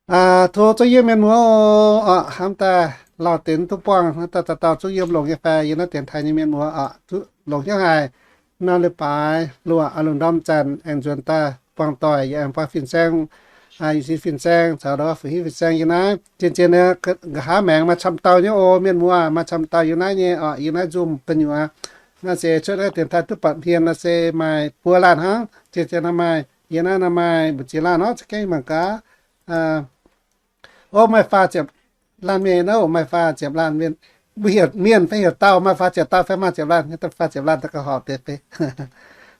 Tov zuqc yiem mienh muoz oc, hnamv daaih lauh deix duqv buangh, hnamv daaih dauh dauh zuqc yiem longx nyei fai yiem naaiv dienx taaih nyei mienh muoz oc, zuqc longx hnyouv haic. Nor leiz-baaix luoqc lungh ndorm zanc aengx nzuonx daaih buangh doic, yie aengx buangh fin-saeng, i sin fin-saeng caux fu'juv fin-saeng yiem naaiv. Zien-zien nqa'haav maengx maaih camv dauh nyei oc, mienh muoz, maaih camv dauh yiem naaiv nyei oc, yiem naaiv Zoom gu'nyuoz. Naaiv se cuotv naaiv dienx taaih duqv buatc hmien nor se maaih buo laanh hnangv. Zien-zien nor maaih, yiem naaiv nor maaih mbu'ziex laanh nor, za'gengh mangc gaax. O, maaih faah ziepc laanh mienh nor, maaih faah ziepc laanh mienh. Mbuo heuc mienh fai heuc dauh, maaih faah ziepc dauh fai maaih ziepc laanh, faah ziepc laanh daaih gauh horpc deix fai.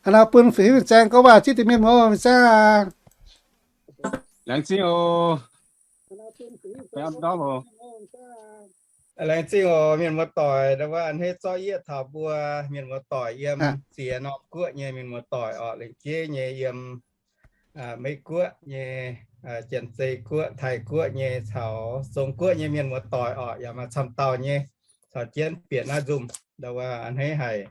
Hnangv nor bun fu'juv fin-saeng gorngv waac ziex deix mienh muoz fin-saeng aqv. Laengz zingh oc. Laengz zingh oc mienh muoz doic, ndau wuov a'hneiv zorqv yie taux mbuo mienh muoz doic yiem ziex norm guoqv nyei mienh muoz doic orqc, lengc jeiv nyei yiem Meiv Guoqv nyei, Janx-Zei Guoqv, Taiv Guoqv nyei caux Zong Guoqv nyei mienh muoz doic orqc, yaac maaih camv dauh nyei caux jienv bieqc naaiv Zoom. Ndau wuov a'hneiv haic.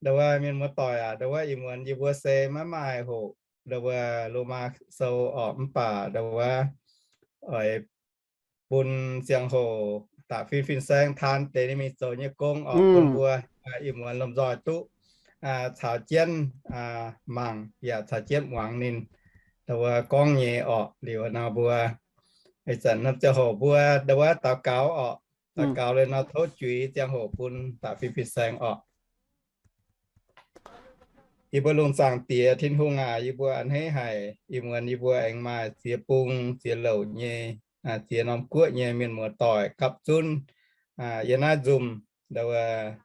Ndau wuov mienh muoz doic aac, ndau wuov ih muonz yie mbuo se maiv maaih hoqc ndau wuov Lomaa Sou orqc, mv baac ndau wuov oix bun ziangh hoc da'fin fin-saeng taan deix ninh mingh zoux nyei gong orqc, bun mbuo ih muonz lomh nzoih duqv caux jienv mangc yaac caux jienv muangx ninh ndau wuov gorngv nyei orqc. Liuz nor mbuo ih zanc norm ziangh hoc mbuo ndau wuov daux gaux orqc. Daux gaux liuz nor tov juix ziangh hoc bun da'fin fin-saeng orqc. Yie mbuo lungh zaangc Diex Tin-Hungh aac, yie mbuo a'hneiv haic ih muonz yie mbuo aengx maaih ziex bung ziex louc nyei, ziex norm guoqv nyei mienh muoz doic gapv zunv yiem naaiv Zoom. Ndau wuov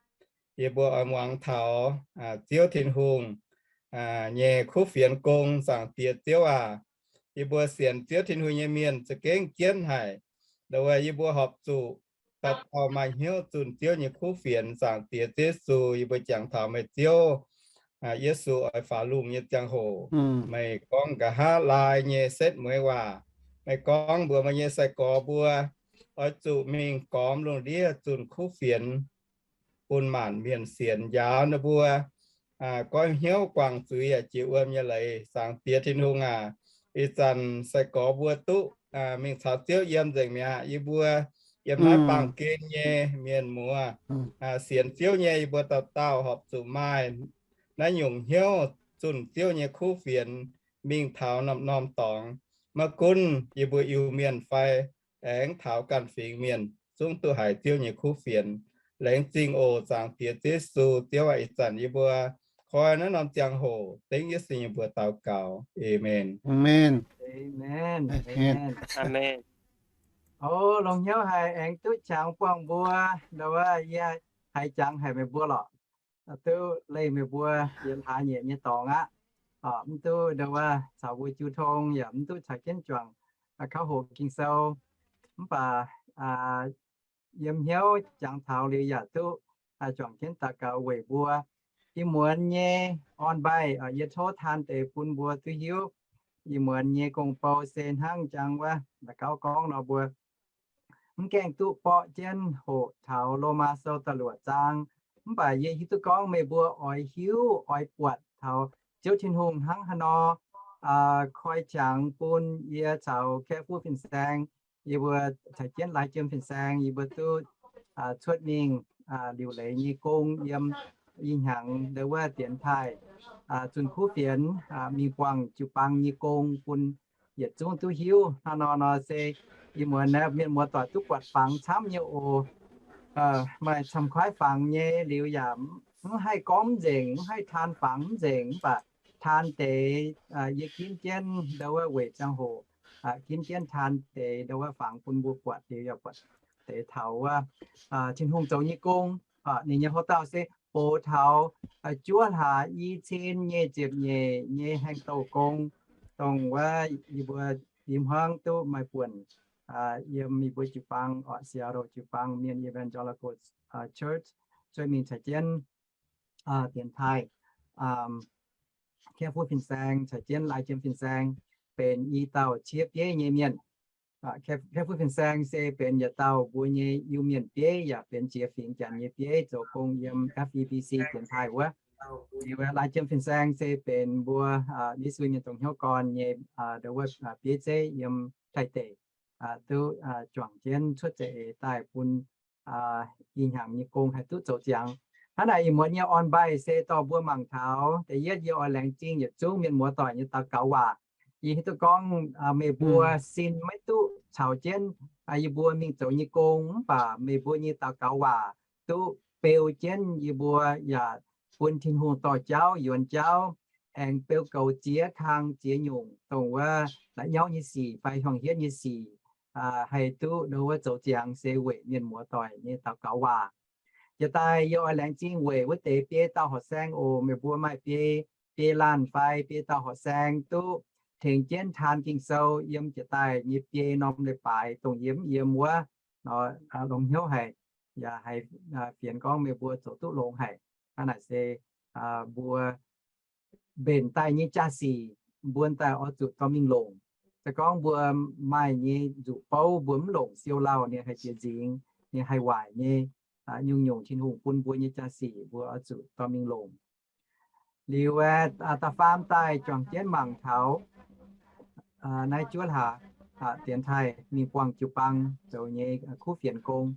yie mbuo oix muangx taux Ziouv Tin-Hungh nyei kuv fienx gong. Zaangc Diex Ziouv aac, yie mbuo sienx Ziouv Tin-Hungh nyei mienh za'gengh jienv haic. Ndau wuov yie mbuo horpc zuqc dauh dauh maaih hnyouv zunh Ziouv nyei kuv fienx. Zaangc Diex Yesu, yie mbuo jangx taux meih Ziouv, Yesu oix faaux lungh nyei ziangh hoc, meih gorngv nqa'haav laai nyei setv mueiz waac. Meih gorngv mbuox meih nyei sai-gorx mbuo oix zuqc mingh gormx lungh ndiev zunh kuv fienx bun maanc mienh sienx, njaaux ninh mbuo goiv hnyouv guangc zuiz yaac jiex wuom nyei leiz. Zaangc Diex Tin-Hungh aac, ih zanc sai-gorx mbuo duqv mingh caux Ziouv yiem nzengc mi'aqv. Yie mbuo yiem naaiv baamh gen nyei mienh muoz, sienx Ziouv nyei, yie mbuo dauh dauh horpc zuqc maaih naaiv nyungc hnyouv zunh Ziouv nyei kuv fienx mingh taux norm-norm dorngx. Maiv gunv yie mbuo Iu-Mienh fai aengx taux ganh fingx mienh zungv duqv haiz Ziouv nyei kuv fienx. Laengz zingh oc, Zaangc Diex Yesu. Ziouv aac, ih zanc yie mbuo koi naaiv norm ziangh hoc dengv Yesu nyei mbuox daux gaux. Aamen. O, longx hnyouv haic aengx duqv qangx buangh mbuo. Ndau wuov yie haiz jangx haic meih mbuo lorqc. Duqv leih meih mbuo yietc hlaax nyieqc nyei dorngx aqv. Mv duqv ndau wuov caux mbuo jiu tong yaac mv duqv caux jienv juangc kauv hoqc Ging-Sou. Mv baac yiem hnyouv jangx taux liuz yaac duqv juangc jienv daux gaux weic mbuo. Ih muonz nyei orn-mbaih yie tov taan deix bun mbuo duqv hiuv. Ih muonz nyei gong-bou se hnangv jangx wuov daux gaux gorngv nor mbuo mv gaengh duqv borqv jienv hoqc taux Lomaa Sou da'luoqc zaang. Mv baac yie hiuv duqv gorngv meih mbuo oix hiuv, oix buatc taux Ziouv Tin-Hungh hnangv haaix nor koi qangx bun yie caux Kaeqv Fuqv Fin-Saeng, yie mbuo caux jienv Lai Jiem Fin-Saeng, yie mbuo duqv cuotv mingh liuc leiz nyei gong yiem ih hnyangx ndau wuov dienx taaih zunh kuv fienx mingh buangh jiu-baang nyei gong bun yietc zungv duqv hiuv. Hnangv nor nor se ih muonz naaiv mienh muoz doic duqv buatc fangx camv nyei oc. Maaih camv-kuaaiv fangx nyei liuz yaac mv haih gorngv mv nzengc, mv haih taan fangx mv nzengc, mv baac taan deix yie ginv jienv ndau wuov weic ziangh hoc ginv jienv taan deix ndau wuov fangx bun mbuo buatc liuz yaac buatc deix taux wuov Tin-Hungh zoux nyei gong. Ninh nyei houv dauh se box taux juov hlaax i cin nyei ziepc nyeic nyei haengh douh gong, dongh wuov yie mbuo i hmuangv duqv maaih buonc yiem yie mbuo jiu-baang, Seattle jiu-baang Mienh Evangelical Church, cuotv mingh caux jienv dienx taaih. Kaeqv Fuqv Fin-Saeng caux jienv Lai Jiem Fin-Saeng benx i dauh ciev bieiv nyei mienh. Kaeqv Fuqv Fin-Saeng se benx yietc dauh mbuo nyei Iu-Mienh bieiv yaac benx jiex fingx Janx nyei bieiv zoux gong yiem F E B C dienx taaih wuov. Liuz Lai Jiem Fin-Saeng se benx mbuo Yesu Mienh Dongh Hnyouv Gorn nyei ndau wuov bieiv zeiv yiem Taiv deic. duqv juangc jienv cuotv za'eix daaih bun ih hnyangx nyei gong haih duqv zoux ziangx. Hnangv naaic ih muonz nyei orn-mbaih se dorh mbuo mangc taux. Da'yietv yie oix laengz zingh yietc zungv mienh muoz-doic nyei daux gaux waac. Yie hiuv duqv gorngv meih mbuo sin maiv duqv caux jienv yie mbuo mingh zoux nyei gong, mv baac meih mbuo nyei daux gaux waac duqv beu jienv yie mbuo yaac bun Tin-Hungh dorh jauv yuonx jauv, aengx beu goux ziex kang ziex nyungc dongh wuov la'nyauv nyei sic fai hiuang hietv nyei sic haih duqv nduov wuov zoux ziangx se weic mienh muoz-doic nyei daux gaux waac. Jiex daaih yie oix laengz zingh weic wuov deix biei dauh horqc saeng oc. Meih mbuo maaih biei, biei laanh fai biei dauh horqc saeng duqv tengx jienv taan Ging-Sou yiem jiex daaih nyei biei norm leiz-baaix dongh yie mv yiem wuov, longx hnyouv haic, yaac haih fienx gorngv meih mbuo zoux duqv longx haic. Hnangv naaic se mbuo mbenc daaih nyei jaa-sic, mbuo daaih oix zuqc dorh mingh longc. Se gorngv mbuo maaih nyei nzuqc bouv mbuo mv longc siou lauh, ninh haih jiex nzingx, ninh haih waaic nyei. Nyungc-nyungc Tin-Hungh bun mbuo nyei jaa-sic mbuo oix zuqc dorh mingh longc. Liuz aeqv, da'faam daaih juangc jienv mangc taux naaiv juov hlaax dienx taaih mingh buangh jiu-baang zoux nyei kuv fienx gong.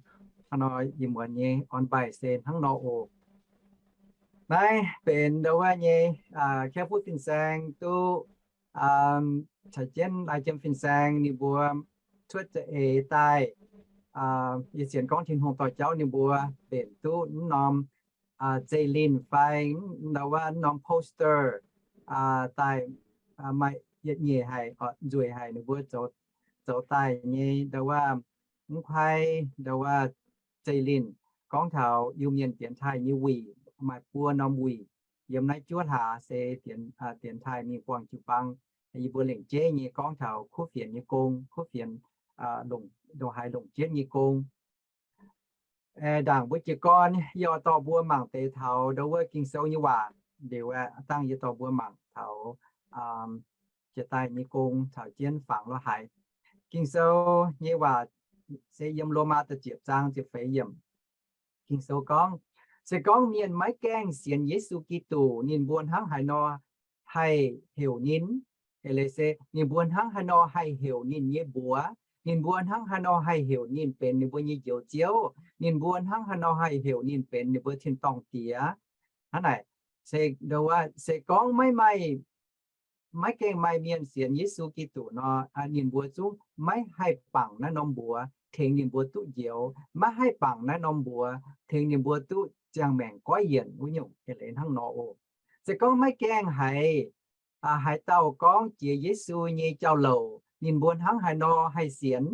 Hnangv nor ih muonz nyei orn-mbaih se hnangv nor oc. Naaiv benx nduov wuov nyei, Kaiv Fuv fin-saeng duqv caux jienv Lai Jiem fin-saeng ninh mbuo cuotv za'eix daaih. Yie sienx gorngv Tin-Hungh dorh jauv ninh mbuo mbenc duqv mv norm zeiv-lin fai nduov wuov mv norm poster daaih, maaih yietc nyeic haic, nzueic haic, ninh mbuo zoux daaih nyei nduov wuov mv kuaaiv nduov wuov zeiv-lin gorngv taux Iu-Mienh dienx taaih nyei wuic, maaih buo norm wuic yiem naaiv juov hlaax se dienx taaih mingh buangh jiu-baang. Yie mbuo lengc jeiv nyei gorngv taux kuv fienx nyei gong, kuv fienx, longc, longc haaix longc jienv nyei gong. Ndaangc mbuo jiez gorn yie oix dorh mbuo mangc deix taux nduov wuov Ging-Sou nyei waac. Liuz aeqv, dangh yie dorh mbuo mangc taux jiex daaih nyei gong caux jienv fangx lorz haaix. Ging-Sou nyei waac se yiem Lomaa da'ziepc zaang ziepc feix yiemc. Ging-Sou gorngv, se gorngv mienh maiv gaengh sienx Yesu Giduc, ninh mbuo hnangv haaix nor haih heuc ninh? Eix leiz se ninh mbuo hnangv haaix nor haih heuc ninh nyei mbuox? Ninh mbuo hnangv haaix nor haih heuc ninh benx ninh mbuo nyei Njoux Ziouv? Ninh mbuo hnangv haaix nor haih heuc ninh benx ninh mbuo tin-dorngh Diex? Hnangv naaic, se, se gorngv maiv maaih, maiv gaengh maaih mienh sienx Yesu Giduc nor, ninh mbuo zungv maiv haih bangc naaiv norm mbuox tengx ninh mbuo duqv njoux, maiv haih bangc naaiv norm mbuox tengx ninh mbuo duqv ziangh maengc goiv yienc wuov nyungc. Eix leiz hnangv nor oc. Se gorngv maiv gaengh haiz, haaix dauh gorngv jiex Yesu nyei jauv-louc, ninh mbuo hnangv haaix nor haih sienx?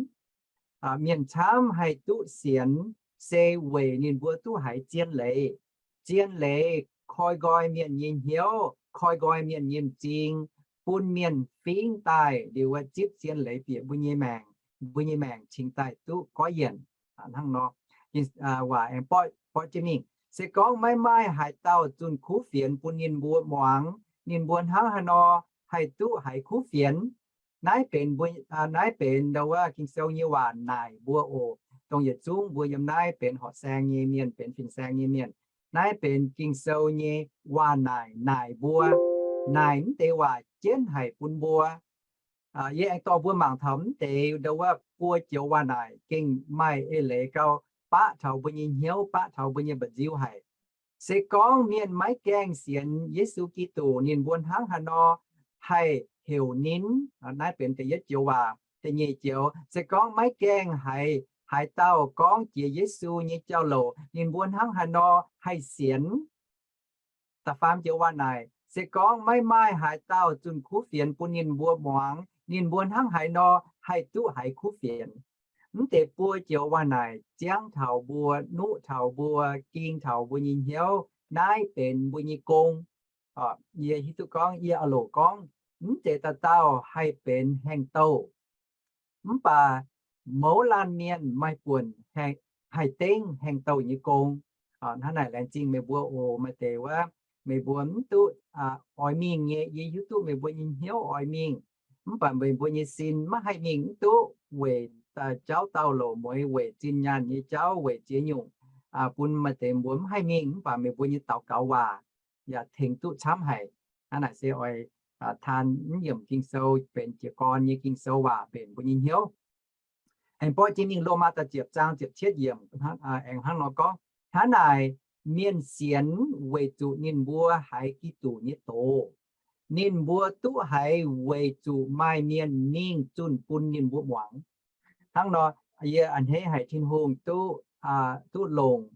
Mienh camv haih duqv sienx se weic ninh mbuo duqv haiz zien leiz. Zien leiz koi nqoi mienh nyei hnyouv, koi nqoi mienh nyei m'zing, bun mienh fingx daaih liuz zipv zien leiz bieqc mbuo nyei maengc, mbuo nyei maengc cingx daaih duqv goiv yienc. Hnangv nor, waac aengx borqv jienv mingh, se gorngv maiv maaih haaix dauh zunh kuv fienx bun ninh mbuo muangx, ninh mbuo hnangv haaix nor haih duqv haiz kuv fienx? Naaiv benx mbuo, naaiv benx nduov wuov Ging-Sou nyei waac naaic mbuo oc. Dongh yietc zungv mbuo yiem naaiv benx horqc saeng nyei mienh, benx fin-saeng nyei mienh, naaiv benx Ging-Sou nyei waac naaic naaic mbuo. Naaic mv deix waac jienv haic bun mbuo. Yie aengx dorh mbuo mangc taux mv deix nduov wuov buo joux waac naaic gengh maaih eix leiz gauh baqv taux mbuo nyei hnyouv, baqv taux mbuo nyei mba'nziu haic. Se gorngv mienh maiv gaengh sienx Yesu Giduc, ninh mbuo hnangv haaix nor haih heuc ninh? Naaiv benx da'yietv joux waac. Da'nyeic joux, se gorngv maiv gaengh haiz haaix dauh gorngv jiex Yesu nyei jauv-louc, ninh mbuo hnangv haaix nor haih sienx? Da'faam joux waac naaic, se gorngv maiv maaih haaix dauh zunh kuv fienx bun ninh mbuo muangx, ninh mbuo hnangv haaix nor haih duqv haiz kuv fienx? Mv deix buo joux waac naaic ziangv taux mbuo, nuqv taux mbuo, ging taux mbuo nyei hnyouv. Naaiv benx mbuo nyei gong. Yie hiuv duqv gorngv, yie aah loc gorngv, mv deix dauh dauh haih benx haengh douh. Mv baac mouz laanh mienh maaih buonc haih dengv haengh douh nyei gong. Hnangv naaic laengz zingh meih mbuo oc. Maaih deix wuov, meih mbuo mv duqv oix mingh nyei, yie hiuv duqv meih mbuo nyei hnyouv oix mingh, mv baac meih mbuo nyei sin maiv haih mingh mv duqv weic jauv dauh loc mueiz, weic zinh nyaanh nyei jauv, weic ziex nyungc, bun maaih deix mbuo mv haih mingh, mv baac meih mbuo nyei daux gaux waac yaac tengx duqv camv haic. Hnangv naaic se oix taan mv yiemc Ging-Sou benx jiez gorn nyei Ging-Sou waac mbenc mbuo nyei hnyouv. Aengx borqv jienv mingh Lomaa da'ziepc zaang ziepc cietv yiemc, aengx hnangv nor gorngv, hnangv naaic, mienh sienx weic zuqc ninh mbuo haiz Giduc nyei doz. Ninh mbuo duqv haiz weic zuqc maaih mienh mingh zunh bun ninh mbuo muangx. Hnangv nor, yie a'hneiv haic Tin-Hungh duqv, duqv longc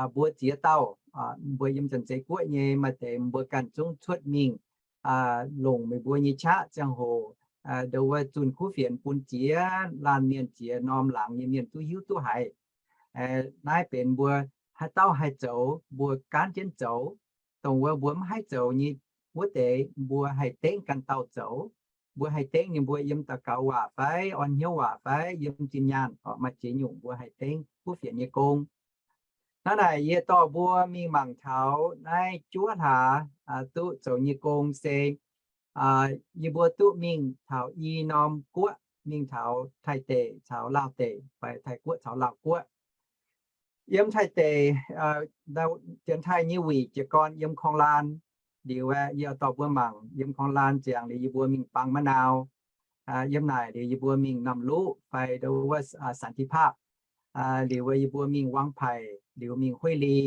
mbuo ziex dauh, mbuo yiem Janx-Zei Guoqv nyei maaih deix mbuo ganh zungv cuotv mingh longc meih mbuo nyei qaqv ziangh hoc, ndo wuov zunh kuv fienx bun ziex laanh mienh, ziex norm laangz nyei mienh duqv hiuv duqv haiz. Naaiv benx mbuo haaix dauh haih zoux, mbuo gaanv jienv zoux. Dongh wuov mbuo mv haih zoux nyei wuov deix, mbuo haih dengv ganh dauh zoux. Mbuo haih dengv ninh mbuo yiem daux gaux waac fai orn hnyouv waac fai yiem zinh nyaanh, maaih ziex nyungc mbuo haih dengv kuv fienx nyei gong. Hnangv naaic yie dorh mbuo mingh mangc taux naaiv juov hlaax duqv zoux nyei gong se yie mbuo duqv mingh taux i norm guoqv, mingh taux Taiv deic caux Laauh deic fai Taiv guoqv caux Laauh guoqv. Yiem Taiv deic, Janx-Taiv nyei wuic jiez gorn yiem Korng-Laan. Liuz aeqv, yie dorh mbuo mangc yiem Korng-Laan ziangx liuz yie mbuo mingh Bang Ma'nau. Yiem naaic liuz yie mbuo mingh Namluqv fai ndo wuov Santipaap. Liuz yie mbuo mingh Wangpaic, liuz mingh Huili.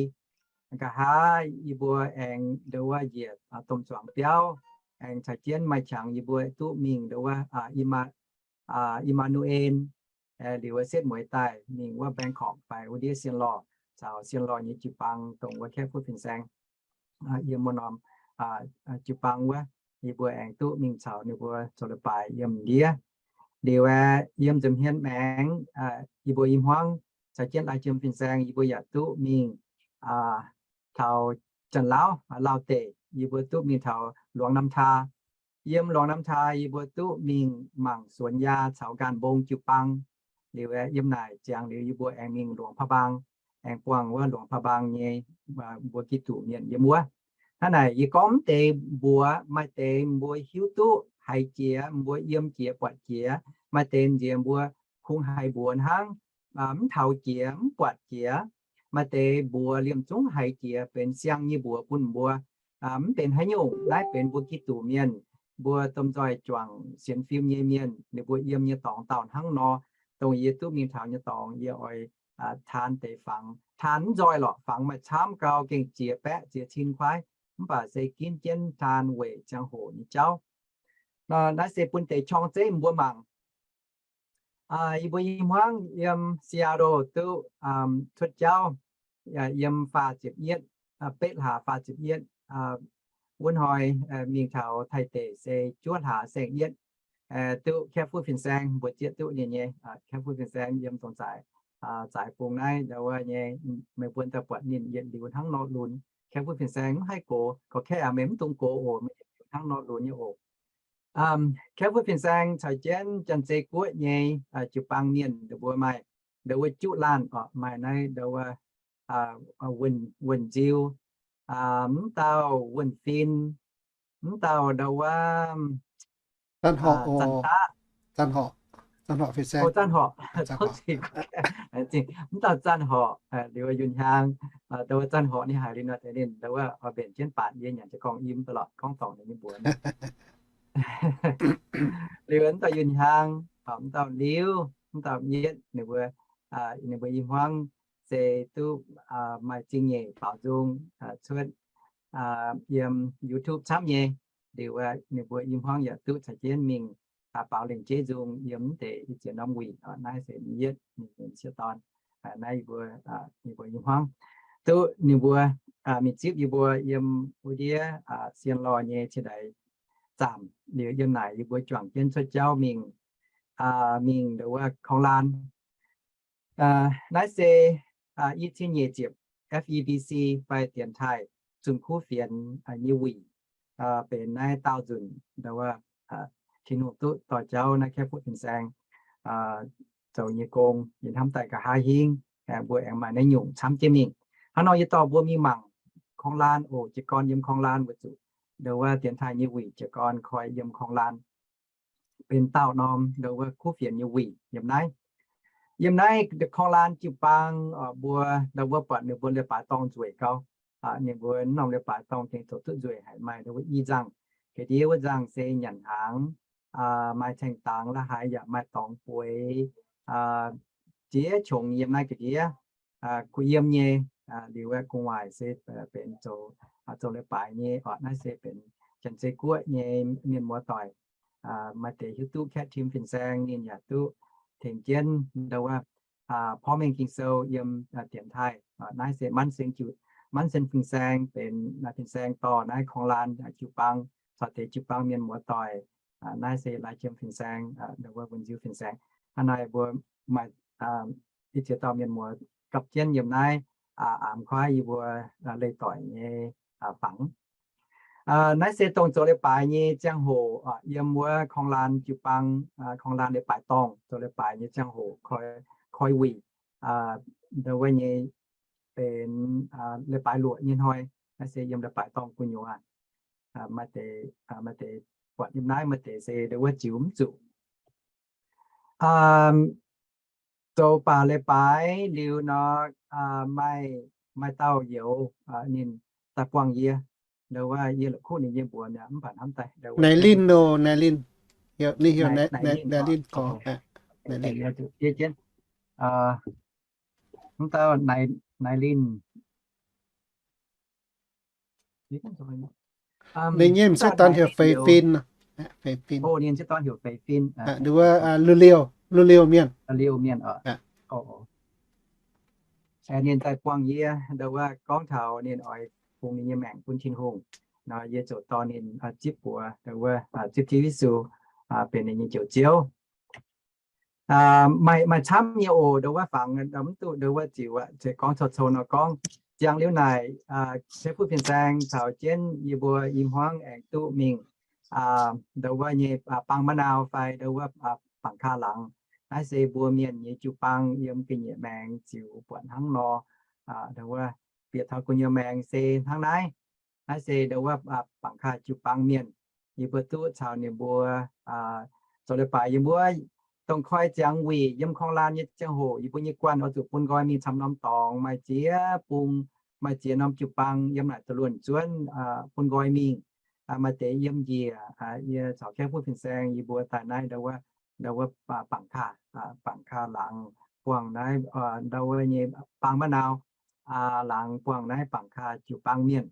Nqa'haav yie mbuo aengx ndo wuov njiec domh zuangx biauv, aengx caux jienv maaih qangx yie mbuo duqv mingh ndo wuov Imma, Immanuel, liuz wuov setv mueiz daaih mingh wuov Bangkok fai wuov ndiev Sien Lorh, caux Sien Lorh nyei jiu-baang dongh wuov Kaeqv Fuqv Fin-Saeng. Yiem wuov norm jiu-baang wuov, yie mbuo aengx duqv mingh caux ninh mbuo zoux leiz-baaix yiem ndiev. Liuz aeqv, yiem nza'hmien maengx, yie mbuo i hmuangv caux jienv Lai Jiem Fin-Saeng yie mbuo yaac duqv mingh taux Janx-Lauv, Laauh deic, yie mbuo duqv mingh taux Luangx Namh Taa. Yiem Luangx Namh Taa yie mbuo duqv mingh mangc Suonx Yaa caux Nqaanh Mbong jiu-baang. Liuz aeqv, yiem naaic ziangx liuz yie mbuo aengx mingh Luangx Paa Mbaang, aengx buangh wuov Luangx Paa Mbaang nyei mbuo Giduc mienh yiem wuov. Hnangv naaic yie gorngv mv deix mbuox maaih deix mbuo hiuv duqv haiz jiex, mbuo yiem jiex buatc jiex, maaih deix nziex mbuo kungx haiz mbuox hnangv, mv taux jiex mv buatc jiex. Maaih deix mbuox liemh zungv haiz jiex benx siang nyei mbuox bun mbuo. Mv benx haaix nyungc, naaiv benx mbuo Giduc mienh, mbuo domh nzoih juangc sienx fim nyei mienh, ninh mbuo yiem nyei dorngx dauh hnangv nor. Dongh yie duqv mingh taux nyei dorngx yie oix taan deix fangx, taan mv nzoih lorqc, fangx maaih camv gau, gengh ziex baeqv ziex cin kuaaiv, mv baac se ginv jienv taan weic ziangh hoc nyei jauv. Naaiv se bun deix qorng zeiv mbuo mangc. Yie mbuo i hmuangv yiem Seattle duqv cuotv jauv, yiem faah ziepc yietv, betv hlaax faah ziepc yietv, wuov hnoi mingh taux Taiv deic se juov hlaax saeng-yietv, duqv Kaeqv Fuqv Fin-Saeng mbuox zieqv duqv ninh nyei. Kaeqv Fuqv Fin-Saeng yiem dongh zaaix, zaaix bung naaiv ndau wuov nyei, meih mbuo daaih buatc ninh yietc liuz hnangv nor lunx. Kaeqv Fuqv Fin-Saeng mv haih gox, gorqv-kaeqv aac meih mv dungx gox oc, meih yietc liuz hnangv nor lunx nyei oc. Kaeqv Fuqv Fin-Saeng caux jienv Janx-Zei Guoqv nyei jiu-baang mienh, ndau mbuo maaih ndau wuov Juqv Laanh oc, maaih naaiv ndau wuov Wuonh Nziu, mv dauh Wuonh Fin, mv dauh ndau wuov Zanc Daqv, Zanc Horqc, Zanc Horqc Fin-Saeng, mv dauh Zanc Horqc, liuz Yunh Hiaang, ndau wuov Zanc Horqc ninh haiz liuz nor deix ninh ndau wuov oix mbenc jienv baatc yie nyanc jiez gorngv im ba'lorqc gorngv dorngc ninh nyei mbuox. Liuz mv dauh Yunh Hiaang, mv dauh Liuz, mv dauh Mietv, ninh mbuo, ninh mbuo i hmuangv se duqv maaih zingh nyeic baaux nzung cuotv yiem YouTube camv nyei. Liuz ninh mbuo i hmuangv yaac duqv caux jienv mingh baaux lengc jeiv nzung yiem mv deix i ziex norm wuic. Naaiv se Mietv ninh sieqv dorn. Naaiv yie mbuo, yie mbuo i hmuangv duqv ninh mbuo mingh zipv yie mbuo yiem wuov ndiev Sien Lorh nyei ciex ndaix zaamc. Liuz yiem naaic yie mbuo juangc jienv cuotv jauv mingh, mingh ndau wuov Korng-Laan. Naaiv se i cin nyeic ziepc F E B C fai Dienx Taaih Zunh Kuv Fienx nyei wuic, benx naaiv daauh nzunc ndau wuov Tin-Hungh duqv dorh jauv naaiv Kaeqv Fuqv Fin-Saeng zoux nyei gong yie hnamv daaih nqa'haav hingv mbuo aengx maaih naaiv nyungc camv jienv mingh. Hnangv nor yie dorh mbuo mingh mangc Korng-Laan oc. Jiez gorn yiem Korng-Laan weic zuqc ndau wuov Dienx Taaih nyei wuic jiez gorn koi yiem Korng-Laan, benx daauh norm ndau wuov kuv fienx nyei wuic yiem naaiv. Yiem naaiv Korng-Laan jiu-baang mbuo ndau wuov buatc ninh mbuo leiz-baaix dorngh nzueic gau. Ninh mbuo norm leiz-baaix dorngh gengh zoux duqv nzueic haic, maaih ndau wuov i nzangh, ga'ndiev wuov nzangh se nyanc hnaangx, maaih caeng dangx la'haaix yaac maaih dorngx bueix, jiex qongx yiem naaiv ga'ndiev kuh yiem nyei. Liuz aeqv, gu'nguaaic se benx zoux, zoux leiz-baaix nyei oc. Naaiv se benx Janx-Zei Guoqv nyei mienh muoz-doic. Maaih deix hiuv duqv Cat Tim fin-saeng, ninh yaac duqv tengx jienv ndau wuov porv mengh Ging-Sou yiem dienx taaih. Naaiv se manv sen, manv sen fin-saeng benx fin-saeng dorh naaiv korng laan jiu-baang caux deix jiu-baang mienh muoz-doic. Naaiv se Lai Jiem fin-saeng, ndau wuov Wuonh Nziu fin-saeng. Hnangv naaic mbuo maaih i ziex dauh mienh muoz gapv jienv yiem naaiv aamx kuaaiv yie mbuo leih doic nyei fangx. Naaiv se dongh zoux leiz-baaix nyei ziangh hoc yiem wuov korng laan jiu-baang, korng laan leiz-baaix dorngh zoux leiz-baaix nyei ziangh hoc koi, koi wuic ndau wuov nyei benx leiz-baaix luoqc nyei hnoi. Naaiv se yiem leiz-baaix dorngh gu'nyuoz. Maaih deix, maaih deix buatc yiem naaiv, maaih deix se ndau wuov ziux mv zuqc. Zoux baac leiz-baaix liuz nor, maaih, maaih dauh youz ninh daaih buangh yie. Ndau wuov yie la'kuqv ninh nyei mbuox mi'aqv, mv baac hnamv daaih Naaiv Linh oc, Naaiv Linh. Ninh heuc Naaiv Linh gorx. Mv dauh Naaiv Linh. Ninh nyei m'sieqv dorn heuc Feix Fin. Feix Fin. Ninh wuov Lu Liouh, Lu Liouh mienh. Ninh daaih buangh yie, ndau wuov gorngv taux ninh oix bungx ninh nyei maengc bun Tin-Hungh nor, yie ziouc dorh ninh zipv mbuox, ndau wuov zipv Ziouv Yesu benx ninh nyei Njoux Ziouv. Maaih, maaih camv nyei oc, ndau wuov fangx mv duqv ndau wuov ziux aqv. Gorngv cou-cou nor gorngv, ziangh liuz naaic, Kaiv Fuqv Fin-Saeng caux jienv yie mbuo i hmuangv aengx duqv mingh ndau wuov nyei Bang Ma'nau fai ndau wuov Bangc Kaa Laangz. Naaiv se mbuo mienh nyei jiu-baang yiem ga'nyiec maengx ziux buatc hnangv nor. Ndau wuov bieqc taux gu'nyuoz maengx se hnangv naaiv. Naaiv se ndau wuov Bangc Kaa jiu-baang mienh. Yie mbuo duqv caux ninh mbuo zoux leiz-baaix. Yie mbuo dongh koi ziangx wuic yiem korng laan nyei ziangh hoc, yie mbuo nyei guanh oix zuqc bun nqoi mingh camv norm dorngx, maaih ziex bung, maaih ziex norm jiu-baang yiem naaic da'luonx zuonv bun nqoi mingh. Maaih deix yiem njiec, yie caux Kaiv Fuqv Fin-Saeng yie mbuo daaih naaiv ndau wuov, ndau wuov Bangc Kaa, Bangc Kaa Laangz buangh naaiv, ndau wuov nyei Bang Ma'nau Laangz buangh naaiv Bangc Kaa jiu-baang mienh.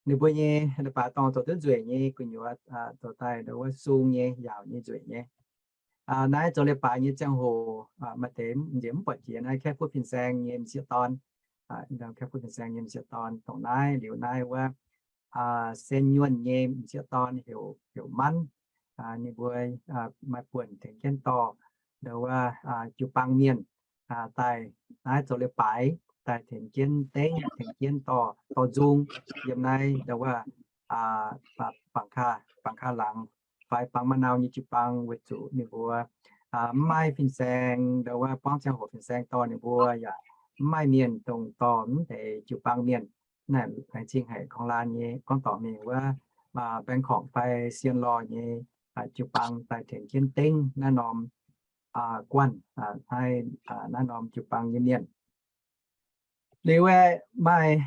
Ninh mbuo nyei leiz-baaix dorngh zoux duqv nzueic nyei gu'nyuoz, zoux daaih ndau wuov sung nyei, yaauc nyei, nzueic nyei. Naaiv zoux leiz-baaix nyei ziangh hoc, maaih deix nziex mv buatc jiex naaiv Kaiv Fuqv Fin-Saeng nyei m'sieqv dorn, Kaiv Fuqv Fin-Saeng nyei m'sieqv dorn dongh naaiv liuz naaiv wuov Sen Nyuonh nyei m'sieqv dorn heuc, heuc Manv. Ninh mbuo maaih buonc tengx jienv dorh ndau wuov jiu-baang mienh daaih naaiv zoux leiz-baaix, daaih tengx jienv dengv, tengx jienv dorh, dorh nzung yiem naaiv ndau wuov Bangc Kaa, Bangc Kaa Laangz fai Bang Ma'nau nyei jiu-baang, weic zuqc ninh mbuo mv maaih fin-saeng, ndau wuov buangv ziangh hoc fin-saeng dorh ninh mbuo yaac mv maaih mienh dongh dorh mv deix jiu-baang mienh. Naaiv laengz zingh haic korng laan nyei gorngv dorngc mingh wuov Bangkok fai Siem Lorh nyei jiu-baang daaih tengx jienv dengv naaiv norm guanh, naaiv, naaiv norm jiu-baang nyei mienh. Liuz aeqv, maaih,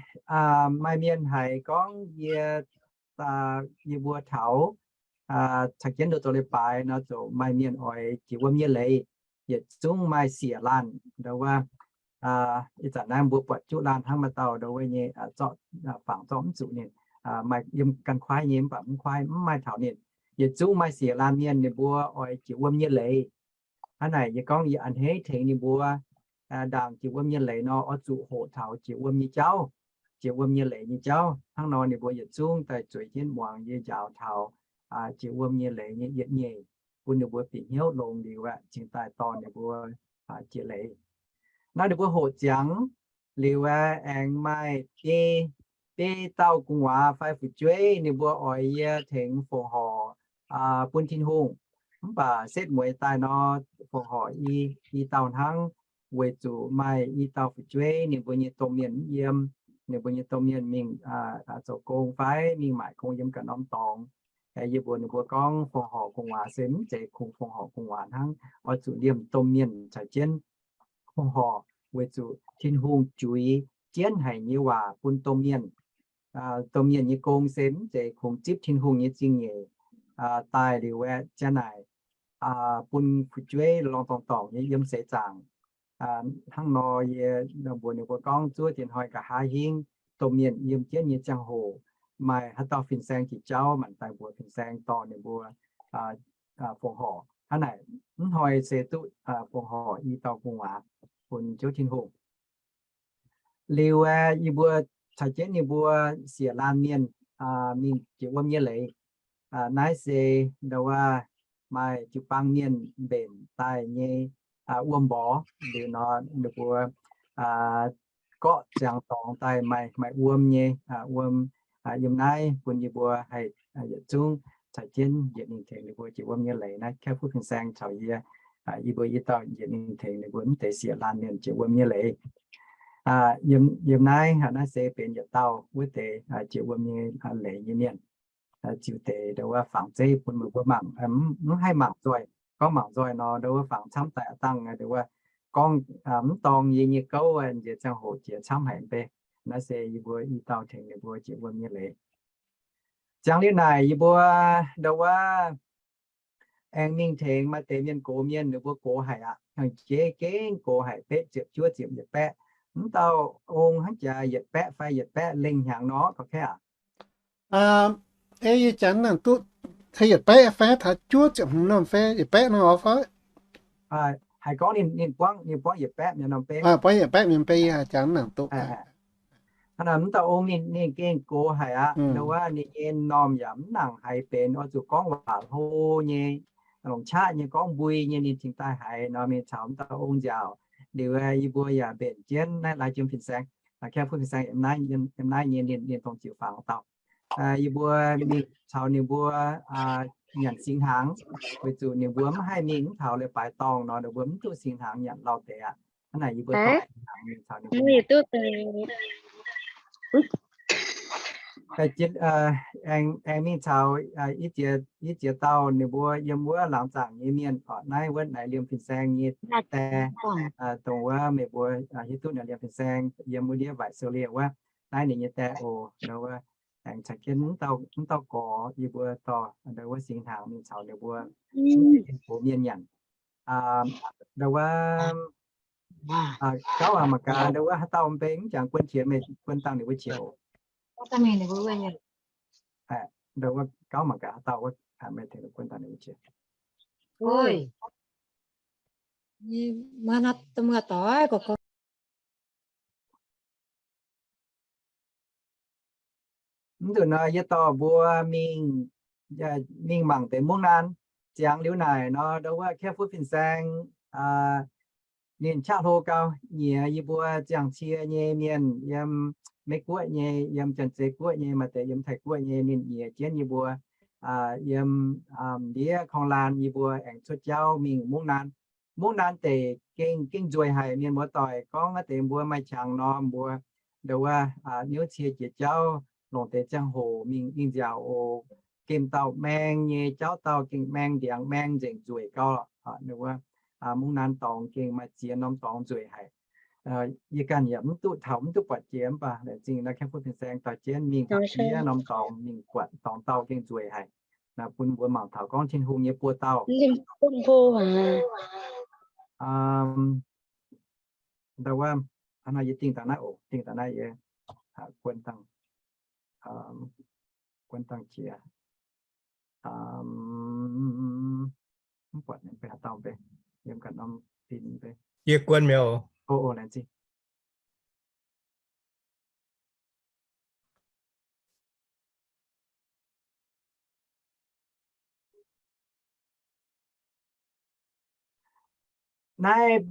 maaih mienh haiz gorngv yie, yie mbuo taux caux jienv ndoh zoux leiz-baaix nor, ziouc maaih mienh oix jiex wuom nyei leiz, yietc zungv maaih siec laanh, ndau wuov ih zanc naaiv mbuo buatc juqv laanh hnangv maaih dauh ndau wuov nyei zorqv, fangx zorqv mv zuqc ninh, maaih yiem gan kuaaiv nyei mv baac mv kuaaiv mv maaih taux ninh. Yietc zungv maaih siec laanh mienh ninh mbuo oix jiex wuom nyei leiz. Hnangv naaic yie gorngv yie a'hneiv tengx ninh mbuo ndaangc jiex wuom nyei leiz nor, oix zuqc hoqc taux jiex wuom nyei jauv, jiex wuom nyei leiz nyei jauv. Hnangv nor ninh mbuo yietc zungv daaih zueiz jienv muangx yie njaaux taux jiex wuom nyei leiz nyei yietc nyeic, bun ninh mbuo bieqc hnyouv longx liuz aeqv, cingx daaih dorh ninh mbuo jiex leiz. Naaiv ninh mbuo hoqc ziangx liuz aeqv, aengx maaih biei, biei dauh gu'nguaaz fai fu'jueiv ninh mbuo oix yie tengx fongc horc bun Tin-Hungh. Mv baac setv mueiz daaih nor, fongc horc i, i dauh hnangv, weic zuqc maaih i dauh fu'jueiv ninh mbuo nyei domh mienh mv yiem, ninh mbuo nyei domh mienh mingh zoux gong fai mingh maaic gong yiem ganh norm dorngx. Yie mbuox ninh mbuo gorngv fongc horc gu'nguaaz se mv zeiz kungx fongc horc gu'nguaaz hnangv, oix zuqc liemh domh mienh caux jienv fongc horc, weic zuqc Tin-Hungh juix jienv haic nyei waac bun domh mienh. Domh mienh nyei gong se mv zeiz kungx zipv Tin-Hungh nyei zingh nyeic daaih liuz aeqv, ziang naaic bun fu'jueiv lorngh dorngx dorngc nyei yiem seix zaangc. Hnangv nor yie mbuox ninh mbuo gorngv zuov diex hnoi nqa'haav hingv domh mienh yiem jienv nyei ziangh hoc maaih haaix dauh fin-saeng jiex jauv, maanc daaih mbuox fin-saeng dorh ninh mbuo fongc horc. Hnangv naaic mv hnoi se duqv fongc horc i dauh gu'nguaaz bun Ziouv Tin-Hungh. Liuz aeqv, yie mbuo caux jienv ninh mbuo siec laanh mienh mingh jiex wuom nyei leiz. Naaiv se ndau wuov maaih jiu-baang mienh mbenc daaih nyei wuom mborqv. Liuz nor ninh mbuo gorqv ziangx dorngx daaih maaih, maaih wuom nyei wuom. Yiem naaiv bun yie mbuo haih yietc zungv caux jienv njiec mingh tengx ninh mbuo jiex wuom nyei leiz. Naaiv Kaeqv Fuqv Fin-Saeng caux yie, yie mbuo i dauh njiec mingh tengx ninh mbuo mv deix siec laanh mienh jiex wuom nyei leiz. Yiem naaiv, naaiv se benx yietc dauh wuov deix jiex wuom nyei leiz nyei mienh. Ziux deix ndau wuov fangx zeiv bun meih mbuo mangc, mv haih mangc nzoih. Gorngv mangc nzoih nor, ndau wuov fangx camv daaih aqv dangh ndau wuov gorngv mv dorng yie nyei gouv nziex ziangh hoc jiex camv haic mv bei. Naaiv se yie mbuo i dauh tengx ninh mbuo jiex wuom nyei leiz. Ziangx liuz naaic yie mbuo ndau wuov aengx mingh tengx maaih deix mienh gox mienh ninh mbuo gox haic aqv. Hnangv jeiv gengh gox haic, betv ziepc juov ziepc yietc baeqv. Mv dauh ong hnangv jaax yietc baeqv fai yietc baeqv lengh hnyangx nor, gauh kaeqv aqv. Ei yie jangx nangc duqv, se yietc baeqv fai taux juov ziepc hmz norm fai yietc baeqv nor fai? Haiz gorngv ninh, ninh buangv, ninh buangv yietc baeqv mienh norm bei. Buangv yietc baeqv mienh bei yie jangx nangc duqv. Hnangv naaic mv dauh ong ninh, ninh gengh gox haic aqv. Ndau wuov ninh nyei m'normh yaac mv nangc haiz benx, oix zuqc gorngv waac hlo nyei, longc qaqv nyei, gorngv mbui nyei ninh cingx daaih haiz nor. Mingh caux mv dauh ong nziaauc liuz, yie mbuo yaac mbenc jienv naaiv lai jiem fin-saeng, Kaeqv Fuqv Fin-Saeng yiem naaiv nyei, ninh dongh ziux fangx dauh. Yie mbuo mingh caux ninh mbuo nyanc singx hnaangx, weic zuqc ninh mbuo mv haih mingh mv taux leiz-baaix dorngh nor, ninh mbuo mv duqv singx hnaangx nyanc lauh deix aqv. Hnangv naaic yie mbuo aengx mingh caux i ziex dauh ninh mbuo yiem wuov laangz zaangc nyei mienh oc. Naaiv wuov naaic liemh fin-saeng nyei die, dongh wuov meih mbuo hiuv duqv naaic liemh fin-saeng yiem wuov ndiev waaic sou lieh wuov, naaiv ninh nyei die oc. Ndau wuov aengx caux jienv mv dauh gorx yie mbuo dorh ndau wuov singx hnaangx mingh caux ninh mbuo mienh nyanc. Ndau wuov gauv aqv mangc gaax, ndau wuov haaix dauh mv bei mv jangx guon qiex, meih guon dangh ninh mbuo qiex oc. Ndau wuov gauv mangc gaax haaix dauh wuov, meih tengx guon dangh ninh mbuo qiex. Mv nzunc nor yie dorh mbuo mingh, mingh mangc deix mungv naan. Ziangx liuz naaic nor, ndau wuov Kaeqv Fuqv Fin-Saeng ninh qaqv hlo gau, nyiex yie mbuo ziangh cie nyei mienh yiem Meiv Guoqv nyei, yiem Janx-Zei Guoqv nyei, maaih deix yiem Taiv Guoqv nyei, ninh nyiex jienv yie mbuo yiem ndiev korng-laanh, yie mbuo aengx cuotv jauv mingh mungv naan. Mungv naan deic gengh, gengh nzueic haic. Mienh muoz-doic gorngv naaiv deix mbuo maaih qangx nor, mbuo ndau wuov niouv cie jiex jauv, longc deix ziangh hoc mingh, mingh nziaauc oc. Gemh dauh maeng nyei, jauv dauh gengh maeng, ndiangx maeng, nzengc nzueic gau. Wuov mungv naan dorngx gengh maaih ziex norm dorngx nzueic haic. Yie ganh yaac mv duqv taux, mv duqv buatc jiex, mv baac laengz zingh naaiv Kaeqv Fuqv Fin-Saeng dorh jienv mingh taux ziex norm dorngx mingh buatc dorngx dauh gengh nzueic haic. Naaiv bun mbuo mangc taux gorngv Tin-Hungh nyei buo dauh. Ndau wuov, hnangv naaiv yie dingh dangh naaiv oc, dingh dangh naaiv yie guon dangh, guon dangh jiex. Mv buatc naaiv mbuo haaix dauh mbuo yiem ganh norm fin mbuo. Yie guon mi'aqv oc. O, o, laengz zingh. Naaiv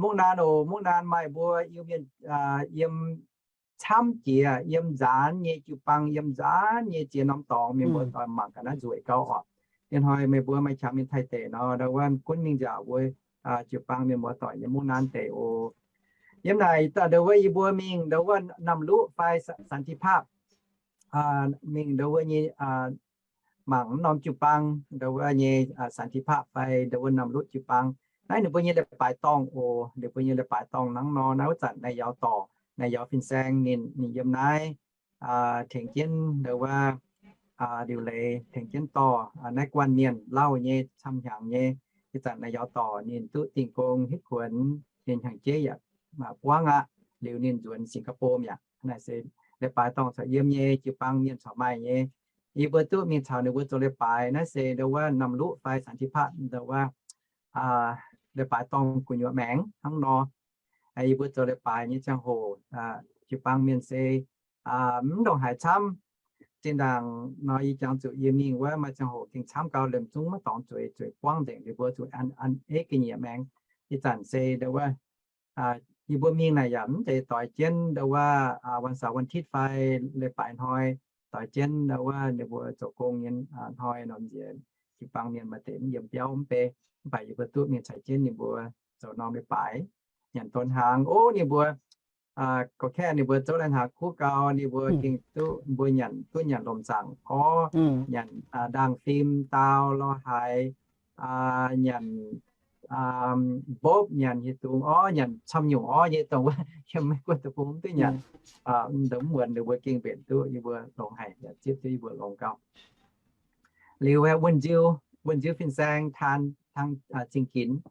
mungv naan oc, mungv naan maaih mbuo Iu-Mienh yiem camv jiex, yiem nzaanx nyei jiu-baang, yiem nzaanx nyei ziex norm dorngx. Mienh mbuo doic mangc ga'naaiv nzueic gau oc. Diex hnoi meih mbuo maaih qangx mingh Taiv deic nor, ndau wuov gunv mingh nziaauc mbuo jiu-baang mienh mbuo doic yiem mungv naan deic oc. Yiem naaic ndau wuov yie mbuo mingh ndau wuov Namluqv fai Santipaapv, mingh ndau wuov nyei mangc norm jiu-baang, ndau wuov nyei Santipaapv fai ndau wuov Namluqv jiu-baang. Naaiv ninh mbuo nyei leiz-baaix dorngh oc. Ninh mbuo nyei leiz-baaix dorngh hnangv nor. Naaiv wuov zanc naaiv yaac dorh, naaiv yaac fin-saeng ninh, ninh yiem naaiv tengx jienv ndau wuov liuc leiz tengx jienv dorh naaiv guanh mienh lauh nyei camv hnyangx nyei. Ih zanc naaiv yaac dorh ninh duqv dingh gong hitv kuonx, ninh hnyangx-jeiv yaac buangv aqv. Liuz ninh nzuonx Singapore mi'aqv. Naaiv se leiz-baaix dorngh caux yiem nyei, jiu-baang mienh caux maaih nyei. Yie mbuo duqv mingh caux ninh mbuo zoux leiz-baaix. Naaiv se ndo wuov Namluqv fai Santipat ndo wuov leiz-baaix dorngh gu'nyuoz maengx hnangv nor. Yie mbuo zoux leiz-baaix nyei ziangh hoc, jiu-baang mienh se mv ndongc haaix camv. Zinh ndaangc nor yie jangx zuqc yie mingh wuov maaih ziangh hoc gengh camv gau, liemh zungv maiv dorngx zueiz, zueiz buangv nzengc. Ninh mbuo zuqc an, an eiv ga'nyiec maengx. Ih zanc se ndo wuov yie mbuo mingh naaic yaac mv zeiz doix jienv ndo wuov วันเสาร์วันอาทิตย์ fai leiz-baaix hnoi, doix jienv ndo wuov ninh mbuo zoux gong nyei hnoi nor nziex jiu-baang mienh maaih deix mv yiem biauv mv bei. Mv baac yie mbuo duqv mingh caux jienv ninh mbuo zoux norm leiz-baaix. Nyanc donx hnaangx, o, ninh mbuo gorqv-kaeqv ninh mbuo zouv lai-hnaangx kuv gau, ninh mbuo gengh duqv, mbuo nyanc duqv nyanc lomc zaangc orv, nyanc ndaangh fim, daau, lorh haaix, nyanc mbopv, nyanc hieh dungz orv, nyanc camv nyungc orv nyei dongh wuov yiem Meiv Guoqv deic-bung duqv nyanc. Ndo wuov muonz ninh mbuo gengh mbenc duqv yie mbuo longx haic, yaac zipv duqv yie mbuo longx gau. Liuz wuov wuonh nziu, wuonh nziu fin-saeng taan hnangv zingh ginx.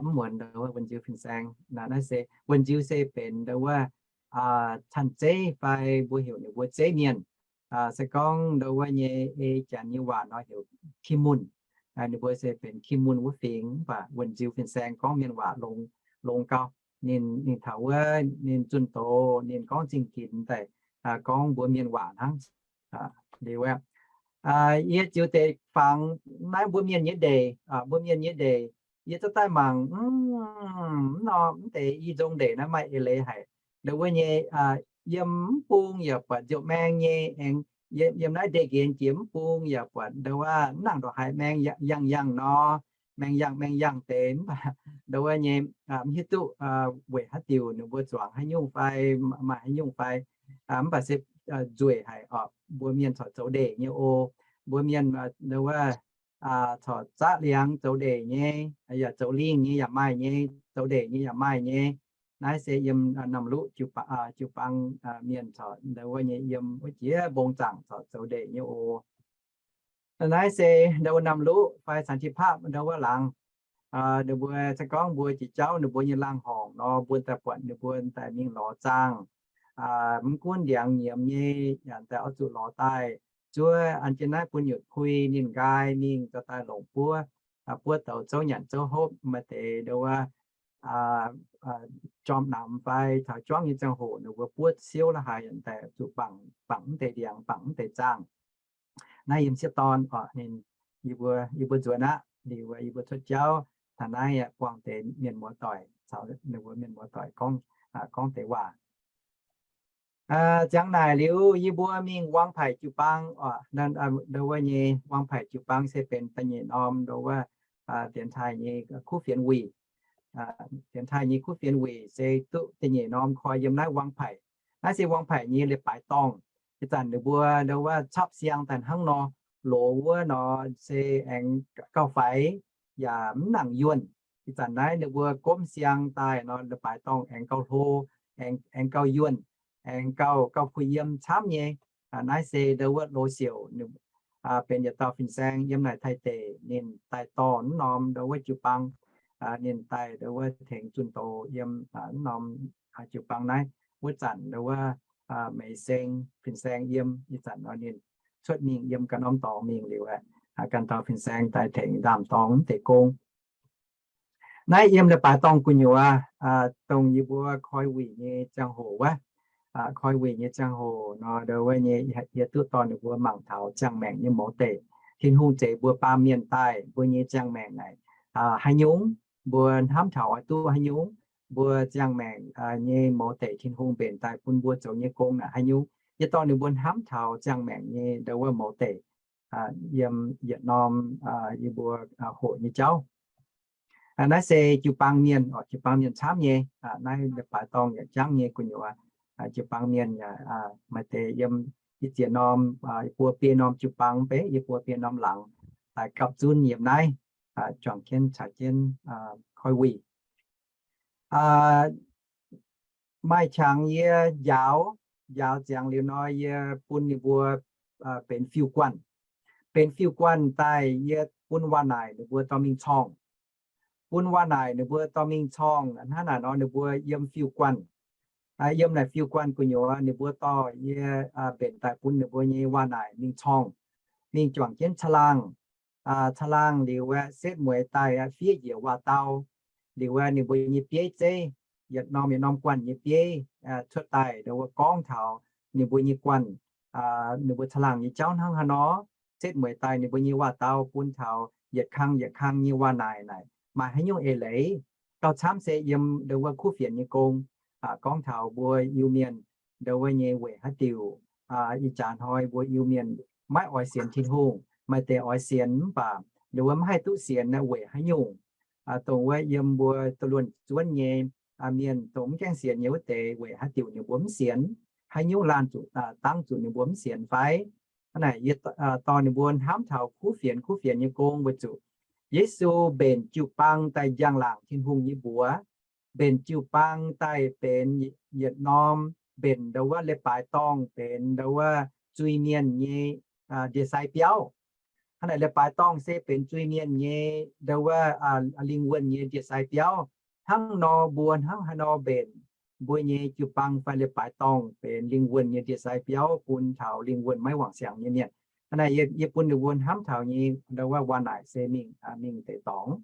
Mv muonz ndo wuov wuonh nziu fin-saeng naaiv se, wuonh nziu se benx ndo wuov canh zeiv fai mbuo heuc ninh mbuo zeiv mienh. Se gorngv ndo wuov nyei ei janx nyei waac nor heuc Kimun. Ninh mbuo se benx Kimun wuov fingx, mv baac wuonh nziu fin-saeng gorngv mienh waac longx, longx gau. Ninh, ninh taux wuov ninh zunh doz ninh gorngv zingh ginx daaih gorngv mbuo mienh waac hnangv. Liuz, yie ziux deix fangx naaiv mbuo mienh nyei ndeic, mbuo mienh nyei ndeic, yie za'gengh daaih mangc, mv nor mv deix i nzong ndeic naaiv maaih eix leiz haic. Ndo wuov nyei, yiem mv bung yaac buatc nziouv maeng nyei, aengx yiem naaiv ndeic nqenx jiex mv bung yaac buatc ndo wuov mv nangc ndongc haaix maeng yangh yangh nor, maeng yangh maeng yangh deix, mv baac ndo wuov nyei mv hiuv duqv weic haaix diuc ninh mbuo zuangx haaix nyungc fai maaih haaix nyungc fai, mv baac se nzueic haic oc. Mbuo mienh corc zoux ndeic nyei oc. Mbuo mienh ndo wuov corc zaqv liangx zoux ndeic nyei, yaac zoux lingh nyei yaac maaih nyei, zoux ndeic nyei yaac maaih nyei. Naaiv se yiem Namluqv jiu-baang mienh corc ndo wuov nyei yiem wuov jiex mbong zaangc corc zoux ndeic nyei oc. Naaiv se ndo wuov Namluqv fai Santipat ndo wuov laangz. Ninh mbuo se gorngv mbuo jiex jauv ninh mbuo nyei laangh horngc nor, mbuo daaih buatc ninh mbuo daaih mingh lorz zaangh. Mv gunv ndiangx nyiemz nyei yaac daaih oix zuqc lorz daaih. Zuov an jienv naaiv bun nyutc pui ninh nqaai mingh dorh daaih longc buov, buov douz zouv nyanc zouv hopv. Maaih deix ndo wuov jorm namx fai taux juangv nyei ziangh hoc ninh mbuo buov siouv la'haaix yaac daaih zuqc bangc, bangc mv deix ndiangx, bangc mv deix zaangh. Naaiv yiem sieqv dorn oc, ninh, yie mbuo, yie mbuo nzuonx aqv. Liuz yie mbuo cuotv jauv taux naaiv yaac buangh deix mienh muoz-doic caux ninh mbuo mienh muoz-doic gorngv, gorngv deix waac. Ziangx naaic liuz yie mbuo mingh วางไผ่ jiu-baang oc. Ndo wuov nyei วางไผ่ jiu-baang se benx da'nyeic norm ndo wuov dienx taaih nyei kuv fienx wuic. Dienx taaih nyei kuv fienx wuic se duqv da'nyeic norm koi yiem naaiv วางไผ่. Naaiv se วางไผ่ nyei leiz-baaix dorngh. Ih zanc ninh mbuo ndo wuov capv siang daaih hnangv nor, loz wuov nor se aengx gauh faix, yaac mv nangc yuonh. Ih zanc naaiv ninh mbuo gomv siang daaih nor, leiz-baaix dorngh aengx gauh hlo, aengx, aengx gauh yuonh, aengx gauh, gauh kuh yiem camv nyei. Naaiv se ndo wuov loz siouc, benx yietc dauh fin-saeng yiem naaic Taiv deic, ninh daaih dorh mv norm ndo wuov jiu-baang. Ninh daaih ndo wuov tengx zunh doz yiem mv norm jiu-baang naaiv. Wuov zanc ndo wuov Meix Seng fin-saeng yiem, ih zanc nor ninh cuotv mingh yiem ganh norm dorngx mingh liuz, ganh dauh fin-saeng daaih tengx ndaamv-dorng mv deix gong. Naaiv yiem leiz-baaix dorngh gu'nyuoz, dongh yie mbuo koi wuic nyei ziangh hoc wuov. Koi wuic nyei ziangh hoc nor, ndo wuov nyei yie duqv dorh ninh mbuo mangc taux ziangh maengc nyei mouz deic. Tin-Hungh zeix mbuo baamh mienh daaih, mbuo nyei ziangh maengc naaic haaix nyungc, mbuo hnamv taux oix duqv haaix nyungc, mbuo ziangh maengc nyei mouz deic Tin-Hungh mbenc daaih bun mbuo zoux nyei gong naaic haaix nyungc. Yie dorh ninh mbuo hnamv taux ziangh maengc nyei ndo wuov mouz deic yiem yietc norm yie mbuo hoqc nyei jauv. Naaiv se jiu-baang mienh, jiu-baang mienh camv nyei. Naaiv leiz-baaix dorngh yaac jangv nyei gu'nyuoz. Jiu-baang mienh yaac maaih deix yiem i ziex norm, yie mbuo biei norm jiu-baang mv bei, yie mbuo biei norm laangz daaih gapv zunv yiem naaiv, juangc jienv caux jienv koi wuic. Maaih qangx yie njaaux, njaaux ziangx liuz nor, yie bun ninh mbuo benx fiuv-guanh. Benx fiuv-guanh daaih yie bun waac-naaic ninh mbuo dorh mingh corngh. Bun waac-naaic ninh mbuo dorh mingh corngh hnangv naaic nor ninh mbuo yiem fiuv-guanh. Yiem naaic fiuv-guanh gu'nyuoz ninh mbuo dorh yie mbenc daaih bun ninh mbuo nyei waac-naaic mingh corngh, mingh juangc jienv caangh laangh. Caangh laangh liuz aeqv, setv mueiz daaih fiev njiec waac-dau. Liuz aeqv, ninh mbuo nyei bieiv zeiv, yietc norm yietc norm guanh nyei bieiv cuotv daaih, ndo wuov gorngv taux ninh mbuo nyei guanh, ninh mbuo caangh laangh nyei jauv hnangv haaix nor. Setv mueiz daaih ninh mbuo nyei waac-dau bun taux yietc kang yietc kang nyei waac-naaic naaic maaih haaix nyungc eix leiz. Gauh camv se yiem ndo wuov kuv fienx nyei gong, gorngv taux mbuo Iu-Mienh ndo wuov nyei weic haaix diuc ih jaax hnoi mbuo Iu-Mienh maiv oix sienx Tin-Hungh. Maaih deix oix sienx mv baac ndo wuov maiv haih duqv sienx weic haaix nyungc. Dongh wuov yiem mbuo da'luonx zuonv nyei mienh dongh mv gaengh sienx nyei wuov deix weic haaix diuc ninh mbuo mv sienx, haaix nyungc laanh zuqc dangv zuqc ninh mbuo mv sienx fai? Hnangv naaic yie dorh ninh mbuo hnamv taux kuv fienx, kuv fienx nyei gong weic zuqc Yesu mbenc jiu-baang daaih njang-laangc Tin-Hungh nyei mbuox, mbenc jiu-baang daaih benx yietc norm, mbenc ndo wuov leiz-baaix dorngh benx ndo wuov zuiz-mienh nyei ndie-sai biauv. Hnangv naaic leiz-baaix dorngh se benx zuiz-mienh nyei ndo wuov lingh wuonh nyei ndie-sai biauv. Hnangv nor mbuo hnangv haaix nor mbenc mbuo nyei jiu-baang fai leiz-baaix dorngh benx lingh wuonh nyei ndie-sai biauv bun taux lingh wuonh maiv wangc siangx nyei mienh. Hnangv naaic yie bun ninh mbuo hnamv taux nyei ndo wuov waac-naaic se mingh, mingh deix dorngx.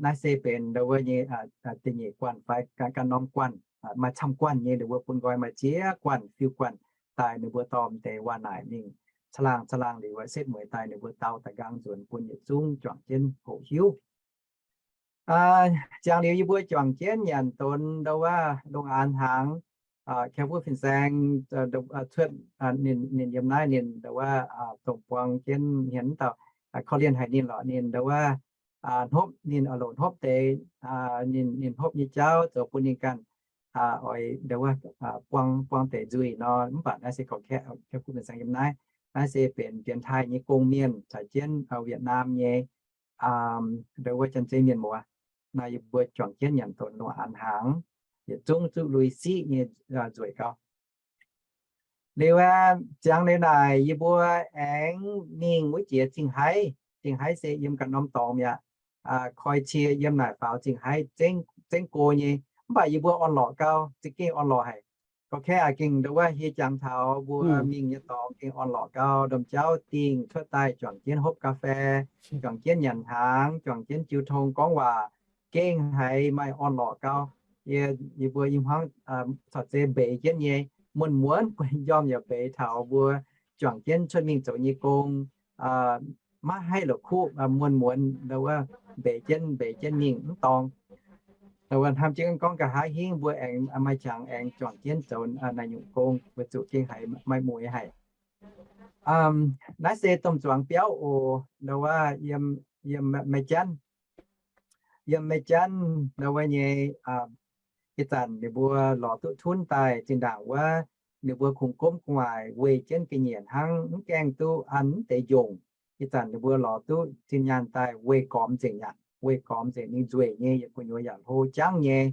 Naaiv se benx ndo wuov nyei da'nyeic guanh fai ganh norm guanh. Maaih camv guanh nyei ninh mbuo bun nqoi maaih ziex guanh fiuv-guanh daaih ninh mbuo dorh deix waac-naaic mingh caangh laangh, caangh laangh liuz setv mueiz daaih ninh mbuo dau da'nqaang nzuonx bun yietc zungv juangc jienv hoqc hiuv. Ziangx liuz yie mbuo juangc jienv nyanc donx ndo wuov lungh aanx hnaangx, Kae Fuv Fin-Saeng cuotv, ninh yiem naaiv ninh ndo wuov dongh buang jienv hmien mv dauh, korv-lienh haic ninh lorqc. Ninh ndo wuov hnopv, ninh oix loc hnopv deix, ninh, ninh hnopv nyei jauv zoux bun ninh ganh oix ndo wuov buang, buang deix nzuih nor. Mv baac naaiv se gorqv-kaeqv, Kae Fuv Fin-Saeng yiem naaiv. Naaiv se benx dienx taaih nyei gong-mienh caux jienv Wietc Naam nyei ndo wuov Janx-Zei mienh muoz. Naaiv yie mbuo juangc jienv nyanc donx lungh aanx hnaangx, yietc zungv zuqc lui-siqv nyei nzueic gauh. Liuz aeqv, ziangx liuz naaic yie mbuo aengx mingh wuov jiex Zingh Haiv. Zingh Haiv se yiem ganh norm dorngx mi'aqv. Koi cie yiem naaic faaux Zingh Haiv zengv go nyei. Mv baac yie mbuo orn-lorqc gauh, za'gengh orn-lorqc haic. Gorqv-kaeqv aqc gengh ndo wuov hieh jangx taux mbuo mingh nyei dorngx gengh orn-lorqc gauh. Ndom jauv dingh cuotv daaih juangc jienv hopv ga'fei, juangc jienv nyanc hnaangx, juangc jienv jiu tong gorngv waac, gengh haiz maaih orn-lorqc gauh. Yie, yie mbuo i hmuangv caux zei mbeix jienv nyei, muonz-muonz guei njormh yaac mbeix taux mbuo juangc jienv cuotv mingh zoux nyei gong, maiv haih la'kuqv, muonz-muonz ndo wuov mbeix jienv mbeix jienv mingh mv dorngx. Ndo wuov hnamv jienv gorngv nqa'haav hingv mbuo aengx maaih qangx aengx juangc jienv zoux naaiv nyungc gong, weic zuqc gengh haiz maaih mueiz haic. Naaiv se domh zuangx biauv oc. Ndo wuov yiem, yiem Meiv Janv, yiem Meiv Janv ndo wuov nyei, ih zanc ninh mbuo lorz duqv tunv daaih zinh ndaangc wuov, ninh mbuo kungx gomv gu'nguaaic weih jienv ga'nyiec hnangv, mv gaengh duqv an mv deix njongc. Ih zanc ninh mbuo lorz duqv zinh nyaanh daaih weih gormx nzengc aqv. Weih gormx nzengc, ninh nzueic nyei, yietc gu'nyuoz yaac hlo jangv nyei.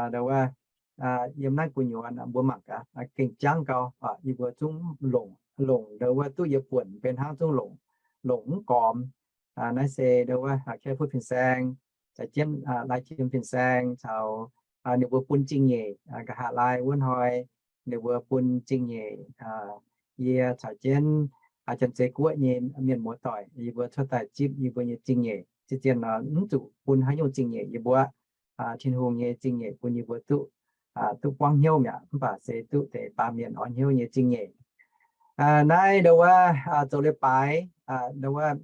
Ndo wuov, yiem naaiv gu'nyuoz mbuo mangc gaax, gengh jangv gau. Yie mbuo zungv longc, longc ndo wuov duqv yie buonc benx hnangv zungv longc, longc mv gormx. Naaiv se ndo wuov Kae Fuv Fin-Saeng caux jienv Lai Jiem Fin-Saeng caux ninh mbuo bun zingh nyeic, nqa'haav laai wuov hnoi ninh mbuo bun zingh nyeic. Yie caux jienv Janx-Zei Guoqv nyei mienh muoz-doic, yie mbuo cuotv daaih zipv yie mbuo nyei zingh nyeic. Zien-zien nor mv zuqc bun haaix nyungc zingh nyeic yie mbuo. Tin-Hungh nyei zingh nyeic bun yie mbuo duqv, duqv buangv hnyouv mi'aqv, mv baac se duqv deix baamh mienh orn hnyouv nyei zingh nyeic. Naaiv ndo wuov zoux leiz-baaix, ndo wuov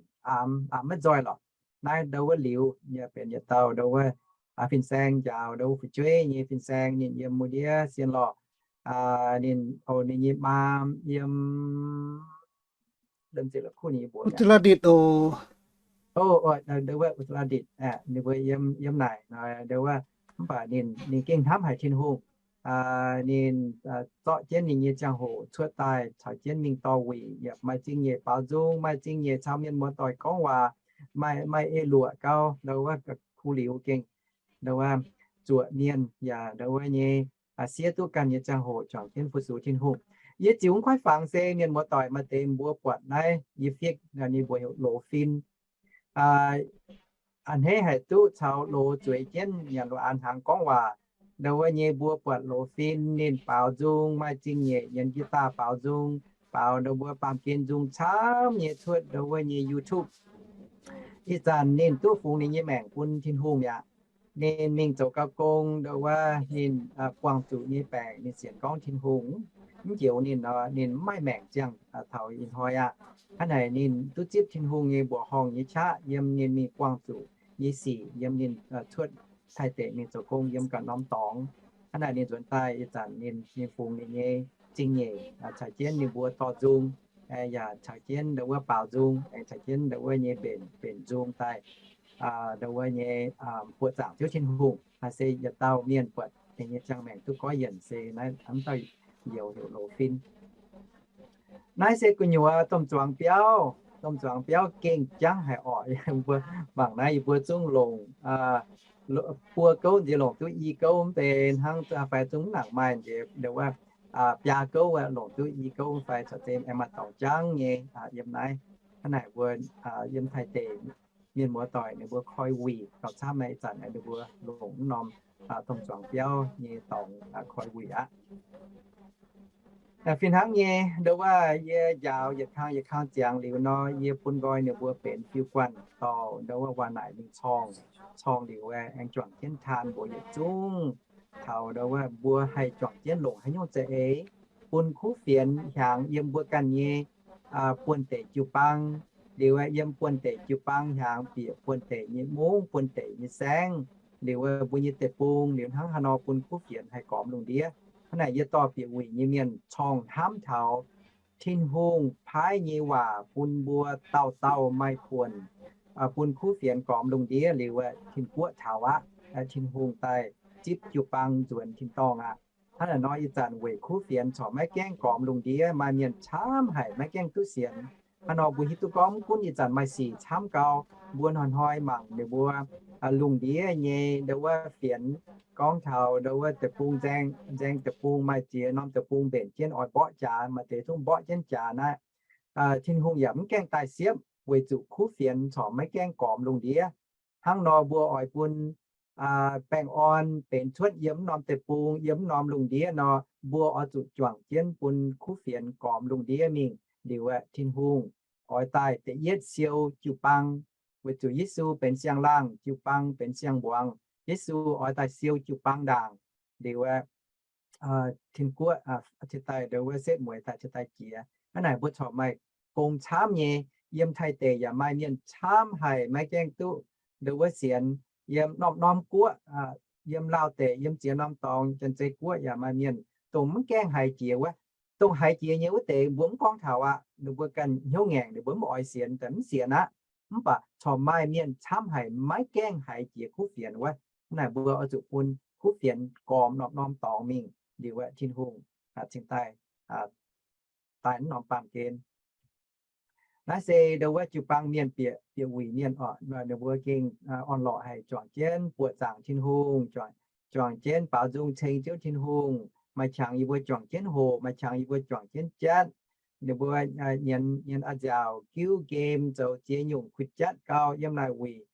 maiv nzoih lorqc. Naaiv ndo wuov liuz yaac benx yietc dauh ndo wuov fin-saeng njaaux ndo wuov fu'jueiv nyei fin-saeng, ninh yiem Mbuo Ndiev Sien Lorh. Ninh, o, ninh nyei maam yiem Uttaradic oc. Ndo wuov Uttaradic, ninh mbuo yiem, yiem naaic ndo wuov, mv baac ninh, ninh gengh hnamv haic Tin-Hungh. Ninh zorqv jienv ninh nyei ziangh hoc cuotv daaih caux jienv mingh dorh wuic, yaac maaih zingh nyeic baaux nzung, maaih zingh nyeic caux mienh muoz-doic gorngv waac, maaih, maaih eix luoqc gau, ndo wuov kuv liuz gengh ndo wuov zuoqc mienh yaac ndo wuov nyei siev duqv ganh nyei ziangh hoc juangc jienv fu-sux Tin-Hungh. Yie ziux mv kuaaiv fangx se mienh muoz-doic maaih deix mbuo buatc naaiv yie fiev ninh mbuo heuc loz-fin. A'hneiv haic duqv caux loz zueiz jienv nyanc loz-aan hnaangx gorngv waac. Ndau wuov nyei mbuo buatc loz-fin ninh baaux nzung, maaih zingh nyeic nyanc jiex daaih baaux nzung, baaux ndau mbuo baamh gen nzung camv nyei cuotv ndau wuov nyei YouTube. Ih zanc ninh duqv fungx ninh nyei maengc bun Tin-Hungh mi'aqv. Ninh mingh zoux gau gong ndau wuov ninh buangh zuqc nyei baengc, ninh sienx gorngv Tin-Hungh mv njoux ninh nor, ninh mv maaih maengc ziangh taux ih hnoi aqv. Hnangv naaic ninh duqv zipv Tin-Hungh nyei mbuoqc horngh nyei qaqv yiem ninh mingh buangh zuqc nyei sic, yiem ninh cuotv Taiv deic mingh zoux gong yiem ganh norm dorngx. Hnangv naaic ninh nzuonx daaih ih zanc ninh, ninh fungx ninh nyei zingh nyeic caux jienv ninh mbuo dorh nzung, yaac caux jienv ndau wuov baaux nzung, aengx caux jienv ndau wuov nyei mbenc, mbenc nzung daaih ndau wuov nyei buoqc zaangc Ziouv Tin-Hungh. Naaiv se yietc dauh mienh buatc ninh nyei ziangh maengc duqv goiv yienc se naaiv hnamv dauh youz heuc loz-fin. Naaiv se gu'nyuoz domh zuangx biauv. Domh zuangx biauv gengh jangv haic orqc. Mbuo mangc naaiv yie mbuo zungv longc buo gouv nziex longc duqv i gouv mv bei hnangv, fai zungv mv nangc maaih nziex ndau wuov biaa gouv longc duqv i gouv fai caux zeiz aengx maaih dorngx jangv nyei yiem naaiv. Hnangv naaic mbuo yiem Taiv deic mienh muoz-doic ninh mbuo koi wuic gauh camv. Naaiv ih zanc ninh mbuo longc mv norm domh zuangx biauv nyei dorngx koi wuic aqv. Fih hnangv nyei, ndau wuov yie njaaux yietc kang yietc kang ziangx liuz nor, yie bun nqoi ninh mbuo benx fiuv-guanh dorh ndau wuov waac naaic mingh corng. Corng liuz aengx juangc jienv taan mbuox yietc zungv taux ndau wuov mbuo haih juangc jienv longc haaix nyungc za'eix bun kuv fienx hiaangx yiem mbuo ganh nyei buonv-deic jiu-baang, liuz yiem buonv-deic jiu-baang hiaangx bieqc buonv-deic nyei mungv, buonv-deic nyei saengv, liuz mbuo nyei deic-bung, liuz hnangv haaix nor bun kuv fienx haih gormx lungh ndiev. Hnangv naaic yie dorh bieqc wuic nyei mienh corng hnamv taux Tin-Hungh paaiv nyei waac bun mbuo dauh dauh maaih buonc, bun kuv fienx gormx lungh ndiev liuz, Tin-Guoqv taux aqv. Tin-Hungh daaih zipv jiu-baang nzuonx tin-dorngh aqv. Hnangv naaic nor ih zanc weic kuv fienx corc maiv gaengh gormx lungh ndiev, maaih mienh camv haic maiv gaengh duqv sienx. Hnangv nor mbuo hiuv duqv gorngv mv gunv ih zanc maaih sic camv gau, mbuo hnoi-hnoi mangc ninh mbuo lungh ndiev nyei ndau wuov fienx, gorngv taux ndau wuov deic-bung nzaeng, nzaeng deic-bung maaih ziex norm deic-bung mbenc jienv oix mborqv jaax, maaih deix zungv mborqv jienv jaax naaiv. Tin-Hungh yaac mv gaengh daaih siepv weic zuqc kuv fienx corc maiv gaengh gormx lungh ndiev. Hnangv nor mbuo oix bun baengh orn benx cuotv yiem mv norm deic-bung, yiem mv norm lungh ndiev nor, mbuo oix zuqc juangc jienv bun kuv fienx gormx lungh ndiev mingh. Liuz aeqv, Tin-Hungh oix daaih da'yietv siou jiu-baang, weic zuqc Yesu benx siang-laangh, jiu-baang benx siang-mbuangz. Yesu oix daaih siou jiu-baang ndaangc. Liuz aeqv, Tin-Guoqv cingx daaih ndau wuov setv mueiz daaih cingx daaih jiex. Hnangv naaic mbuo corc maaih gong camv nyei. Yiem Taiv deic yaac maaih mienh camv haic maiv gaengh duqv ndau wuov sienx. Yiem norm-norm guoqv, yiem Laauv deic, yiem ziex norm dorngx, Janx-Zei guoqv yaac maaih mienh dongh mv gaengh haiz jiex wuov. Dongh haiz jiex nyei wuov deix mbuo mv gorngv taux aqv. Ninh mbuo ganh hnyouv ngaengc, ninh mbuo mv oix sienx, daaih mv sienx aqv. Mv baac corc maaih mienh camv haic maiv gaengh haiz jiex kuv fienx wuov. Hnangv naaic mbuo oix zuqc bun kuv fienx gormx norm-norm dorngx mingh. Liuz aeqv, Tin-Hungh cingx daaih daaih mv norm baamh gen. Naaiv se ndau wuov jiu-baang mienh bieqc, bieqc wuic mienh oc. Ninh mbuo gengh orn-lorqc haic, juangc jienv buoqc zaangc Tin-Hungh, juangc jienv baaux nzung ceng Ziouv Tin-Hungh. Maaih qangx yie mbuo juangc jienv hoqc, maaih qangx yie mbuo juangc jienv jatv. Ninh mbuo nyienz, nyienz a'nziaauc, giuv game, zoux ziex nyungc kuh jatv gau yiem naaic wuic.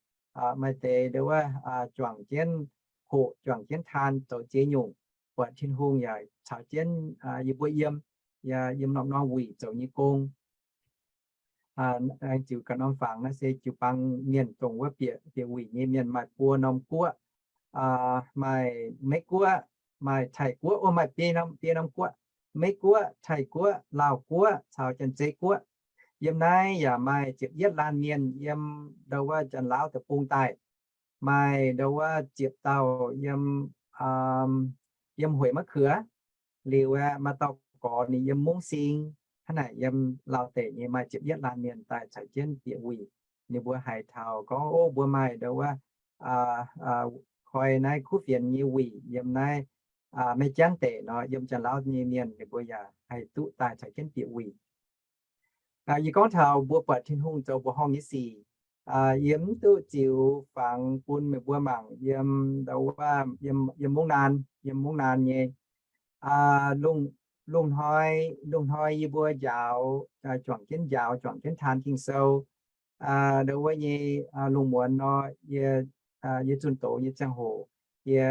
Maaih deix ndau wuov juangc jienv hoqc, juangc jienv taan, zoux ziex nyungc, buatc Tin-Hungh yaac caux jienv yie mbuo yiem, yiem norm-norm wuic zoux nyei gong. Aengx ziux ganh norm fangx naaiv se jiu-baang mienh dongh wuov bieqc, bieqc wuic nyei mienh maaih buo norm guoqv, maaih Meiv-Guoqv, maaih Taiv-Guoqv, o, maaih biei norm, biei norm guoqv, Meiv-Guoqv, Taiv-Guoqv, Laauv-Guoqv caux Janx-Zei guoqv. Yiem naaiv yaac maaih ziepc yietv laanh mienh yiem ndau wuov Janx-Laauv deic-bung daaih. Maaih ndau wuov ziepc dauh yiem, yiem Hueic Maiv Kuox. Liuz aeqv, maaih dauh gorx ninh yiem Mungv Sing. Hnangv naaic yiem Laauv deic nyei maaih ziepc yietv laanh mienh daaih caux jienv bieqc wuic. Ninh mbuo haiz taux gorngv, o, mbuo maaih ndau wuov koi naaiv kuv fienx nyei wuic yiem naaiv Meiv Jangv deic nor, yiem Janx-Laauv nyei mienh ninh mbuo yaac haih duqv daaih caux jienv bieqc wuic. Yie gorngv taux mbuo buatc Tin-Hungh zoux mbuoqc horngh nyei sic, yie mv duqv ziux fangx bun meih mbuo mangc yiem ndau wuov, yiem, yiem Mungv Naan, yiem Mungv Naan nyei lungh, lungh hnoi, lungh hnoi yie mbuo njaaux, juangc jienv njaaux, juangc jienv taan Ging-Sou, ndau wuov nyei lungh muonz nor, yie, yie zunh doz nyei ziangh hoc, yie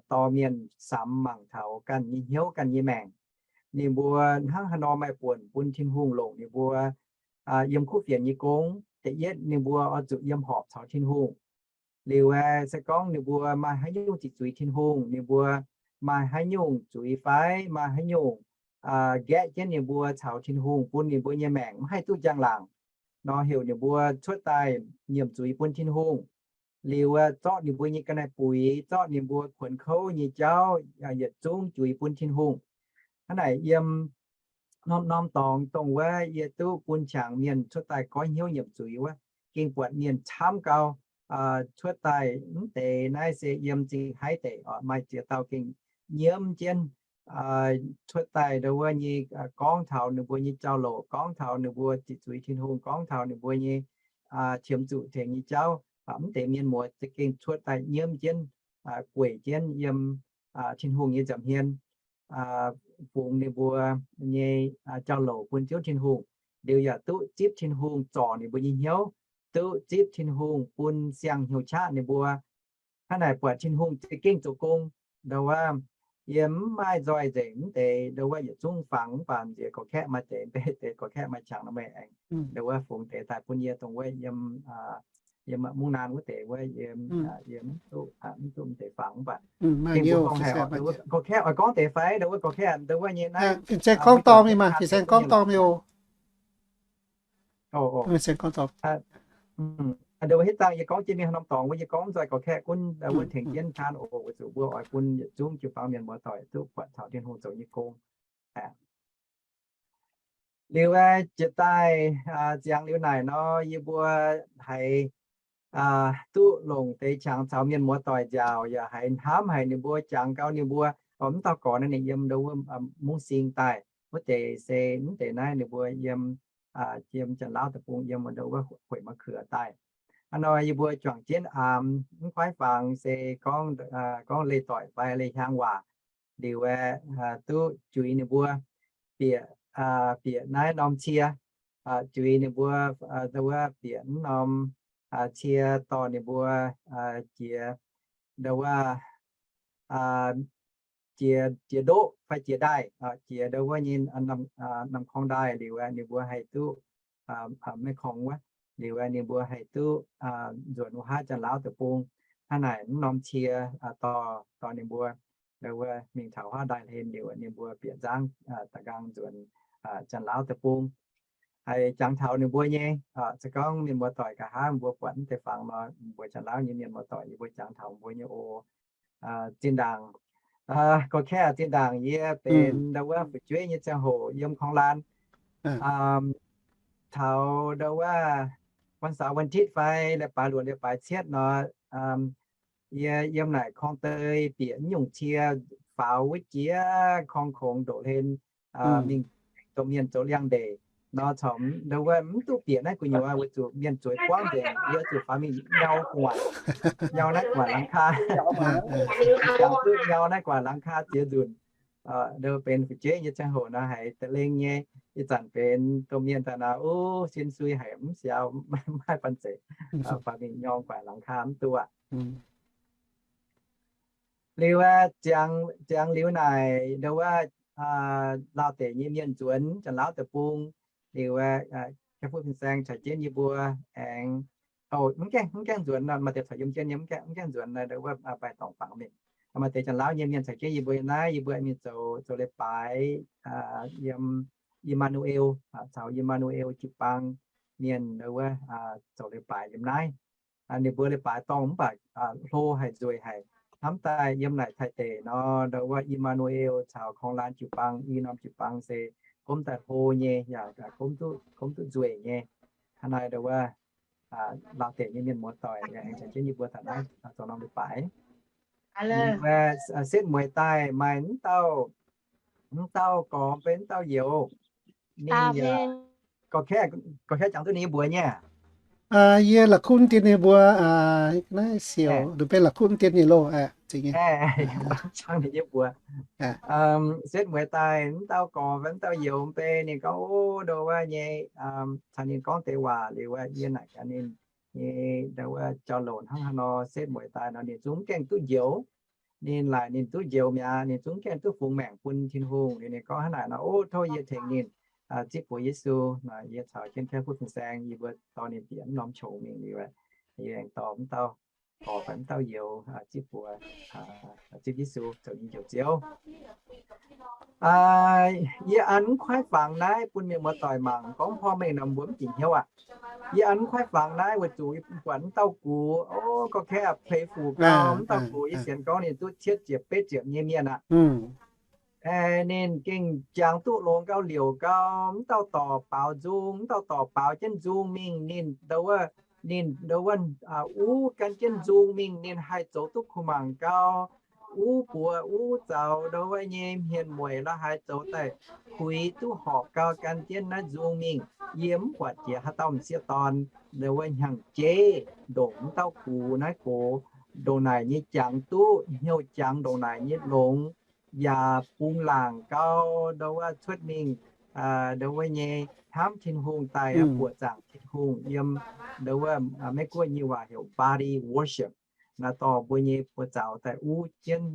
dorh mienh samx mangc taux ganh nyei hnyouv, ganh nyei maengc. Ninh mbuo hnangv haaix nor maaih buonc bun Tin-Hungh longc ninh mbuo yiem kuv fienx nyei gong. Da'yietv, ninh mbuo oix zuqc yiem horpc caux Tin-Hungh. Liuz aeqv, se gorngv ninh mbuo maaih haaix nyungc ziqc zuiz Tin-Hungh, ninh mbuo maaih haaix nyungc zuiz fai maaih haaix nyungc nqaeqv jienv ninh mbuo caux Tin-Hungh, bun ninh mbuo nyei maengc mv haih duqv njang-laangc nor, heuc ninh mbuo cuotv daaih nyiemc zuiz bun Tin-Hungh. Liuz aeqv, zorqv ninh mbuo nyei ga'naaiv-buix, zorqv ninh mbuo kuonx kouv nyei jauv yietc zungv juix bun Tin-Hungh. Hnangv naaic yiem norm-norm dorngx dongh wuov yie duqv bun qangx mienh cuotv daaih goiv hnyouv nyiemc zuiz wuov, gengh buatc mienh camv gau cuotv daaih. Mv deix naaiv se yiem Zingh Haiv deic oc, maaih ziex dauh gengh nyiemv jienv cuotv daaih ndau wuov nyei gorngv taux ninh mbuo nyei jauv-louc, gorngv taux ninh mbuo ziqc zuiz Tin-Hungh, gorngv taux ninh mbuo nyei qiemx zuqc tengx nyei jauv. Mv deix mienh muoz za'gengh cuotv daaih nyiemv jienv, gueic jienv yiem Tin-Hungh nyei nza'hmien, fungx ninh mbuo nyei jauv-louc bun Ziouv Tin-Hungh. Liuz yaac duqv zipv Tin-Hungh zorc ninh mbuo nyei hnyouv, duqv zipv Tin-Hungh bun siang-hnyouv qaqv ninh mbuo. Hnangv naaic buatc Tin-Hungh za'gengh zoux gong. Ndau wuov, yie mv maaih nzoih nzengc mv deix ndau wuov yietc zungv fangx mv baac nziex gorx-kaeqv maaih deix, mv deix gorx-kaeqv maaih qangx nor meih aengx ndau wuov fungx deix daaih bun yie dongh wuov yiem, yiem mungv naanv wuov deix wuov yie, yie mv duqv, mv duqv mv deix fangx mv baac gorx-kaeqv oix gorngv deix fai ndau wuov gorx-kaeqv ndau wuov nyei naaiv fin-saeng gorngv dorngc mingh maah, fin-saeng gorngv dorngc mingh oc. Ndau wuov hitv dangh yie gorngv jienv mingh haaix norm dorngx wuov yie gorngv nzoih gorx-kaeqv gunv ndau wuov tengx jienv taan oc, weic zuqc mbuo oix bun yietc zungv jiu-baang mienh muoz-doic duqv buatc taux Tin-Hungh zoux nyei gong. Liuz aeqv, jiex daaih ziangx liuz naaic nor, yie mbuo haiz duqv longc deix qangx caux mienh muoz-doic nziaauc, yaac haiz hnamv haic ninh mbuo, jangx gau ninh mbuo, mv dauh gorx naaiv ninh yiem ndau wuov Mungv Sing daaih, wuov deix se mv deix naaiv ninh mbuo yiem, yiem Janx-Laauv deic-bung yiem ndau wuov Hueic Ma'kuox daaih. Hnangv nor yie mbuo juangc jienv aamx mv kuaaiv fangx se gorngv, gorngv leih doic fai leih hiaang waac. Liuz aeqv, duqv juix ninh mbuo bieqc, bieqc naaiv norm cie, juix ninh mbuo ndau wuov bieqc mv norm cie dorh ninh mbuo jiex ndau wuov, jiex, jiex ndoqv fai jiex ndaaih, jiex ndau wuov nyei norm korng ndaaih liuz aeqv, ninh mbuo haih duqv maiv korng wuov. Liuz aeqv, ninh mbuo haih duqv nzuonx wuov haav Janx-Laauv deic-bung. Hnangv naaic mv norm cie dorh, dorh ninh mbuo ndau wuov mingh taux haav ndaaih hlen liuz, ninh mbuo bieqc nzangv da'nqaang nzuonx Janx-Laauv deic-bung. Haiz jangx taux ninh mbuo nyei, se gorngv mienh muoz-doic nqa'haav mbuo buatc mv deix fangx nor, mbuo Janx-Laauv nyei mienh muoz-doic yie mbuo jangx taux mbuo nyei oc. Zinh ndaangc, gorx-kaeqv, zinh ndaangc yie benx ndau wuov fu'jueiv nyei ziangh hoc yiem Korng-Laan, taux ndau wuov วันเสาร์ วันอาทิตย์ fai leiz-baaix luoqc leiz-baaix cietv nor, yie yiem naaic korng-dei bieqc nyungc cie faaux wuov jiex korng-kungx ndoqc hlen mingh domh mienh zoux liangx-ndeic nor, corc ndau wuov mv duqv bieqc naaiv gu'nyuoz weic zuqc mienh zueiz buangv nzengc, yie zuqc faaux mingh nyau gu'nguaaic, nyau naaiv gu'nguaaic หลังคา, jangx duqv nyau naaiv gu'nguaaic หลังคา ziex nzunc. Ndau benx fu'jueiv nyei ziangh hoc nor haiz da'leng nyei, ih zanc benx domh mienh daaih nor, uv, sin sui haic mv siaaux, maiv banh zeic, faaux mingh nyau gu'nguaaic หลังคา mv duqv aqv. Liuz aeqv, ziangx, ziangx liuz naaic ndau wuov Laauh deic nyei mienh nzuonx Janx-Laauv deic-bung. Liuz aeqv, Kaiv Fuqv Fin-Saeng caux jienv yie mbuo aengx, mv gaengh, mv gaengh nzuonx nor, maaih deix caux yiem jienv nyei, mv gaengh, mv gaengh nzuonx nor, ndau wuov mbaih dorngx fangx mingh. Maaih deix Janx-Laauv nyei mienh caux jienv yie mbuo naaiv, yie mbuo mingh zoux, zoux leiz-baaix yiem Ih^maa^nu^eel, caux Ih^maa^nu^eel jiu-baang mienh ndau wuov zoux leiz-baaix yiem naaiv. Ninh mbuo leiz-baaix dorngh mv baac hlo haic nzueic haic. Hnamv daaih yiem naaic Taiv deic nor, ndau wuov Ih^maa^nu^eel caux Korng-Laan jiu-baang i norm jiu-baang se gomv daaih hlo nyei, yaac gomv duqv, gomv duqv nzueic nyei. Hnangv naaic ndau wuov Laauh deic nyei mienh muoz-doic aengx caux jienv yie mbuo taux naaiv zoux norm leiz-baaix. Setv mueiz daaih maaih mv dauh, mv dauh gorx benx mv dauh youz. Ninh, gorx-kaeqv, gorx-kaeqv jangx duqv ninh nyei mbuox nyei aqv. Yie la'kuqv dien ninh mbuo, naaiv siouc, ninh benx la'kuqv dien ninh loh, aqv, zingh nyei. Setv mueiz daaih mv dauh gorx fai mv dauh youz mv bei ninh gorngv, o, ndo wuov nyei, caux ninh gorngv deix waac liuz, yie naaic gaax ninh nyei, ndo wuov jauv-louc hnangv haaix nor, setv mueiz daaih nor ninh zungv gaengh duqv njoux. Ninh laaic ninh duqv njoux mi'aqv, ninh zungv gaengh duqv fungx maengc bun Tin-Hungh. Liuz ninh gorngv hnangv naaic nor, o, tov yie tengx ninh zipv buoz Yesu. Yie caux jienv Kaeqv Fuqv Fin-Saeng yie mbuo dorh ninh bieqc mv norm qongx mingh liuz, yie aengx dorh mv dauh gorx fai mv dauh youz zipv buoz, zipv Yesu zoux ninh njoux Ziouv. Yie an mv kuaaiv fangx naaiv bun mienh muoz-doic mangc, gorngv porv mengh nor mbuo mv bieqc hnyouv aqv. Yie an mv kuaaiv fangx naaiv weic zuqc yie buatc mv dauh gux, o, gorngv kaeqv aqv, peix fuc gau, mv dauh gux yie sienx gorngv ninh duqv cietv ziepc betv ziepc nyei mienh aqv. Ninh gengh jangx duqv longx gau, liouc gau, mv dauh dorc baaux nzung, mv dauh dorc baaux jienv nzung mingh, ninh ndo wuov, ninh ndo wuov, uv gan jienv nzung mingh, ninh haih zoux duqv kuh mangc gau, uv buoz uv zaux ndo wuov nyei hmien mueic la'haaix zoux daaih kuix duqv horpc gau gan jienv naaiv nzung mingh. Yie mv buatc jiex haaix dauh m'sieqv dorn ndo wuov hnyangx-jeiv ndongc mv dauh gux naaiv gox ndongc naaic nyei jangx duqv, hnyouv jangx ndongc naaic nyei longx, yaac bungx laangc gau ndo wuov cuotv mingh ndo wuov nyei hnamv Tin-Hungh daaih buoqc zaangc Tin-Hungh yiem ndo wuov Meiv-Guoqv nyei waac heuc body worship. Naaiv dorh mbuo nyei buoz zaux daaih uv jienv,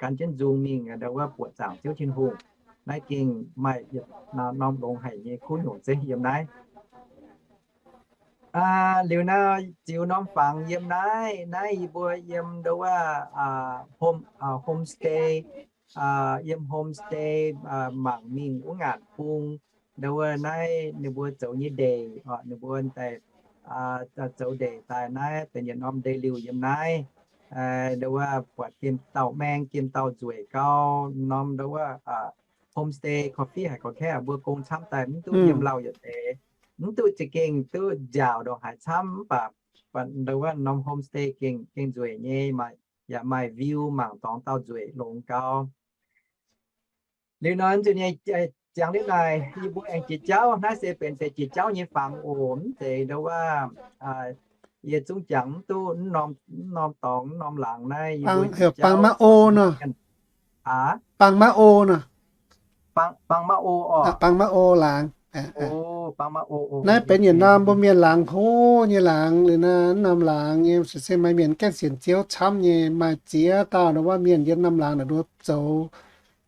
gan jienv nzung mingh ndo wuov buoqc zaangc Ziouv Tin-Hungh. Naaiv gengh maaih yietc norm longx haic nyei kuv nyungc zeiv yiem naaiv. Liuz naaiv ziux norm fangx yiem naaiv, naaiv yie mbuo yiem ndo wuov, homestay, yiem homestay, mangc mingh wuov ngaanc bung, ndo wuov naaiv ninh mbuo zoux nyei ndeic, ninh mbuo daaih zoux ndeic daaih naaiv benx yietc norm ndeic-liuh yiem naaiv. Ndo wuov buatc gem dauh maeng, gem dauh nzueic gau, norm ndo wuov homestay coffee haic gau kaeqv, mbuo gong camv daaih mv duqv yiem lauh yietc deix, mv duqv za'gengh duqv nziaauc ndongc haaix camv, mv baac ndo wuov norm homestay gengh, gengh nzueic nyei, yaac maaih view mangc dorngx dauh nzueic longx gau. Liuz nor nzunc nyei ziangx liuz naaic, yie mbuo aengx jiex jauv. Naaiv se benx deix jiex jauv nyei fangx oc. Mv zeiz ndo wuov, yie zungv jangx mv duqv mv norm dorngx mv norm laangz naaiv. Bang maiv o nor. Bang maiv o nor. Bang maiv o oc. Bang maiv o laangz. Naaiv benx yietc norm mbuo mienh laangz hlo nyei laangz. Liuz naaiv norm laangz nyei se maaih mienh gaengh sienx Ziouv camv nyei, maaih ziex dauh ndo wuov mienh yiem norm laangz naaic nduov zoux,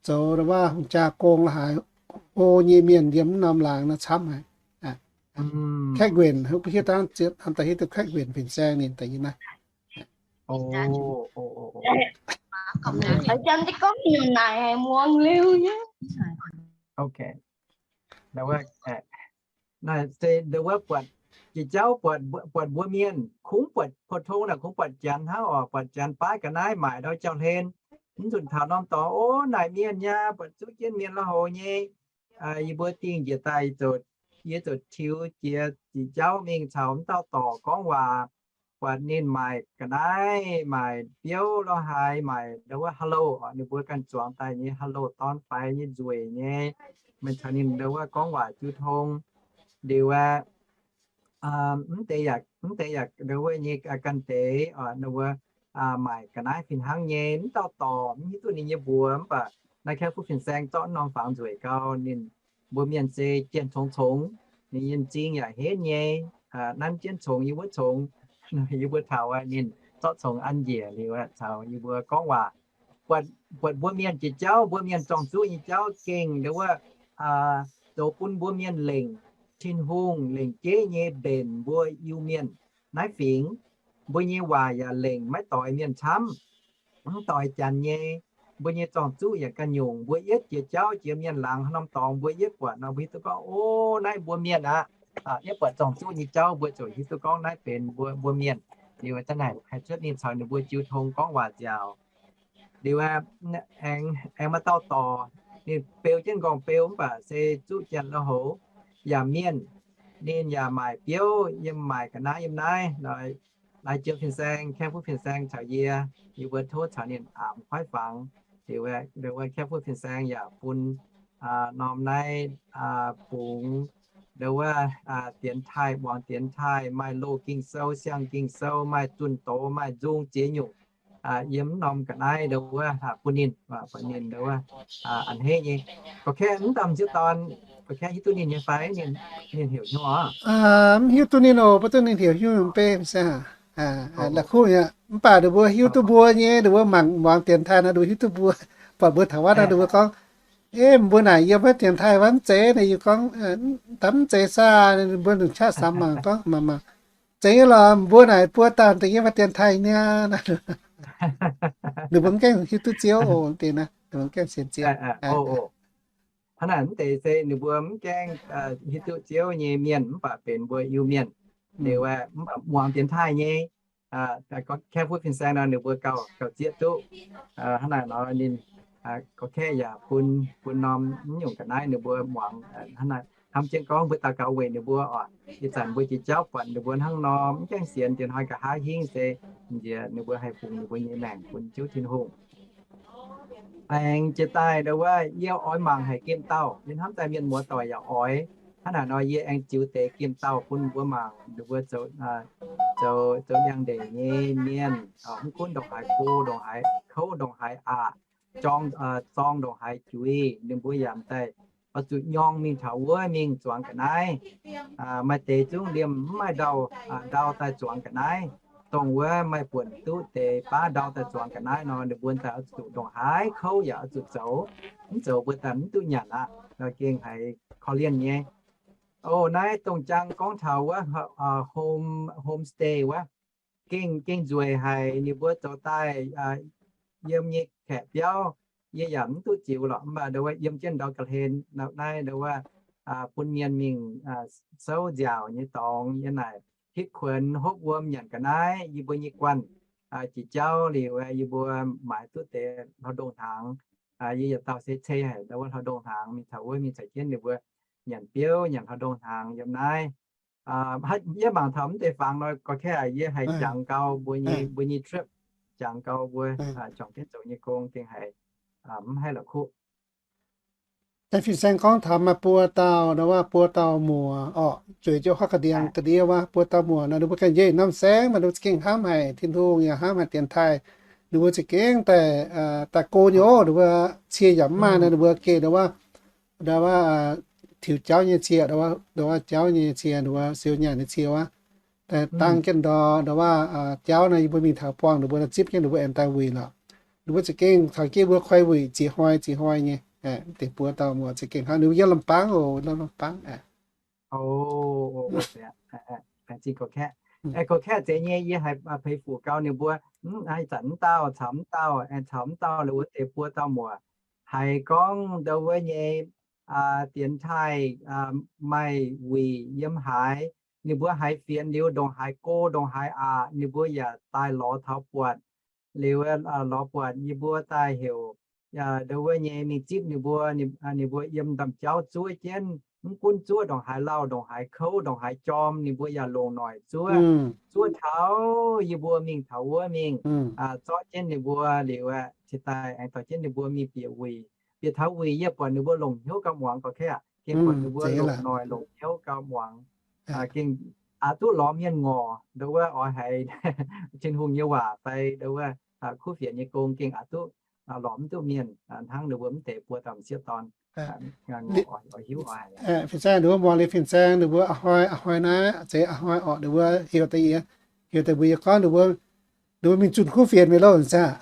zoux ndo wuov hungh jaa gong la'haaix, o nyei mienh yiem norm laangz naaiv camv haic. Kaeqv Nguyen, mbuo hiuv dangh ziepc hnamv daaih hiuv duqv Kaeqv Nguyen fin-saeng ninh daaih yiem naaiv. Naaiv se ndo wuov buatc jiex jauv, buatc mbuo mienh kungx buatc pou-tong naaic kungx buatc janx hnangv oc, buatc janx baav ga'naaiv maaic ndau jauv-hlen. Mv nzunc taux norm dorngx, o, naaic mienh nyei, buatc zuqv jienv mienh la'haux nyei. Yie mbuo dingh njiec daaih, yie ziouc tiux jiex jiex jauv mingh caux mv dauh dorc gorngv waac, buatc ninh maaic ga'naaiv, maaic biouv la'haaix, maaic ndo wuov hello, ninh mbuo ganh zuangx daaih nyei hello dorn faix nyei nzueic nyei, mienh caux ninh ndo wuov gorngv waac jiu tong. Liuz aeqv, mv deix yaac, mv deix yaac ndo wuov nyei ganh deix, ninh mbuo maaic ga'naaiv fih hnangv nyei, mv dauh dorc mv hiuv duqv ninh nyei mbuox, mv baac naaiv Kaeqv Fuqv fin-saeng zorqv norm fangx nzueic gau, ninh mbuo mienh se jien congx congx, ninh nyei m'zing yaac henv nyei, nanv jienv congx yie wuov congx. Yie mbuo taux ninh zorqv congx an njiec liuz caux yie mbuo gorngv waac. Buatc mbuo mienh jiex jauv, mbuo mienh zorng-zuqv nyei jauv gengh ndo wuov zoux bun mbuo mienh lengc Tin-Hungh, lengc jeiv nyei mbenc mbuo Iu-Mienh naaiv fingx. Mbuo nyei waac yaac lengc maiv doix mienh camv, mv doix janx nyei. Mbuo nyei zorng-zuqv yaac ganh nyungc. Mbuo yietv jiex jauv jiex mienh laangz haaix norm dorngx, mbuo yietv buatc nor mbuo hiuv duqv gorngv, o, naaiv mbuo mienh aqv. Yietv buatc zorng-zuqv nyei jauv mbuo ziouc hiuv duqv gorngv naaiv benx mbuo, mbuo mienh. Liuz da'naaic haih cuotv ninh caux ninh mbuo jiu tong gorngv waac nziaauc. Liuz aengx maaih dauh dorc, ninh beu jienv nqorngv-beu mv baac se zuqv janx la'haux, yaac mienh. Ninh yaac maaic biouv yiem, maaic ga'naaiv yiem naaiv. Laaix Jiem fin-saeng, Kaeqv Fuqv fin-saeng caux yie, yie mbuo tov caux ninh aapc kuaaiv fangx. Liuz Kaeqv Fuqv fin-saeng yaac bun norm naaiv bungx ndau wuov dienx taaih, muangx dienx taaih, maaih loz Ging-Sou, siang Ging-Sou, maaih zunh doz, maaih nzung ziex nyungc yiem mv norm ga'naaiv ndau wuov bun ninh, bun ninh ndau wuov a'hneiv nyei. Gorqv-kaeqv mv daaih m'sieqv dorn, gorqv-kaeqv hiuv duqv ninh nyei fai? Ninh heuc hnyouv oc. Mv hiuv duqv ninh oc, mv duqv ninh heuc hnyouv mv bei se la'kuqv nyei. Mv baac ninh mbuo hiuv duqv mbuo nyei, ninh mbuo mangc muangx dienx taaih nor, ninh mbuo hiuv duqv mbuo. Buatc mbuo taux wuov nor, ninh mbuo gorngv, Eix, mbuo naaic yiem wuov dienx taaih wuov mv zeiz. Ninh yie gorngv, Da'mv zeiz saah? Mbuo longc qaqv samx mangc gorngv, Mangc, mangc, zeiz nyei lorqc. Mbuo naaic buo dauh deix yiem wuov dienx taaih niaa. Ninh mbuo mv gaengh hiuv duqv Ziouv oc, deix naaiv ninh mbuo mv gaengh sienx Ziouv. Hnangv naaic mv deix se ninh mbuo mv gaengh hiuv duqv Ziouv nyei mienh, mv baac benx mbuo Iu-Mienh. Liuz muangx dienx taaih nyei, gorqv-kaeqv fuqv fin-saeng nor ninh mbuo gauh, gauh zieqv duqv. Hnangv naaic nor ninh gorqv-kaeqv yaac bun, bun norm mv nyungc ga'naaiv ninh mbuo muangx. Hnangv naaic hnamv jienv gorngv mbuo daux gaux weic ninh mbuo oc. Ih zanc mbuo jiex jauv buatc ninh mbuo hnangv nor mv gaengh sienx, diex hnoi nqa'haav hingv se nziex ninh mbuo haih fungx ninh mbuo nyei maengc bun Ziouv Tin-Hungh. Aengx jiex daaih ndau wuov yie oix mangc haic gemh dauh, yie hnamv daaih mienh muoz doic yaac oix. Hnangv naaic nor yie aengx ziux deix gemh dauh bun mbuo mangc, ninh mbuo zoux, zoux, zoux ndiangx ndeic nyei mienh, mv gunv ndongc haaix go, ndongc haaix kouv, ndongc haaix aqc, zorng, zorng ndongc haaix juiz, ninh mbuo yaac daaih oix zuqc nyorng mingh taux wuov mingh zuangx ga'naaiv. Maaih deix zungv liemh mv maaih ndau, ndau daaih zuangx ga'naaiv. Dongh wuov maaih buonc duqv deix baav ndau daaih zuangx ga'naaiv nor, ninh mbuo daaih oix zuqc ndongc haaix kouv yaac oix zuqc zoux. Mv zoux mbuo daaih mv duqv nyanc aqv. Gengh haiz korv-lienh nyei. O, naaiv dongh jang gorngv taux wuov home, homestay wuov. Gengh, gengh nzueic haic, ninh mbuo zoux daaih yiem nyei kaeqv biauv, yie yaac mv duqv ziux lorqc. Mv baac ndau wuov yiem jienv ndau ga'hlen naaiv ndau wuov bun mienh mingh souv nziaauc nyei dorngx, yie naaic hitv kuonx hopv wuom nyanc ga'naaiv yie mbuo nyei guanh. Jiex jauv liuz yie mbuo maaiz duqv deix hlauv-ndongh hnaangx, yie yietc dauh se cei haic ndau wuov hlauv-ndongh hnaangx, mingh taux wuov mingh caux jienv ninh mbuo nyanc biouv nyanc hlauv-ndongh hnaangx yiem naaiv. Yie mangc taux mv deix fangx nor, gorqv-kaeqv yie haih jangx gau mbuo nyei, mbuo nyei trip, jangx gau mbuo juangc jienv zoux nyei gong gengh haiz mv haih la'kuqv. Fin-saeng gorngv taux maaih buo dauh, ndau wuov buo dauh muoc orqc, zueiz jienv huotv ga'ndiangx ga'ndiev wuov, buo dauh muoc nor, ninh mbuo ganh njiec norm saengv, maaih ninh mbuo za'gengh hnamv haic Tin-Hungh yaac hnamv haic dienx taaih. Ninh mbuo za'gengh daaih, daaih go nyei oc, ninh mbuo cie yaac mv maaih nor, ninh mbuo geh ndau wuov, ndau wuov tiux jauv nyei cie, ndau wuov jauv nyei cie, ndau wuov siou nyanc nyei cie wuov, daaih dangh jienv ndor, ndau wuov jauv nor, yie mbuo mingh taux buangh ninh mbuo nor, zipv jienv ninh mbuo aengx daaih wuic lorqc. Ninh mbuo za'gengh taux jienv mbuo koi wuic ziex hnoi ziex hnoi nyei. Deix buo dauh muoc za'gengh hnangv, ninh mbuo yiem Lamh Baangv oc, yiem Lamh Baangv. Aengx zingh gorqv-kaeqv, aengx gorqv-kaeqv zeiz nyei, yie haiz peix fuc gau ninh mbuo, ih zanc mv dauh caux mv dauh, aengx caux mv dauh, ninh wuov deix buo dauh muoc, haiz gorngv ndau wuov nyei dienx taaih maaih wuic yiem haaix, ninh mbuo haiz fienx liuz ndongc haaix go ndongc haaix aqc, ninh mbuo yaac daaih lorz taux buatc. Liuz lorz buatc yie mbuo daaih heuc ndau wuov nyei mingh zipv ninh mbuo. Ninh mbuo yiem ndaamv-jauv zuov jienv, mv gunv zuov ndongc haaix lauh, ndongc haaix kouv, ndongc haaix jorm, ninh mbuo yaac longc noic zuov. Zuov taux yie mbuo mingh taux wuov mingh, zorqv jienv ninh mbuo liuz, cingx daaih aengx dorh jienv ninh mbuo mingh bieqc wuic. Bieqc taux wuic yie buatc ninh mbuo longc hnyouv gauh muangx gorqv-kaeqv, gengh buatc ninh mbuo longc noic longc hnyouv gauh muangx. Gengh aqc duqv lorz mienh ngorc, ndau wuov oix haiz Tin-Hungh nyei waac fai ndau wuov kuv fienx nyei gong gengh aqc duqv lorz mv duqv mienh hnangv ninh mbuo mv deix buo dauh m'sieqv dorn. Fin-saeng ninh mbuo muangx liuz fin-saeng ninh mbuo a'hnoi a'hnoi naaiv zeiz a'hnoi orqc, ninh mbuo heuc deix, heuc deix mbuo yie gorngv ninh mbuo, ninh mbuo mingh zunh kuv fienx mingh loh, fin-saeng.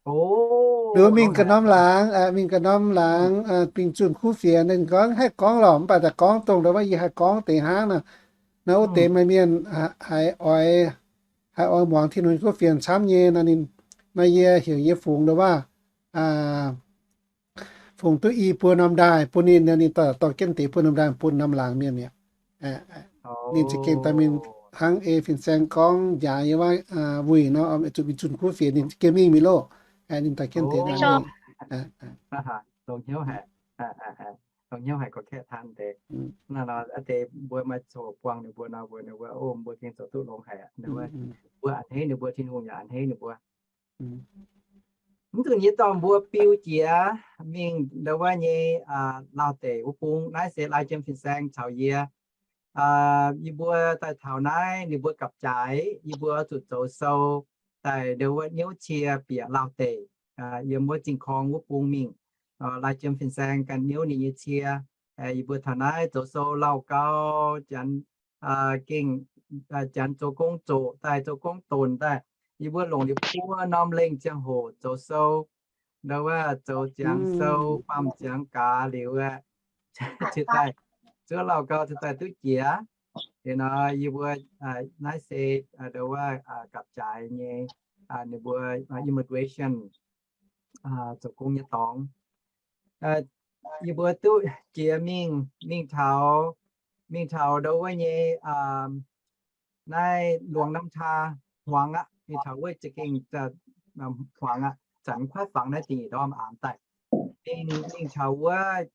Ninh mbuo mingh ga'norm laangz, mingh ga'norm laangz mingh zunh kuv fienx. Ninh gorngv haih gorngv lorqc, mv baac daaih gorngv dongh ndau wuov yie haih gorngv deix hnangv nor, naaiv wuov deix maaih mienh haiz oix, haiz oix muangx Tin-Hungh kuv fienx camv nyei nor, ninh, nor yie heuc yie fungx ndau wuov, fungx duqv i buo norm ndaaih bun ninh, ninh dorh, dorh jienv deix buo norm ndaaih bun norm laangz mienh mi'aqv. Ninh za'gengh daaih mingh hnangv ei fin-saeng gorngv njaaux yie wuov wuic nor, zuqc mingh zunh kuv fienx, ninh za'gengh mingh mi'aqv loh. Ninh daaih jienv deix mingh. Longx hnyouv haic, longx hnyouv haic, gorqv-kaeqv taan deix. Naaiv nor deix mbuo maaih coc buangh ninh mbuo nor, mbuo, ninh mbuo, o, mbuo gengh zoux duqv longx haic. Mbuo a'hneiv ninh mbuo, Tin-Hungh yaac a'hneiv ninh mbuo. Mv nzunc yie dorh mbuo biu jiex mingh ndau wuov nyei Lauh deic wuov bung. Naaiv se Lai Jiem Fin-Saeng caux yie. Yie mbuo daaih taux naaiv ninh mbuo gapv-jaaix, yie mbuo zuqc zoux sou daaih ndau wuov niouv cie bieqc Lauh deic, yiem wuov Zingh Korng wuov bung mingh. Lai Jiem Fin-Saeng ganh niouv ninh nyei cie. Yie mbuo taux naaiv zoux sou lauh gau, janx gengh janx zoux gong zoqc daaih, zoux gong donc daaih. Yie mbuo longc liuz buo norm lengh ziangh hoc zoux sou, ndau wuov zoux ziangx sou, baamh ziangx gaax liuz aeqv, cingx daaih zuov lauh gau cingx daaih duqv jiex. Liuz nor yie mbuo naaiv se ndau wuov gapv-jaaix nyei, ninh mbuo immigration zoux gong nyei dorngx. Yie mbuo duqv jiex mingh, mingh taux, mingh taux ndau wuov nyei naaiv Luangh Namh Taa hmuangx aqv. Mingh taux wuov za'gengh hmuangx aqv, zanc kuaaiv fangx naaiv dingc yietc ndorm aanx daaih. Mingh, mingh taux wuov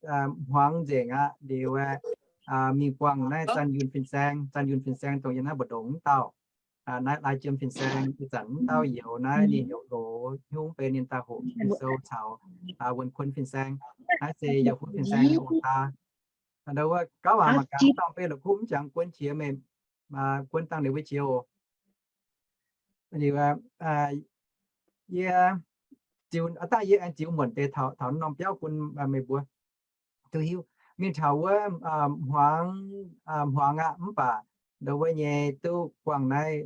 hmuangx nzengc aqv. Liuz aeqv, mingh buangh naaiv Zanh Yunh Fin-Saeng. Zanh Yunh Fin-Saeng dongh yiem naaiv Mbu'ndongx wuov dauh. Naaiv Lai Jiem Fin-Saeng ih zanc wuov dauh youz naaiv ninh heuc Loz Hnyungv, benx ninh daaih hoqc Ging-Sou caux Wuonh Kuon Fin-Saeng. Naaiv se Yauh Huv Fin-Saeng nyei ong-taa. Ndau wuov gauv waac mangc gaax, dauh beiv la'kuqv mv jangx guon qiex meih, guon dangh ninh mbuo qiex oc. Yie, aa, dangh yie aengx ziux muonc deix taux norm biauv bun meih mbuo duqv hiuv. Mingh taux wuov hmuangx, hmuangx aqv, mv baac ndau wuov nyei duqv buangh naaiv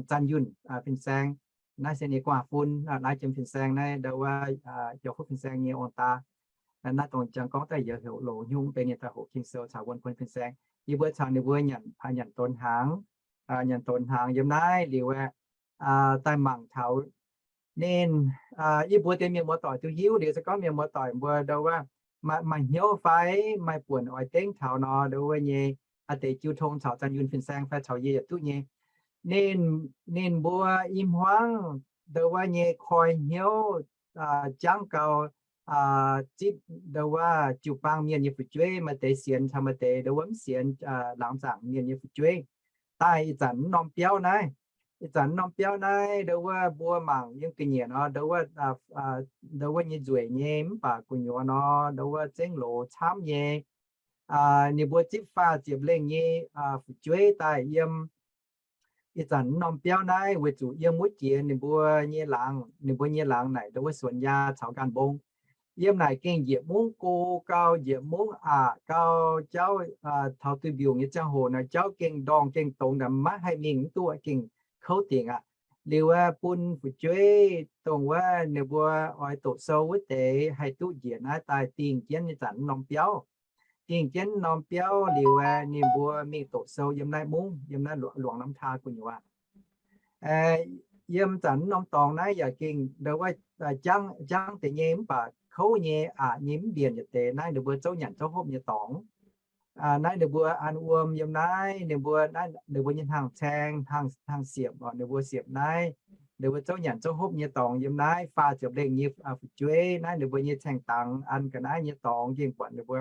Zanh Yunh Fin-Saeng. Naaiv se ninh guaav fun, Lai Jiem Fin-Saeng naaiv, ndau wuov Yauh Huv Fin-Saeng nyei ong-taa. Naaiv dongh jangx gorngv daaih youz heuc Loz Hnyungv, benx ninh daaih hoqc Ging-Sou caux Wuonh Kuon Fin-Saeng. Yie mbuo caux ninh mbuo nyanc, nyanc donx hnaangx, nyanc donx hnaangx yiem naaiv liuz aeqv, daaih mangc taux ninh, yie mbuox deix mienh muoz-doic duqv hiuv liuz se gorngv mienh muoz-doic mbuo ndau wuov maaih hnyouv fai maaih buonc oix dengv taux nor, ndau wuov nyei aa deix jiu tong caux Zanh Yunh Fin-Saeng fai caux yie yietc duqv nyei. Ninh, ninh mbuo i hmuangv ndau wuov nyei koi hnyouv jangv gau zipv ndau wuov jiu-baang mienh nyei fu'jueiv, maaih deix sienx caux maaih deix ndau wuov mv sienx laangz zaangc mienh nyei fu'jueiv. Daaih ih zanc mv norm biauv naaiv, ih zanc mv norm biauv naaiv ndau wuov mbuo mangc yiem ga'nyiec nor, ndau wuov, ndau wuov nyei nzueic nyei mv baac gu'nyuoz nor, ndau wuov zengv loz camv nyei. Ninh mbuo zipv faah ziepc lengh nyei fu'jueiv daaih yiem ih zanc mv norm biauv naaiv, weic zuqc yiem wuov jiex ninh mbuo nyei laangz, ninh mbuo nyei laangz naaic ndau wuov suonx yaa caux nqaanh mbong. Yiem naaic gengh njiec mungv go gau, njiec mungv aqc gau, jauv taux duih mbiungc nyei ziangh hoc naaic jauv gengh ndorngh gengh dongz, maiv haih mingh mv duqv, gengh kouv dingc aqv. Liuz bun fu'jueiv dongh wuov ninh mbuo oix doqc sou wuov deix haih duqv njiec naaiv daaih dingh jienv ih zanc mv norm biauv. Dingh jienv mv norm biauv liuz aeqv, ninh mbuo mingh doqc sou yiem naaiv mungv, yiem naaiv Luangh Namh Taa gu'nyuoz. Yiem zanc mv norm dorngx naaiv yaac gengh ndau wuov jangv deix nyei mv baac kouv nyei, aqc nyei, mv mbienc yietc deix. Naaiv ninh mbuo zouv nyanc zouv hopv nyei dorngx. Naaiv ninh mbuo an wuom yiem naaiv, ninh mbuo, ninh mbuo nyei hnaangx-caeng, hnaangx-siepc, ninh mbuo siepc naaiv. Ninh mbuo zouv nyanc zouv hopv nyei dorngx yiem naaiv faah ziepc lengh nyei fu'jueiv. Naaiv ninh mbuo nyei caeng dangx an ga'naaiv nyei dorngx gengh buatc ninh mbuo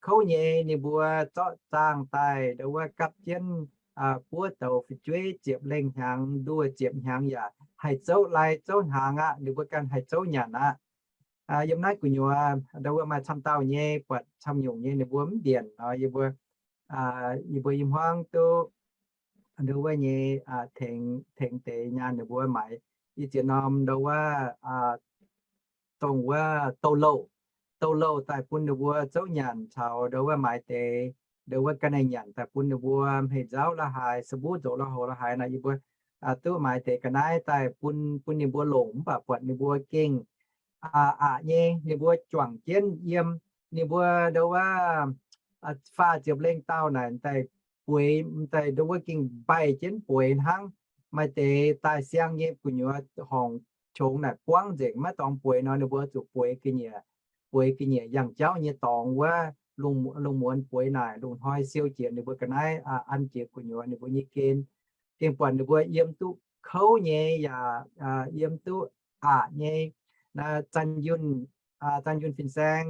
kouv nyei. Ninh mbuo zorqv zaangh daaih ndau wuov gapv jienv buov douz fu'jueiv ziepc lengh hnyangx, nduoh ziepc hnyangx yaac haih zouv lai zouv hnaangx aqv. Ninh mbuo ganh haih zouv nyanc aqv. Yiem naaiv gu'nyuoz ndau wuov maaih camv dauh nyei, buatc camv nyungc nyei ninh mbuo mv mbienc nor, yie mbuo, yie mbuo i hmuangv duqv ndau wuov nyei tengx, tengx deix nyaanh ninh mbuo maaiz i ziex norm ndau wuov dongh wuov douh louh, douh louh daaih bun ninh mbuo zouv nyanc caux ndau wuov maaiz deix ndau wuov ga'naaiv nyanc daaih bun ninh mbuo hmei nzauv la'haaix, sa mbuv nzoqc la'houc la'haaix nor, yie mbuo duqv maaiz deix ga'naaiv daaih bun, bun ninh mbuo longc. Mv baac buatc ninh mbuo gengh aqc nyei, ninh mbuo juangc jienv yiem ninh mbuo ndau wuov faah ziepc lengh dauh naaic daaih bueix, daaih ndau wuov gengh mbaih jienv bueix hnangv. Maaih deix daaih siang nyei gu'nyuoz horngc qongx naaic buangv nzengc, maiv dorngx bueix nor, ninh mbuo zuqc bueix ga'nyiec, bueix ga'nyiec yangh jauv nyei dorngx wuov. Lungh muonz bueix naaic, lungh hnoi siou jiex ninh mbuo ga'naaiv an jiex gu'nyuoz ninh mbuo nyei gen. Gengh buatc ninh mbuo yiem duqv kouv nyei yaac yiem duqv aqc nyei. Zanh Yunh, Zanh Yunh Fin-Saeng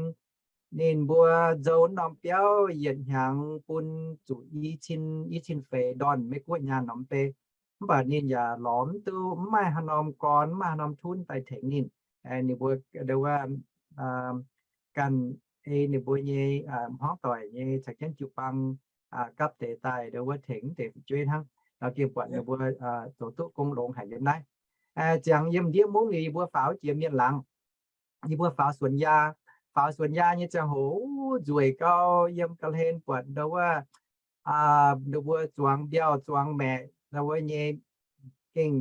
ninh mbuo nzou norm biauv yietc hnyangx bun zuqc i cin, i cin feix ndorn Meiv-Guoqv nyaanh norm bei. Mv baac ninh yaac lorz mv duqv, mv maaih haaix norm gorn, mv maaih haaix norm tunv daaih tengx ninh. Ninh mbuo ndo wuov ganh ei ninh mbuo nyei hmuangv doic nyei caux jienv jiu-baang gapv deix daaih ndo wuov tengx deix fu'jueiv hnangv. Nor gengh buatc ninh mbuo zoux duqv gong longx haic yiem naaiv. Ziangx yiem ndiev mungv liuz yie mbuo faaux jiex mienh laangz, yie mbuo faaux Suonx Yaa. Faaux Suonx Yaa nyei ziangh hoc nzueic gau, yiem ga'hlen buatc ndo wuov, ndo wuov zuangx mbiauh zuangx maeqc ndo wuov nyei, gengh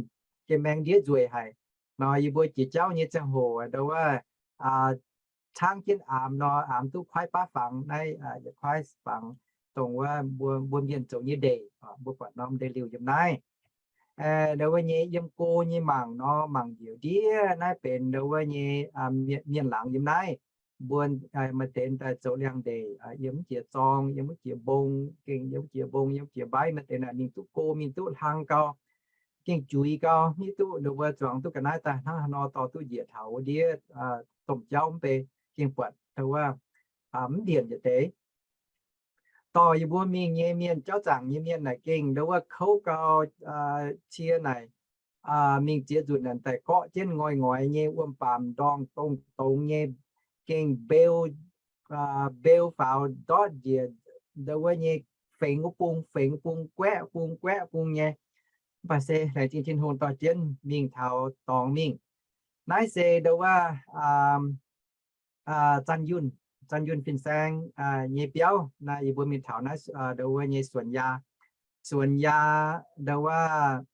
jiex maengx ndiev nzueic haic. Nor yie mbuo jiex jauv nyei ziangh hoc ndo wuov caangv jienv aamx nor, aamx duqv kuaaiv baav fangx naaiv, yietc kuaaiv fangx, dongh wuov mbuo mienh zoux nyei ndeic, mbuo buatc norm ndeic-liuh yiem naaiv. Ndo wuov nyei yiem go nyei mangc nor, mangc njiec ndiev naaiv benx ndo wuov nyei mienh laangz yiem naaiv. Mbuo maaih deix daaih zoux liangx-ndeic, yiem jiex zorng, yiem jiex mbong, gengh yiem jiex mbong, yiem jiex mbaiv, maaih deix naaic mingh duqv go, mingh duqv hlang gau, gengh juix gau, mv hiuv duqv ndo wuov zuangx duqv ga'naaiv daaih hnangv haaix nor dorh duqv njiec taux wuov ndiev domh jauv mv bei, gengh buatc ndo wuov mv ndienc yietc deix. Dorh yie mbuo mingh nyei mienh, jauv zaangc nyei mienh naaic gengh ndo wuov kouv gau, cie naaic mingh ziex nzunc naaic daaih gorqv jienv ngoix-ngoix nyei wuom-baamc ndorngh dongh dongx nyei, gengh mbeu, mbeu faaux ndortv njiec ndo wuov nyei fengx wuov bung, fengx wuov bung, guaeqv bung, guaeqv bung nyei. Mv baac se laengz zingh Tin-Hungh dorh jienv mingh taux dorngx mingh. Naaiv se ndo wuov Zanh Yunh, Zanh Yunh fin-saeng nyei biauv. Naaiv yie mbuo mingh taux naaiv ndo wuov nyei Suonx Yaa, Suonx Yaa ndo wuov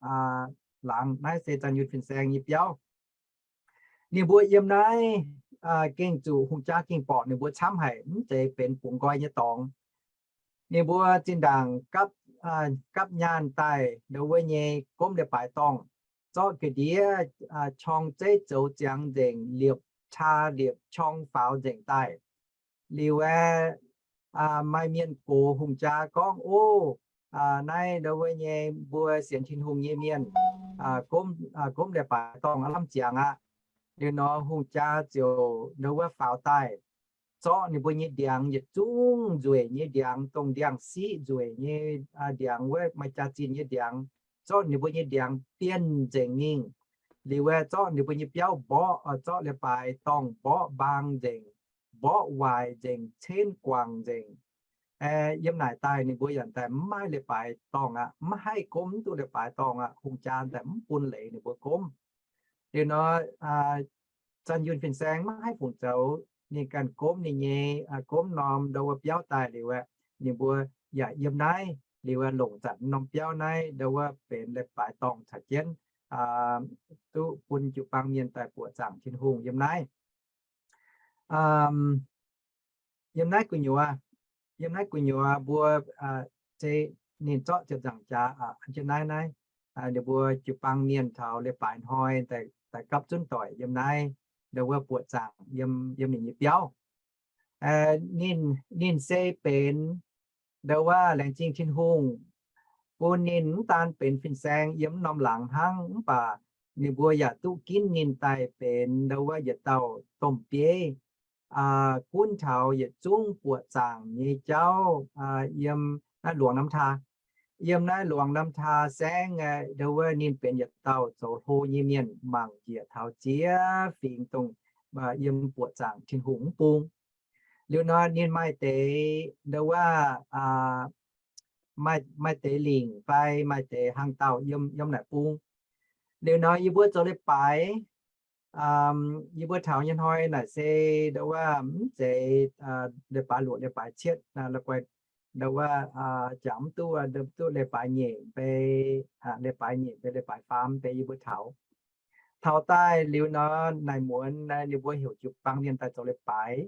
laangz. Naaiv se Zanh Yunh fin-saeng nyei biauv. Ninh mbuo yiem naaiv gengh zuqc hungh jaa gengh borqc ninh mbuo camv haic, mv zeiz benx bungx nqoi nyei dorngx. Ninh mbuo zinh ndaangc gapv nyaanh daaih ndo wuov nyei gomv leiz-baaix dorngh, zorqv ga'ndiev qorng zeiv zoux ziangx nzengc, liepc qaa liepc qorng faaux nzengc daaih. Liuz aeqv, maaih mienh gox hungh jaa gorngv, Ov, naaiv ndo wuov nyei mbuo sienx Tin-Hungh nyei mienh, gomv leiz-baaix dorngh aav lamh ziangx aqv. Liuz nor hungh jaa ziouc ndo wuov faaux daaih, zorqv ninh mbuo nyei ndiangx yietc zungv nzueic nyei ndiangx, dongh ndiangx-siqv nzueic nyei ndiangx wuov, maaih jaax-zinh nyei ndiangx, zorqv ninh mbuo nyei ndiangx bienh nzengc mingh. Liuz aeqv, zorqv ninh mbuo nyei biauv mborqv, zorqv leiz-baaix dorngh mborqv mbaang nzengc, mborqv waaic nzengc, cenv guangc nzengc. Yiem naaic daaih ninh mbuo yaac daaih mv maaih leiz-baaix dorngh aqv, mv haih gomv, mv duqv leiz-baaix dorngh aqv. Hungh jaa daaih mv bun leiz ninh mbuo gomv. Liuz nor, Zanh Yunh fin-saeng maiv haih fungc zoux, ninh ganh gomv ninh nyei, gomv norm ndo wuov biauv daaih liuz aeqv, ninh mbuo yaac yiem naaiv liuz aeqv, longc zanc norm biauv naaiv ndo wuov benx leiz-baaix dorngh caux jienv duqv bun jiu-baang mienh daaih buoqc zaangc Tin-Hungh yiem naaiv. Yiem naaiv gu'nyuoz, yiem naaiv gu'nyuoz mbuo se ninh zorqv ziepc nzaangc jaax jienv naaiv naaiv, ninh mbuo jiu-baang mienh taux leiz-baaix hnoi daaih gapv zunv doic yiem naaiv, ndo wuov buoqc zaangc yiem ninh nyei biauv. Ninh se benx ndo wuov laengz zingh Tin-Hungh bun ninh mv daan benx fin-saeng yiem norm laangz hnangv, mv baac ninh mbuo yaac duqv ginv ninh daaih benx ndo wuov yietc dauh domh bieiv, gunv taux yietc zungv buoqc zaangc nyei jauv yiem naaiv Luangx Namtaa. Yiem naaiv Luangx Namtaa saengv ndo wuov ninh benx yietc dauh zoux hlo nyei mienh mangc njiec taux ziex fingx dongh yiem buoqc zaangc Tin-Hungh mv bung. Liuz nor ninh maaih deix ndo wuov maaih deix lingc fai maaih deix hlang dauh yiem naaic bung. Liuz nor yie mbuo zoux leiz-baaix, yie mbuo taux nyei hnoi naaic se ndo wuov mv zeiz leiz-baaix luoqc leiz-baaix cietv, ndo wuov jangx mv duqv, duqv leiz-baaix nyeic bei, leiz-baaix nyeic bei leiz-baaix faam bei yie mbuo taux. Taux daaih liuz nor naaic muonz ninh mbuo heuc jiu-baang mienh daaih zoux leiz-baaix,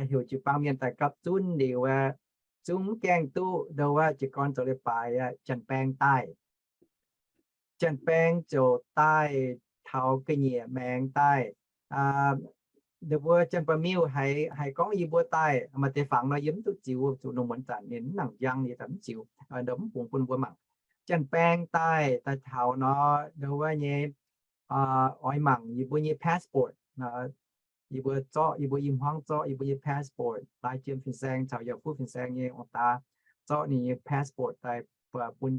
heuc jiu-baang mienh daaih gapv zunv liuz aeqv, zungv mv gaengh duqv ndo wuov jiez gorn zoux leiz-baaix, janx-baeng daaih. Janx-baeng ziouc daaih taux ga'nyiec maengx daaih. Ninh mbuo janx-baeng-miuh haiz gorngv yie mbuo daaih, maaih deix fangx nor yie mv duqv ziux, zuqc lungh muonz zanc ninh mv nangc njang, yie daaih mv ziux, ndo mv bungx bun mbuo mangc. Janx-baeng daaih, daaih taux nor ndo wuov nyei oix mangc yie mbuo nyei passport. Yie mbuo zorqv, yie mbuo i hmuangv zorqv yie mbuo nyei passport, laaix jiem fin-saeng caux yaac fuqv fin-saeng nyei ong-daa, zorqv ninh nyei passport daaih bun,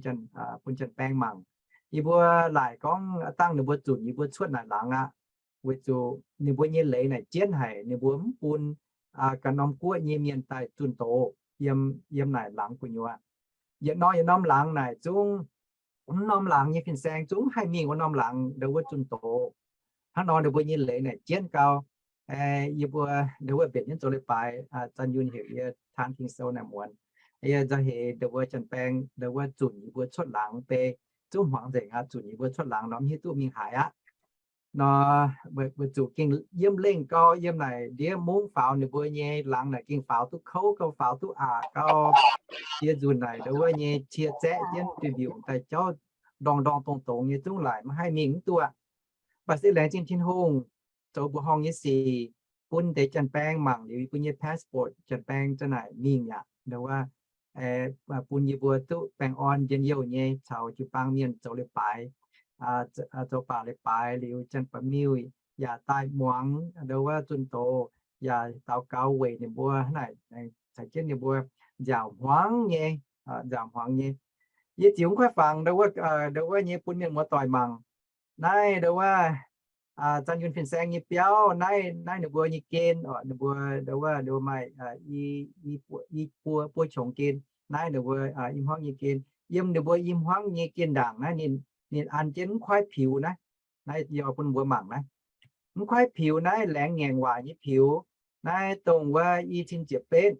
bun janx-baeng mangc. Yie mbuo laaic gorngv dangh ninh mbuo zunc yie mbuo cuotv naaic laangz aqv. weic zuqc ninh mbuo nyei leiz naaic jienv haic, ninh mbuo mv bun ganh norm guoqv nyei mienh daaih zunh doz yiem, yiem naaic laangz gu'nyuoz. Yietc norm yietc norm laangz naaic zungv, mv norm laangz nyei fin-saeng zungv haih mingh wuov norm laangz ndau wuov zunh doz. Hnangv nor ninh mbuo nyei leiz naaic jienv gau. Yie mbuo ndau wuov mbenc jienv zoux leiz-baaix, Zanh Yunh heuc yie taan Ging-Sou naaic muonz. Yie nzauh heix ndau wuov Janx-Baeng ndau wuov zunc yie mbuo cuotv laangz beiv, zungv hmuangx nzengc aqv. Zunc yie mbuo cuotv laangz nor mv hiuv duqv mingh haaix aqv. Nor weic zuqc gengh yiem lengh gau, yiem naaic ndiev mungv faaux ninh mbuo nyei laangz naaic gengh faaux duqv kouv gau, faaux duqv aqc gau. Jiex nzunc naaic ndau wuov nyei cie zaeqv jienv duih mbiungc daaih jauv ndorngc ndorngc dongh dongx nyei zungv laaic maiv haih mingh mv duqv. Mv baac se laengz zingh Tin-Hungh zoux mbuoqc horngh nyei sic, bun deix Janx-Baeng mangc liuz yie mbuo nyei passport Janx-Baeng za'naaic mingh yaac ndau wuov bun yie mbuo duqv baengh orn njien-youh nyei caux jiu-baang mienh zoux leiz-baaix, zoux baac leiz-baaix liuz Janx-Baeng-Miuh yaac daaih muangx ndau wuov zunh doz, yaac daux gaux weic ninh mbuo hnangv naaic, caux jienv ninh mbuo nziaauc hmuangx nyei, nziaauc hmuangx nyei. Yie ziux mv kuaaiv fangx ndau wuov, ndau wuov nyei bun mienh muoz-doic mangc. Naaiv ndau wuov Zanh Yunh fin-saeng nyei biauv naaiv, naaiv ninh mbuo nyei gen oc, ninh mbuo ndau wuov, ndau wuov maaih i buo, buo qongx gen. Naaiv ninh mbuo i hmuangv nyei gen. Yiem ninh mbuo i hmuangv nyei gen ndaangc naaiv ninh, ninh an jienv mv kuaaiv piux naaiv. Naaiv yie bun mbuo mangc naaiv. Mv kuaaiv piux naaiv laengz ngaengc waac nyei piux. Naaiv dongh wuov i cin ziepc betv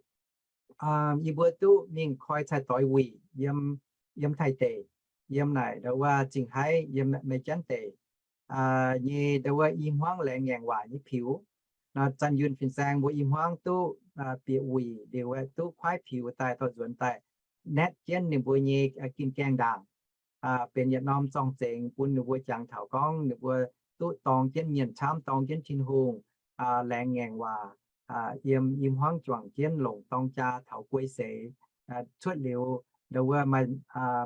yie mbuo duqv mingh koi cai-doix wuic yiem, yiem Taiv deic, yiem naaic ndau wuov Zingh Haiv yiem Meiv Janv deic nyei ndau wuov i hmuangv laengz ngaengc waac nyei piux. Nor Zanh Yunh fin-saeng mbuo i hmuangv duqv bieqc wuic liuz duqv kuaaiv piux daaih dorh nzuonx daaih naetv jienv ninh mbuo nyei gin gaengh ndaangc, benx yietc norm zorng-zengx bun ninh mbuo jangx taux gorngv ninh mbuo duqv dorng jienv mienh camv, dorng jienv Tin-Hungh, laengz ngaengc waac, yiem i hmuangv juangc jienv longc dorng jaa taux guei seix, cuotv liuz ndau wuov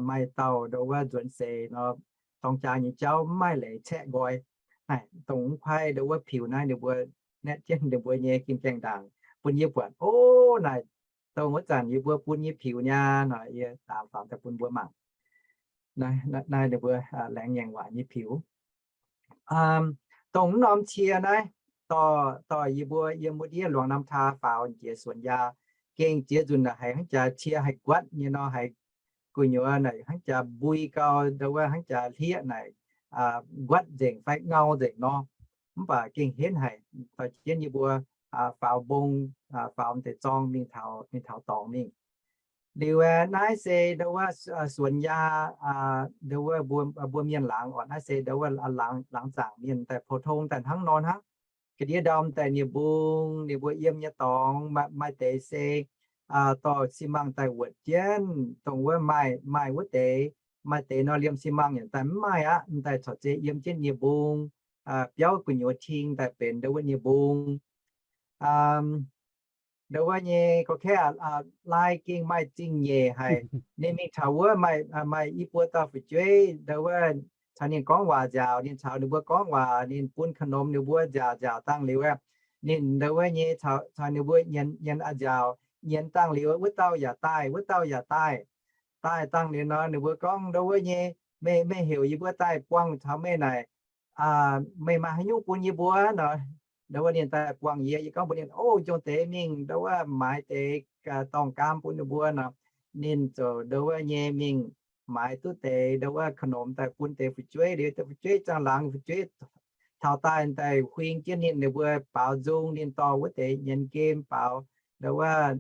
maaih dauh ndau wuov nzuonx seix nor, dorng jaa nyei jauv mv maaih leiz caeqv nqoi. Naaiv dongh mv kuaaiv ndau wuov piux naaiv ninh mbuo naetv jienv ninh mbuo nyei gin gaengh ndaangc bun yie buatc, o, naaic dongh wuov zanc yie mbuo bun nyei piux niaa. Nor yie daamx fangx daaih bun mbuo mangc. Naaiv ninh mbuo laengz ngaengc waac nyei piux. Dongh mv norm cie naaiv, dorh, dorh yie mbuo yiem wuov ndiev Luangh Nam Taa faaux jiex Suonx Yaa, gengh jiex nzunc naaic haiz hnangv jaax cie haih guatv nyei nor, haiz gu'nyuoz naaic hnangv jaax mbui gau, ndau wuov hnangv jaax hlieqv naaic guatv nzengc fai ngau nzengc nor. Mv baac gengh henv haic, dorh jienv yie mbuo faaux mbong, faaux deix zorng mingh taux, mingh taux dorngx mingh. Liuz naaiv se ndau wuov Suonx Yaa, ndau wuov mbuo mienh laangz oc. Naaiv se ndau wuov laangz zaangc mienh daaih pou tong daaih hnangv nor hnangv. Ga'ndiev ndau daaih nie-mbung, ninh mbuo yiem nyei dorngx maaih deix se dorh xi mangh daaih wuotc jienv, dongh wuov maaih, maaih wuov deix, maaih deix nor liemh xi mangh yaac daaih mv maaih aqv, daaih corc zeiz yiem jienv nie-mbung, biauv gu'nyuoz ting daaih benx ndau wuov nie-mbung. Ndau wuov nyei gorqv-kaeqv, lai gengh maaih zingh nyeic haic. Ninh mingh taux wuov maaih, maaih i buo dauh fu'jueiv, ndau wuov caux ninh gorngv waac nziaauc, ninh caux ninh mbuo gorngv waac, ninh bun ka'nomx ninh mbuo nziaauc, nziaauc dangh liuz, ninh ndau wuov nyei caux ninh mbuo nyienz, nyienz a'nziaauc, nyienz dangh liuz wuov dauh yaac daaih, wuov dauh yaac daaih. Daaih dangh liuz nor ninh mbuo gorngv ndau wuov nyei, meih, meih heuc yie mbuo daaih buangh taux meih naaic, meih maaih haaix nyungc bun yie mbuo nor? Ndau wuov ninh daaih buangh yie, yie gorngv mbuox ninh, o, jong deix mingh ndau wuov maaiz deix dorngh gaam bun ninh mbuo nor. Ninh ziouc ndau wuov nyei mingh maaiz duqv deix ndau wuov ka'nomx daaih bun deix fu'jueiv. Liuz deix fu'jueiv zaangh laangz fu'jueiv taux daaih daaih huing jienv ninh, ninh mbuo baaux nzung, ninh dorh wuov deix nyienz game baaux ndau wuov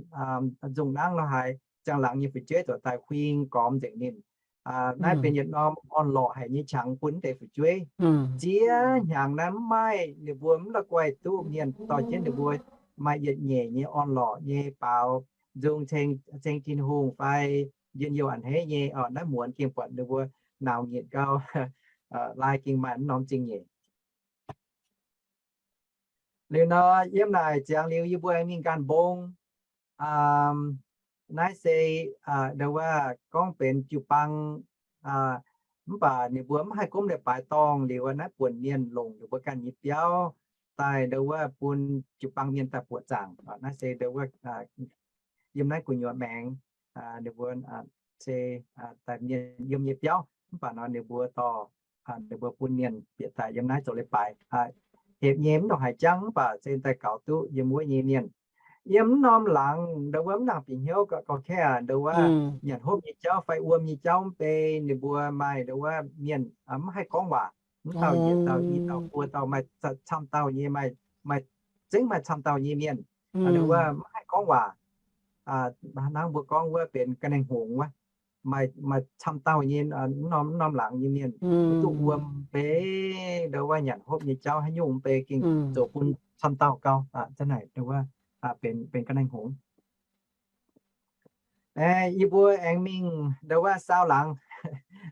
nzung nangv nor haaix, zaangh laangz nyei fu'jueiv ziouc daaih huing gormx nzengc ninh. Naaiv benx yietc norm orn-lorqc haic nyei qangx bun deix fu'jueiv. Ziex hnyangx naaiv mv maaih, ninh mbuo mv la'guaih duqv mienh dorh jienv ninh mbuo maaih yietc nyeic nyei orn-lorqc nyei baaux nzung ceng Tin-Hungh fai njien-youh a'hneiv nyei. Naaiv muonz gengh buatc ninh mbuo nauz nyitc gau, lai gengh maaih mv norm zingh nyeic. Liuz nor yiem naaic ziangx liuz yie mbuo mingh ganh mbong. Naaiv se ndau wuov gorngv benx jiu-baang, mv baac ninh mbuo mv haih gomv leiz-baaix dorngh liuz, naaiv buonc mienh longc ninh mbuo ganh nyei biauv daaih ndau wuov bun jiu-baang mienh daaih buoqc zaangc. Naaiv se ndau wuov yiem naaiv gu'nyuoz maengx, ninh mbuo se daaih mienh yiem nyei biauv, mv baac nor ninh mbuo dorh, ninh mbuo bun mienh bieqc daaih yiem naaiv zoux leiz-baaix. hepc nyei mv ndongc haaix jangv, mv baac se daaih gaux duqv yiem wuov nyei mienh. Yiem mv norm laangz ndau wuov mv nangc bieqc hnyouv gauh kaeqv aqv, ndau wuov nyanc hopv nyei jauv fai wuom nyei jauv mv bei, ninh mbuo maaih ndau wuov mienh mv haih gorngv waac, mv dauh yietc dauh i dauh buo dauh maaih camv dauh nyei, maaih, zengv maaih camv dauh nyei mienh, ndau wuov mv haih gorngv waac. Hnangv mbuo gorngv wuov benx ga'naaiv-hngongx wuov, maaih camv dauh nyei, mv norm laangz nyei mienh, duqv wuom mv bei, ndau wuov nyanc hopv nyei jauv haaix nyungc mv bei gengh zoux bun camv dauh gau, zanc naaic ndau wuov benx ga'naaiv-hngongx. Yie mbuo aengx mingh ndau wuov saau laangz,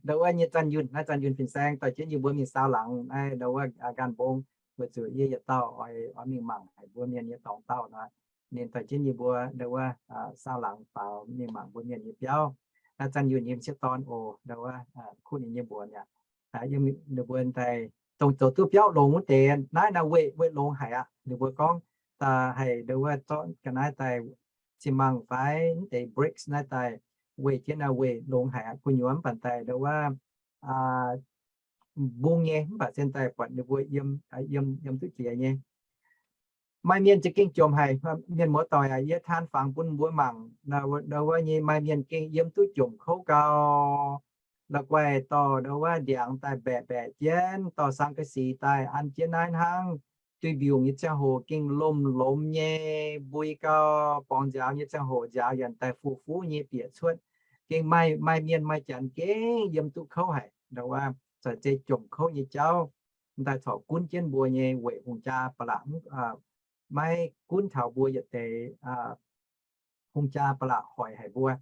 ndau wuov nyei zanc yunh, naaiv zanc yunh fin-saeng dorh jienv yie mbuo mingh saau laangz naaiv ndau wuov nqaanh mbong, weic zuqc yie yietc dauh oix mingh mangc haic mbuo mienh nyei dorngx dauh nor, ninh dorh jienv yie mbuo ndau wuov saau laangz faaux mingh mangc mbuo mienh nyei biauv. Naaiv zanc yunh nyei m'sieqv dorn oc, ndau wuov kuv ninh nyei mbuox mi'aqv. Ninh mbuo daaih dongh zoux duqv biauv longx wuov deix naaiv, naaiv weih, weih longx haic aqv. Ninh mbuo gorngv daaih haih ndau wuov zorqv ga'naaiv daaih xi mangc fai mv deix bricks naaiv daaih weih jienv naaiv weih longx haic aqv. Gu'nyuoz mv baac daaih ndau wuov mbung nyei, mv baac se daaih buatc ninh mbuo yiem, yiem duqv jiex nyei. Maaih mienh za'gengh jomc haic, mienh muoz-doic aac, yie taan fangx bun mbuo mangc, ndau wuov nyei maaih mienh gengh yiem duqv jomc kouv gau. La'guaih dorh ndau wuov ndiangx daaih mbaeqc mbaeqc jienv, dorh สังกะสี daaih an jienv naaiv hnangv. Duih mbiungc nyei ziangh hoc gengh lomh lomz nyei mbui gau, borngz nziaaux nyei ziangh hoc nziaaux yaac daaih fuv-fuv nyei bieqc cuotv. Gengh maaih, maaih mienh maaih janx gengh yiem duqv kouv haic, ndau wuov caux zei jomc kouv nyei jauv daaih corc gunv jienv mbuo nyei weic hungh jaa ba'laqc maiv gunv taux mbuo yietc deix hungh jaa ba'laqc hoic haic mbuo.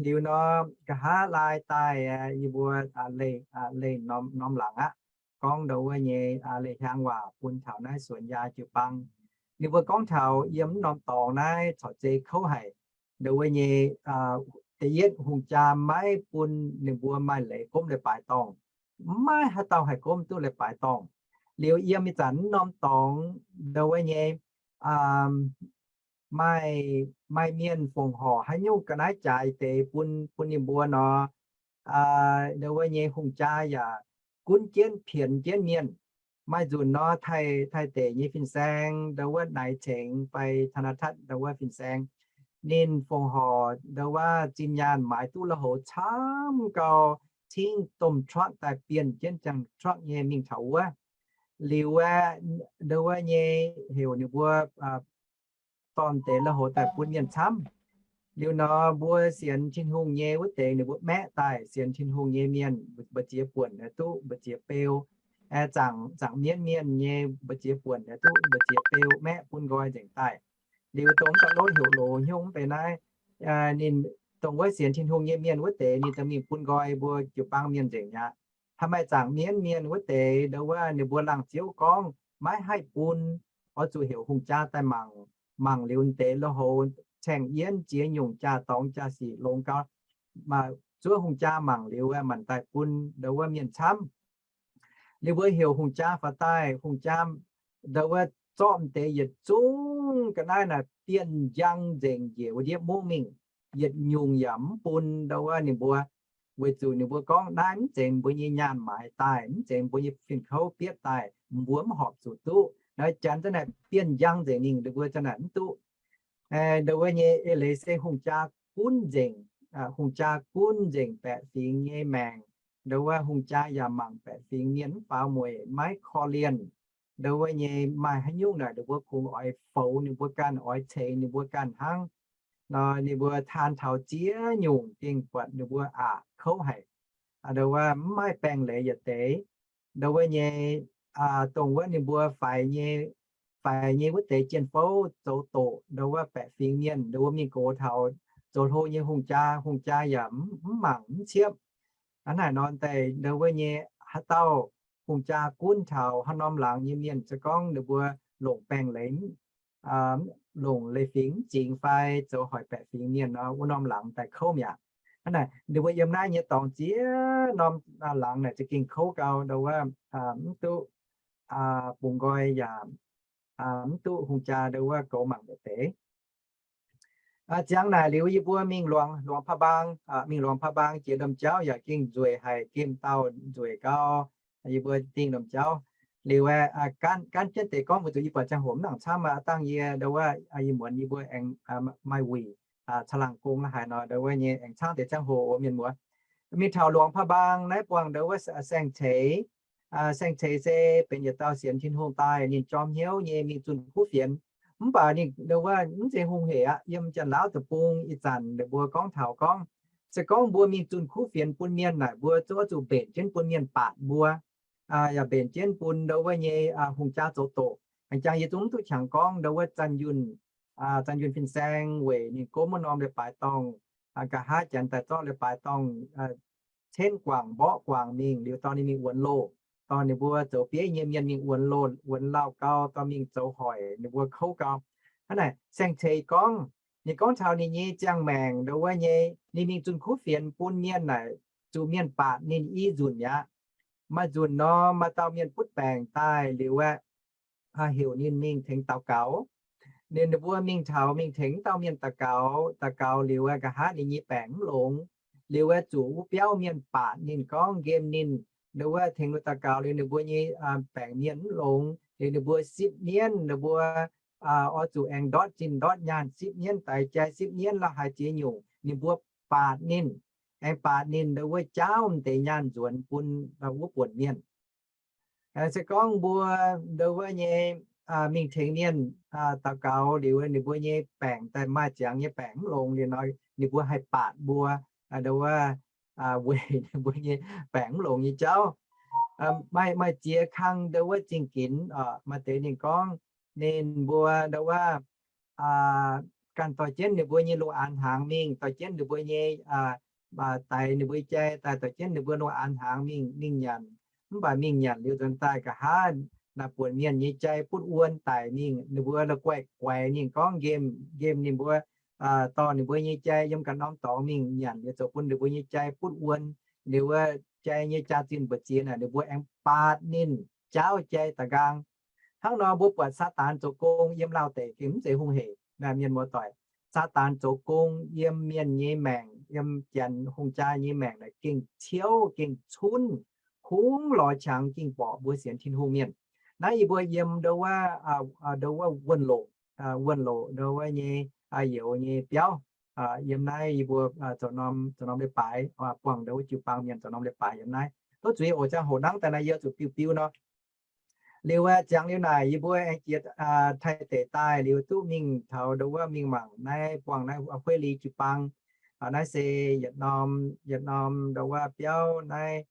Liuz nor, nqa'haav laai daaih yie mbuo leih norm laangz aqv, gorngv ndau wuov nyei leih hiaang waac bun taux naaiv suonx yaa jiu-baang. Ninh mbuo gorngv taux yiem mv norm dorngx naaiv corc zei kouv haic. Ndau wuov nyei da'yietv hungh jaa maiv bun ninh mbuo maaih leiz gomv leiz-baaix dorngh. Maiv haaix dauh haih gomv duqv leiz-baaix dorngh. Liuz yiem ih zanc mv norm dorngx ndau wuov nyei maaih, maaih mienh fongc horc haaix nyungc ga'naaiv jaaix deix bun, bun ninh mbuo nor, ndau wuov nyei hungh jaa yaac gunv jienv pienx jienv mienh. Maaih nzunc nor, Taiv-, Taiv-deic nyei fin-saeng ndau wuov naaiv cengx fai โทรทัศน์ ndau wuov fin-saeng, ninh fongc horc ndau wuov zinh nyaanh maaiz duqv lui-houx camv gau, cingv domh truck daaih bienh jienv ziangh truck nyei mingh taux wuov. Liuz aeqv, ndau wuov nyei heuc ninh mbuo dorh deix lui-houx daaih bun mienh camv. Liuz nor mbuo sienx Tin-Hungh nyei wuov deix ninh mbuo maeqv daaih, sienx Tin-Hungh nyei mienh mbu'ziex buonc aeqv duqv mbu'ziex beu. Zaangc, zaangc mienv mienh nyei mbu'ziex buonc aeqv duqv mbu'ziex beu maeqv bun nqoi nzengc daaih. Liuz dongh mv baac lov heuc loz hnyouv mv bei naaiv, ninh dongh wuov sienx Tin-Hungh nyei mienh wuov deix ninh daaih mingh bun nqoi mbuo jiu-baang mienh nzengc mi'aqv. Haaix maaih zaangc mienv mienh wuov deix ndau wuov ninh mbuo laangh ziouv gorngv maiv haih bun, oix zuqc heuc hungh jaa daaih mangc. Mangc liuz deix lui-houx caeng yienv ziex nyungc jaa-dorngx jaa-sic longx gau. Zuov hungh jaa mangc liuz aeqv, manc daaih bun ndau wuov mienh camv. Liuz mbuo heuc hungh jaa faaux daaih, hungh jaa ndau wuov zorqv deix yietc zungv ga'naaiv naaic bienh njang nzengc njiec wuov ndiev mungv mingh, yietc nyungc yaac mv bun ndau wuov ninh mbuo. Weic zuqc ninh mbuo gorngv naaiv mv zeiz mbuo nyei nyaanh maaiz daaih, mv zeiz mbuo nyei fin-kouv bietv daaih, mbuo mv horpc zuqc duqv. Naaiv janx zanc naaic bienh njang nzengc mingh, ninh mbuo zanc naaic mv duqv. Ndau wuov nyei eix leiz se hungh jaa gunv nzengc, hungh jaa gunv nzengc baeqc fingx nyei maengc. Ndau wuov hungh jaa yaac mangc baeqc fingx mienh mv faaux mueic, maiv korv-lienh. Ndau wuov nyei maaih haaix nyungc naaic ninh mbuo kungx oix foux ninh mbuo ganh, oix ceix ninh mbuo ganh hnangv. Nor ninh mbuo taan taux ziex nyungc gengh buatc ninh mbuo aqc kouv haic. Ndau wuov mv maaih baengh leiz yietc deix. Ndau wuov nyei, dongh wuov ninh mbuo faix nyei, faix nyei wuov deix jien-fouv zoux doqc ndau wuov baeqc fingx mienh, ndau wuov mingh gox taux zoux hlo nyei hungh jaa, hungh jaa yaac mv mangc mv ciepv. Hnangv naaic nor daaih ndau wuov nyei haaix dauh hungh jaa gunv taux haaix norm laangz nyei mienh, se gorngv ninh mbuo longc baengh leiz, longc leiz-fingx mv zingx fai zoux hoic baeqc fingx mienh nor, wuov norm laangz daaih kouv mi'aqv. Hnangv naaic ninh mbuo yiem naaiv nyei dorngx ziex norm laangz naaic za'gengh kouv gau, ndau wuov mv duqv bungx nqoi yaac mv duqv hungh jaa ndau wuov goux mangc yietc deix. Ziangx naaic liuz yie mbuo mingh luangx, luangx พะบาง, mingh luangx พะบาง jiex domh jauv yaac gengh nzueic haic, gemh dauh nzueic gau. Yie mbuo dingh domh jauv, Liuz aeqv, gan, gan jienv deix gorngv mbuo zuqc yie buatc ziangh hoc mv nangc camv aqv, dangh yie ndo wuov, yie muonz yie mbuo aengx maaih wuic caangh laangh gong la'haaix nor, ndo wuov nyei aengx caangv deix ziangh hoc mienh muoz. Mingh taux Luangh Paa Mbaang naaiv buangh ndo wuov Saeng-Ceix. Saeng-Ceix se benx yietc dauh sienx Tin-Hungh daaih, ninh jorm hnyouv nyei mingh zunh kuv fienx. Mv baac ninh ndo wuov mv zeiz hungh hec aqv. Yiem Janx-Laauv deic-bung ih zanc ninh mbuo gorngv taux gorngv, se gorngv mbuo mingh zunh kuv fienx bun mienh naaic, mbuo zungv oix zuqc mbenc jienv bun mienh baatc mbuo, yaac mbenc jienv bun ndo wuov nyei hungh jaa zoux doqc. Jangx yie zungv mv duqv qangx gorngv ndo wuov Zanh Yunh, Zanh Yunh fin-saeng weic ninh gomv wuov norm leiz-baaix dorngh, nqa'haav Janx daaih zorqv leiz-baaix dorngh cenv guangc mborqv guangc mingh liuz dorh ninh mingh wuonx loh, dorh ninh mbuo zoux bieiv nyei mienh mingh wuonx loh, wuonx lauh gau, dorh mingh zoux hoic ninh mbuo kouv gau. Hnangv naaic Saeng-Ceix gorngv, ninh gorngv taux ninh nyei ziangh maengc ndo wuov nyei, ninh mingh zunh kuv fienx bun mienh naaic, zuqc mienh baatc ninh i nzunc mi'aqv. Maaih nzunc nor, maaih dauh mienh butv baengc daaih liuz aeqv, heuc ninh mingh tengx daux gaux. Ninh, ninh mbuo mingh taux mingh tengx dauh mienh daux gaux, daux gaux liuz aeqv, nqa'haav ninh nyei baengc mv longx. Liuz aeqv, zuqc wuov biauv mienh baatc ninh gorngv nqemh ninh, ndo wuov tengx ninh daux gaux liuz ninh mbuo nyei baengc mienh mv longx. Liuz ninh mbuo sipv mienv, ninh mbuo oix zuqc aengx ndortv zinh ndortv nyaanh sipv mienv, daix jai sipv mienv la'haaix ziex nyungc, ninh mbuo baatc ninh, aengx baatc ninh ndo wuov jaauv m'deix nyaanh nzuonx bun wuov buonc mienh. Se gorngv mbuo ndo wuov nyei mingh tengx mienh daux gaux liuz ninh mbuo nyei baengc daaih maaih ziangx nyei baengc mv longx liuz nor, ninh mbuo haih baatc mbuo, ndo wuov weic ninh mbuo nyei baengc mv longx nyei jauv. Maaih, maaih ziex kang ndo wuov zingh ginx, maaih deix ninh gorngv ninh mbuo ndo wuov ganh dorh jienv ninh mbuo nyei lungh aanx hnaangx mingh, dorh jienv ninh mbuo nyei, daix ninh mbuo jai daaih, dorh jienv ninh mbuo lungh aanx hnaangx mingh, mingh nyanc. Mv baac mingh nyanc liuz nzuonx daaih nqa'haav naaiv buonc mienh nyei jai butv wuon daic mingh, ninh mbuo la'guaih guaix ninh gorngv nqemh, nqemh ninh mbuo, dorh ninh mbuo nyei jai yiem ganh norm dorngx mingh nyanc liuz zoux bun ninh mbuo nyei jai butv wuon. Liuz wuov jai nyei jaa-zinh mbu'ziex naaic ninh mbuo aengx baatc ninh jaauv jai da'nqaang. Hnangv nor mbuo buatc Saadaan zoux gong yiem lauh deic gengh mv zeiz hungh hec. Naaiv mienh muoz-doic, Saadaan zoux gong yiem mienh nyei maengc, yiem janx hungh jaa nyei maengc naaic gengh ciouv, gengh cunv, kungx lorz qangx gengh borqc mbuo sienx Tin-Hungh mienh. Naaiv yie mbuo yiem ndo wuov, ndo wuov Wuonh Loc, Wuonh Loc ndo wuov nyei youz nyei biauv. Yiem naaiv yie mbuo zoux norm, zoux norm leiz-baaix, buangh ndo wuov jiu-baang mienh zoux norm leiz-baaix yiem naaiv. Duqv zuiz oc, ziangh hoc nangv daaih naaiv yie zuqc biu biu nor. Liuz aeqv, ziangx liuz naaic yie mbuo aengx jiex Taiv deic daaih liuz duqv mingh taux ndo wuov mingh mangc naaiv buangh naaiv Hueiv Li jiu-baang. Naaiv se yietc norm, yietc norm ndo wuov biauv naaiv,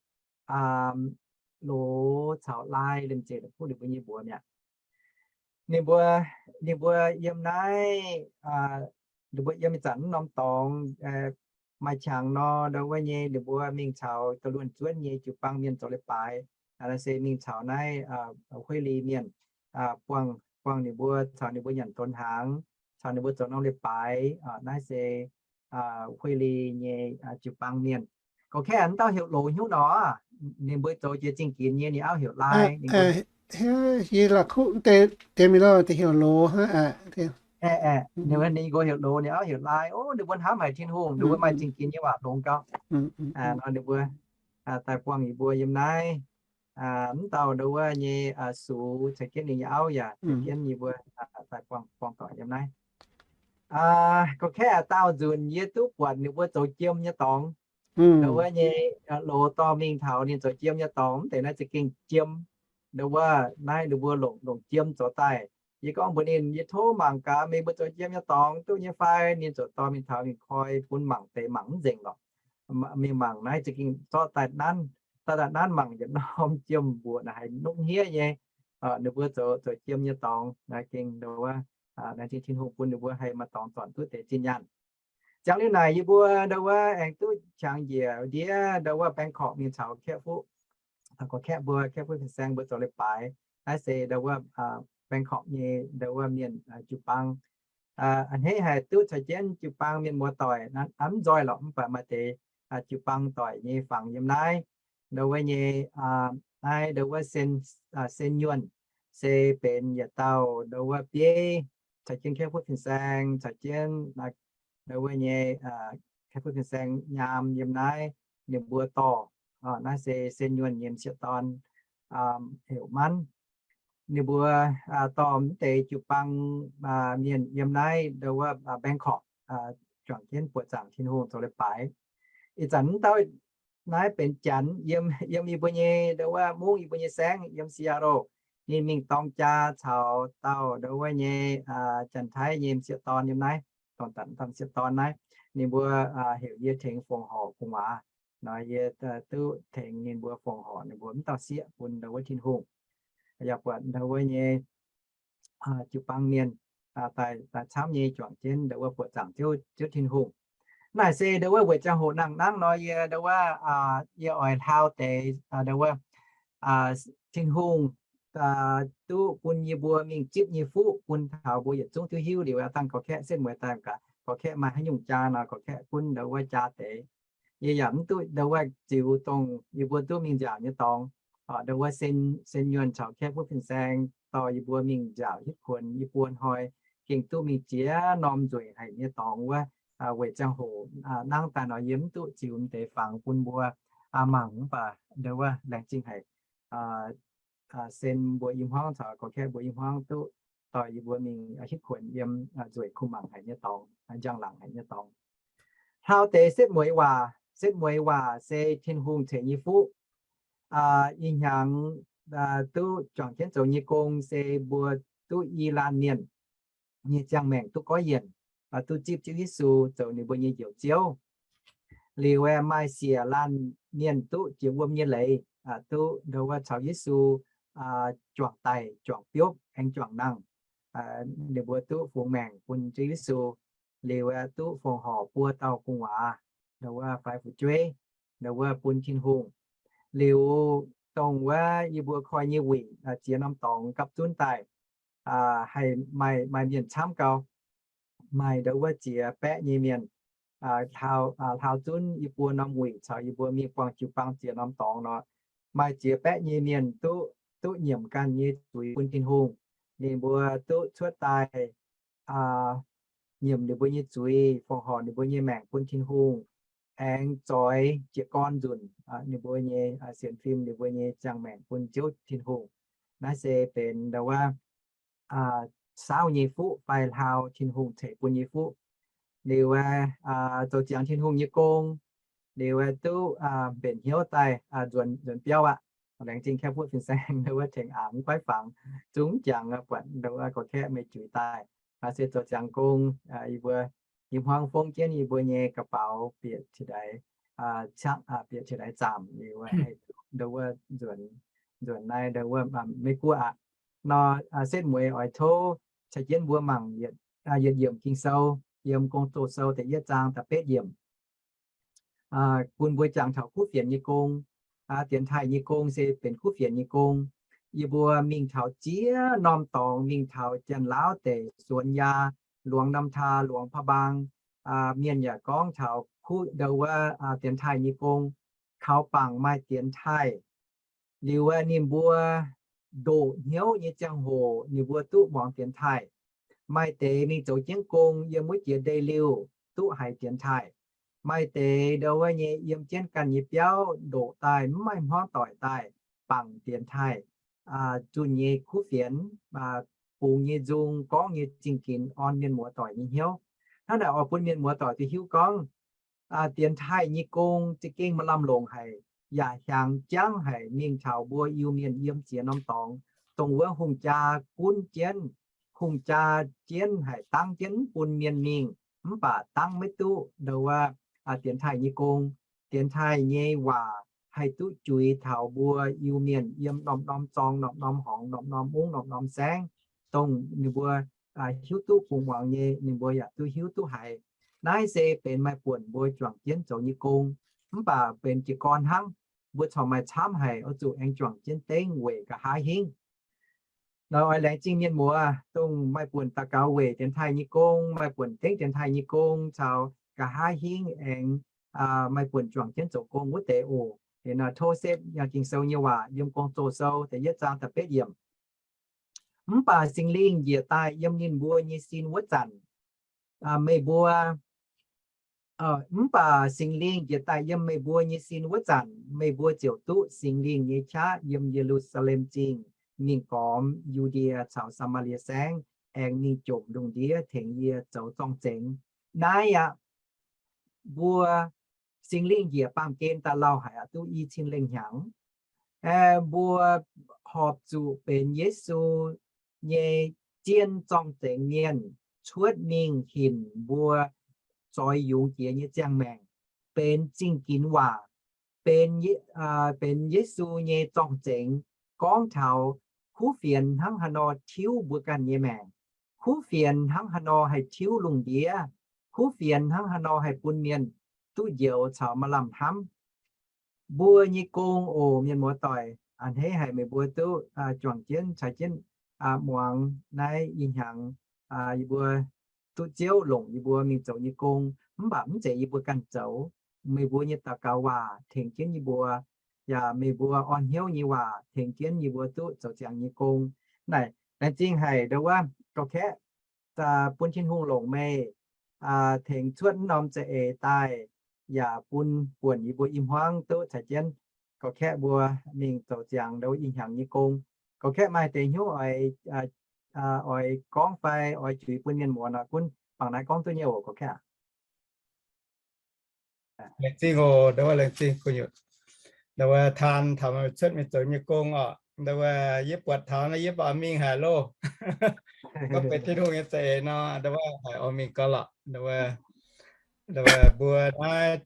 loz caux lai liemh zeih la'kuqv ninh mbuo nyei mbuox mi'aqv. Ninh mbuo, ninh mbuo yiem naaiv, ninh mbuo yiem ih zanc mv norm dorngx maaih qangx nor, ndo wuov nyei ninh mbuo mingh caux da'luonx zuonv nyei jiu-baang mienh zoux leiz-baaix. Naaiv se mingh caux naaiv Hueiv Li mienh, buangh, buangh ninh mbuo caux ninh mbuo nyanc donx hnaangx, caux ninh mbuo zoux norm leiz-baaix. Naaiv se Hueiv Li nyei jiu-baang mienh. Gorx-kaeqv, mv dauh heuc Loz hnyouv nor, ninh mbuo zoux jiex zingh ginx nyei, ninh auv heuc Lai. Yie la'kuqv deix mingh lo, deix heuc Loz hnangv. Ninh mbuo, ninh mbuo heuc Loz, ninh auv heuc Lai. Ov, ninh mbuo hnamv haic Tin-Hungh, ninh mbuo maaih zingh ginx nyei waac longx gau. Nor ninh mbuo daaih buangh yie mbuo yiem naaiv. Mv dauh ndo wuov nyei sux caux jienv ninh nyei auv yaac caux jienv yie mbuo daaih buangh, buangh doic yiem naaiv. Gorx-kaeqv, daauh nzunc yie duqv buatc ninh mbuo zoux jiem nyei dorngx. Ndo wuov nyei Loz dorh mingh taux ninh zoux jiem nyei dorngx, mv deix naaiv za'gengh jiem. Ndo wuov naaiv ninh mbuo longc, longc jiem zoux daaih. Yie gorngv mbuox ninh, yie tov mangc gaax meih mbuo zoux jiem nyei dorngx duqv nyei fai? Ninh ziouc dorh mingh taux ninh koi bun mangc deix, mangc mv nzengc lorqc. Mingh mangc naaiv za'gengh zorqv daaih nanv, daaih daaih nanv mangc yietc norm jiem mbuoqc naaic haiz nongv hniev nyei. Ninh mbuo zoux, zoux jiem nyei dorngx naaiv gengh ndo wuov, naaiv zingh Tin-Hungh bun ninh mbuo haih maaih dorngx zornc duqv deix zinh nyaanh. Ziangx liuz naaic yie mbuo ndo wuov aengx duqv qangx njiec ndiev ndo wuov Bangkok mingh caux Kaeqv Fuqv, gorx-kaeqv mbuo, Kaeqv Fuqv fin-saeng mbuo zoux leiz-baaix. Naaiv se ndo wuov Bangkok nyei ndo wuov mienh jiu-baang. A'hneiv haic duqv caux jienv jiu-baang mienh muoz-doic, mv nzoih lorqc, mv baac maaih deix jiu-baang doic nyei fangx yiem naaiv. Ndo wuov nyei, naaiv ndo wuov Sen, Sen Nyuonh se benx yietc dauh ndo wuov bieiv caux jienv Kaeqv Fuqv fin-saeng, caux jienv ndo wuov nyei Kaeqv Fuqv fin-saeng nyaam yiem naaiv, ninh mbuo dorh. Naaiv se Sen Nyuonh nyei m'sieqv dorn, heuc Manv. ninh mbuo dorh mv deix jiu-baang mienh yiem naaiv ndo wuov Bangkok juangc jienv buoqc zaangc Tin-Hungh zoux leiz-baaix. Ih zanc mv dauh naaiv benx Janx, yiem yie mbuo nyei ndo wuov mungv, yie mbuo nyei saengv, yiem Seattle. Ninh mingh dorng jaa caux dauh ndo wuov nyei Janx-Taiv nyei m'sieqv dorn yiem naaiv, m'sieqv dorn naaiv. Ninh mbuo heuc yie tengx fongc horc gu'nguaaz nor, yie duqv tengx ninh mbuo fongc horc ninh mbuo mv dauh sieqv bun ndo wuov Tin-Hungh. Yaac buatc ndo wuov nyei jiu-baang mienh daaih camv nyei juangc jienv ndo wuov buoqc zaangc Ziouv Tin-Hungh. Naaic se ndo wuov weic ziangh hoc nangh nangv nor, yie ndo wuov, yie oix hlaau deix ndo wuov Tin-Hungh duqv bun yie mbuo mingh zipv nyei fuqv bun taux mbuo yietc zungv duqv hiuv liuz, dangh gorx-kaeqv setv mueiz daaih mangc gaax gorx-kaeqv maaih haaix nyungc jaa nor, gorx-kaeqv gunv ndo wuov jaa deix. Yie yaac mv duqv ndo wuov ziux dongh yie mbuo duqv mingh nziaauc nyei dorngx, ndo wuov sen, sen nyuonh caux kaeqv wuov fin-saeng dorh yie mbuo mingh nziaauc hitv kuonx. Yie mbuo hnoi gengh duqv mingh jiex norm nzueic haic nyei dorngx wuov, weic ziangh hoc nangv daaih nor yie mv duqv ziux deix fangx bun mbuo mangc, mv baac ndo wuov laengz zingh haic sen mbuo i hmuangv caux gorx-kaeqv mbuo i hmuangv duqv dorh yie mbuo mingh hitv kuonx yiem nzueic kuh mangc haic nyei dorngx, njang-laangc haic nyei dorngx. Hlaau deix setv mueiz waac, setv mueiz waac se Tin-Hungh ceix nyei fuqv. Ih hnyangx duqv juangc jienv zoux nyei gong se mbuo duqv i laanh mienh nyei ziangh maengc duqv goiv yienc, duqv zipv Ziouv Yesu zoux ninh mbuo nyei Njoux Ziouv. Liuz aeqv, maaih siec laanh mienh duqv jiex wuom nyei leiz, duqv ndo wuov caux Yesu juangc daic, juangc biopv, aengx juangc nangh. Ninh mbuo duqv fungx maengc bun Ziouv Yesu. Liuz aeqv, duqv fongc horc buo dauh gu'nguaaz, ndo wuov fai fu'jueiv, ndo wuov bun Tin-Hungh. Liuz dongh wuov yie mbuo koi nyei wuic ziex norm dorngx gapv zunv daaih, haih maaih, maaih mienh camv gau. Maaih ndo wuov ziex baeqv nyei mienh hlaau, hlaau zunv yie mbuo norm wuic caux yie mbuo mingh buangh jiu-baang ziex norm dorngx nor, maaih ziex baeqv nyei mienh duqv, duqv nyiemc ganh nyei zuiz bun Tin-Hungh. Ninh mbuo duqv cuotv daaih nyiemc ninh mbuo nyei zuiz, fongc horc ninh mbuo nyei maengc bun Tin-Hungh, aengx zoix jiez gorn nzunc ninh mbuo nyei sienx fim, ninh mbuo nyei ziangh maengc bun Ziouv Tin-Hungh. Naaiv se benx ndo wuov saauv nyei fuqv fai hlaau Tin-Hungh ceix bun nyei fuqv. Liuz aeqv, zoux ziangx Tin-Hungh nyei gong, liuz aeqv, duqv mbenc hnyouv daaih nzuonx, nzuonx biauv aqv. Laengz zingh kaeqv fuqv fin-saeng ndo wuov tengx aax mv guaiv fangx, zungv jangx buatc ndo wuov gorx-kaeqv meih juix daaih. Se zoux ziangx gong, yie mbuo i hmuangv fongv jienv yie mbuo nyei ga'baux bieqc qiex daix, bieqc qiex daix zaamc liuz, ndo wuov nzuonx, nzuonx naaiv ndo wuov Meiv Guoqv aqv. Nor setv mueiz oix tov caux jienv mbuo mangc yietc, yietc yiemc Ging-Sou, yiem Gong-Zoh Sou da'yietv zaang da'betv yiemc. Bun mbuo jangx taux kuv fienx nyei gong. Dienx taaih nyei gong se benx kuv fienx nyei gong. Yie mbuo mingh taux ziex norm dorngx, mingh taux Janx-Laauv deic, Suonx Yaa, Luangz Nam Taa, Luangz Paa Mbaang, mienh yaac gorngv taux kuv ndo wuov dienx taaih nyei gong. Kaux bangc maaih dienx taaih liuz, ninh mbuo ndoqc hnyouv nyei ziangh hoc ninh mbuo duqv muangx dienx taaih. Maaih deix mingh zoux jienv gong yiem wuov jiex ndeic-liuh duqv haiz dienx taaih. Maaih deix ndo wuov nyei yiem jienv ganh nyei biauv ndoqc daaih mv maaih hmuangv doic daaih bangc dienx taaih zunh nyei kuv fienx, bungx nyei nzung, gorngv nyei zingh ginx orn mienh muoz doic nyei hnyouv. Hnangv naaic oix bun mienh muoz doic duqv hiuv gorngv dienx taaih nyei gong za'gengh maaih lamh longc haic, yaac hiaangx jangv haic mingh taux mbuo Iu-Mienh yiem ziex norm dorngx, dongh wuov hungh jaa gunv jienv, hungh jaa jienv haic, dangv jienv mv bun mienh mingh, mv baac dangv maiv duqv ndo wuov dienx taaih nyei gong. Dienx taaih nyei waac haih duqv juix taux mbuo Iu-Mienh yiem norm-norm zorng, norm-norm horngz, norm-norm mungv, norm-norm saengv, dongh ninh mbuo hiuv duqv bungx muangx nyei, ninh mbuo yaac duqv hiuv duqv haiz. Naaiv se benx maaih buonc mbuo juangc jienv zoux nyei gong, mv baac benx jiez gorn hnangv. Mbuo corc maaih camv haic oix zuqc aengx juangc jienv dengv weic nqa'haav hingv. Nor oix laengz zingh mienh muoz dongh maaih buonc daux gaux weic dienx taaih nyei gong, maaih buonc dengv dienx taaih nyei gong, caux nqa'haav hingv aengx maaih buonc juangc jienv zoux gong wuov deix oc. Liuz nor tov setv Ging-Sou nyei waac yiem Gong-Zoh Sou da'yietv zaang da'betv yiemc. Mv baac Singx Lingh njiec daaih yiem ninh mbuo nyei sin wuov zanc, meih mbuo, mv baac Singx Lingh njiec daaih yiem meih mbuo nyei sin wuov zanc, meih mbuo ziouc duqv Singx Lingh nyei qaqv yiem Ye^lu^saa^lem Zingh mingh gormx Yu^ndie caux Saa^maa^lie Saengv, aengx mingh jomc lungh ndiev tengx yie zoux zorng-zengx. Naaiv aqv, mbuo Singx Lingh njiec baamh gen daaih lauh haic aqv, duqv i cin lengh hnyangx. Mbuo horpc zuqc benx Yesu nyei zien zorng-zengx mienh cuotv mingh hinc mbuo zoix yungz jiex nyei ziangh maengc, benx zingh ginx waac, benx, benx Yesu nyei zorng-zengx gorngv taux kuv fienx hnangv haaix nor tiuv mbuo ganh nyei maengc, kuv fienx hnangv haaix nor haih tiuv lungh ndiev, kuv fienx hnangv haaix nor haih bun mienh duqv njoux caux maaih lamh hnamv. Mbuo nyei gong oc, mienh muoz-doic, a'hneiv haic meih mbuo duqv juangc jienv caux jienv muangx naaiv ih hnyangx yie mbuo duqv Ziouv longc yie mbuo mingh zoux nyei gong, mv baac mv zeiz yie mbuo ganh zoux. Meih mbuo nyei daux gaux waac tengx jienv yie mbuo, yaac meih mbuo orn hnyouv nyei waac tengx jienv yie mbuo duqv zoux ziangx nyei gong. Naaic laengz zingh haic ndau wuov ga'kaeqv, bun Tin-Hungh longc meih tengx cuotv wuov norm za'eix daaih, yaac bun buonc yie mbuo i hmuangv duqv caux jienv ga'kaeqv mbuo mingh zoux ziangx ndau wuov ih hnyangx nyei gong. Ga'kaeqv maaih deix hnyouv oix, oix gorngv fai oix juix bun mienh muoz nor, gunv bangc naaiv gorngv duqv nyei oc, ga'kaeqv. Laengz zingh oc, ndau wuov laengz zingh kuv nyutc. Ndau wuov Taan taux meih cuotv mingh zoux nyei gong oc. Ndau wuov yie buatc taux naaiv yie baac mingh haic loh. Gorngv benx Tin-Hungh nyei za'eix nor, ndau wuov haiz oix mingh gau lorqc. Ndau wuov, ndau wuov mbuo naaiv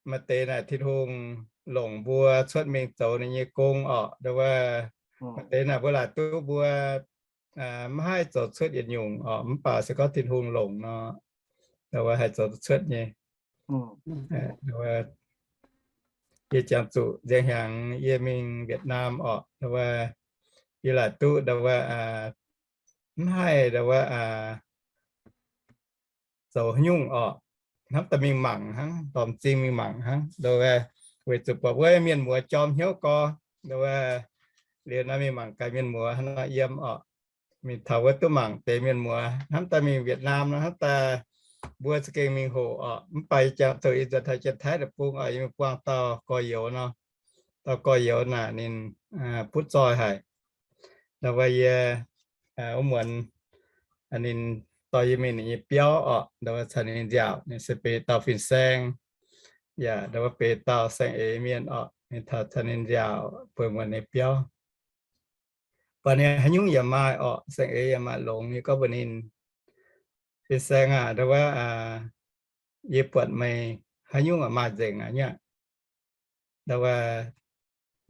maaih deix naaic Tin-Hungh longc mbuo cuotv mingh zoux ninh nyei gong oc. Ndau wuov maaih deix naaic mbuo laaic duqv mbuo maiv haih zoux cuotv yietc nyungc oc, mv baac se gorngv Tin-Hungh longc nor, ndau wuov haih zoux cuotv nyei. Yie jangx zuqc nziang hnyangx yie mingh Việt Nam oc, ndau wuov yie laaic duqv ndau wuov mv haih ndau wuov zoux haaix nyungc oc, hnamv daaih mingh mangc hnangv, dorh m'zing mingh mangc hnangv, ndau wuov weic zuqc buatc wuov mienh muoz jorm hnyouv gorx, ndau wuov liuz nor mingh mangc gaax mienh muoz hnangv nor yiem oc. Mingh taux wuov duqv mangc deix mienh muoz hnamv daaih mingh Việt Nam nor hnamv daaih mbuo za'gengh mingh hoqc oc. Mv baac yie jangx zuqc yie nzuonx taux Janx-Taiv deic-bung oc, yie mingh buangh dauh gorx-youz nor, dauh gorx-youz naaic ninh butv zoih haic. Ndau wuov yie wuov muonz ninh dorh yie mingh ninh nyei biauv oc, ndau wuov caux ninh nziaauc, ninh se benx dauh fin-saeng, yaac ndau wuov benx dauh saeng-eix mienh oc. Ninh taux caux ninh nziaauc bueix muonz ninh biauv, buatc ninh haaix nyungc yaac maaih oc, saeng-eix yaac maaih longx. Yie gorngv mbuox ninh, fin-saeng aah, ndau wuov yie buatc meih haaix nyungc yaac maaih nzengc aqv nyei. Ndau wuov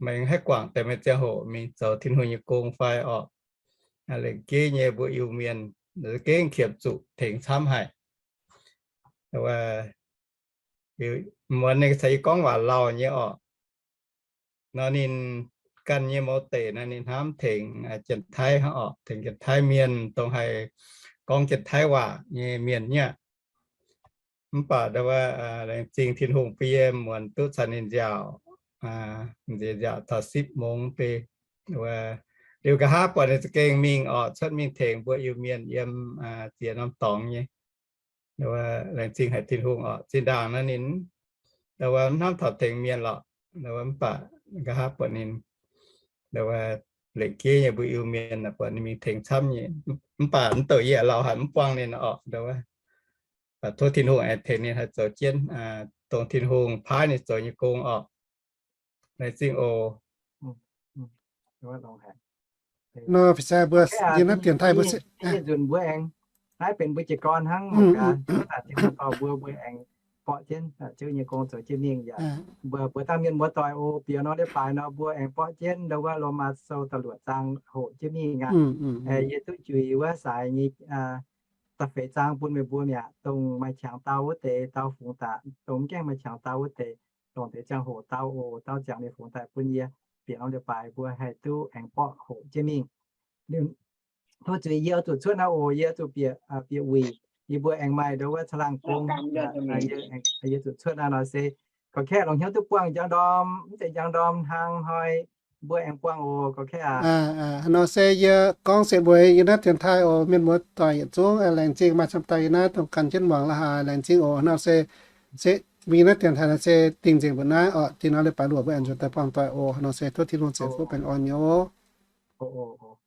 meih haih guangc deix meih ziangh hoc mingh zoux Tin-Hungh nyei gong fai oc? Lengc jeiv nyei mbuo Iu-Mienh za'gengh qiemx zuqc tengx camv haic. Ndau wuov muonz ninh caux yie gorngv waac lauh nyei oc. Nor ninh ganh nyei mouz deic nor ninh hnamv tengx Janx-Taiv hnangv oc, tengx Janx-Taiv mienh, dongh haih gorngv Janx-Taiv waac nyei mienh nyei aqv. Mv baac ndau wuov laengz zingh Tin-Hungh bun yie muonz duqv caux ninh nziaauc, nziaauc taux sipv mungz deix. Liuz nqa'haav buatc ninh za'gengh mingh oc, cuotv mingh tengx mbuo Iu-Mienh yiem ziex norm dorngx nyei. Ndau wuov laengz zingh haic Tin-Hungh oc. Zinh ndaangc naaiv ninh ndau wuov mv hnamv taux tengx mienh lorqc. Ndau wuov mv baac nqa'haav buatc ninh ndau wuov lengc jeiv nyei mbuo Iu-Mienh buatc ninh mingh tengx camv nyei. Mv baac mv douc yie lauh haic mv buangh ninh oc. Ndau wuov tov Tin-Hungh aengx tengx ninh haih zoux jienv dongh Tin-Hungh paaiv ninh zoux nyei gong oc. Laengz zingh oc. Nor, mbuo yie naaiv dienx taaih mbuo nzunc mbuo aengx naaiv benx mbuo jiez gorn hnangv. Mbuo, mbuo aengx borqv jienv Ziouv nyei gong zoux jienv mingh yaac mbuo, mbuo dangh mienh muoz-doic oc, bieqc nor leiz-baaix nor mbuo aengx borqv jienv ndau wuov Lomaa Sou da'luoqc zaang hoqc jienv mingh aqv. Yie duqv juix wuov saaix nyei da'feix zaang bun meih mbuo mi'aqv. Dongh maaih qangx dau wuov deix dau fungx daaih, dongh mv gaengh maaih qangx dau wuov deix, dongh deix ziangh hoc dau oc, dau ziangx liuz fungx daaih bun yie. Bieqc nor leiz-baaix mbuo haih duqv aengx borqv hoqc jienv mingh. Tov zuiz yie oix zuqc cuotv naaiv oc, yie zuqc bieqc, bieqc wuic, yie mbuo aengx maaih ndau wuov caangh laangh gong. Yie zuqc cuotv naaiv nor se gorqv-kaeqv longc hnyouv duqv buangh njang ndorm, mv zeiz njang ndorm hnangv hnoi mbuo aengx buangh oc, gorqv-kaeqv aac. Nor se yie gorngv se mbuo yie naaiv dienx taaih oc, mienh muoz-doic yietc zungv laengz zingh maaih camv daaih yie naaiv dongh gan jienv muangx la'haaix, laengz zingh oc. Nor se, se mbuo yie naaiv dienx taaih nor se dingh nzengc mbuo naaiv oc. Dingh nor leiz-baaix luoqc mbuo aengx nzuonx daaih buangh doic oc. Nor se tov Tin-Hungh ceix fuqv baengh orn nyei oc. O, o, o.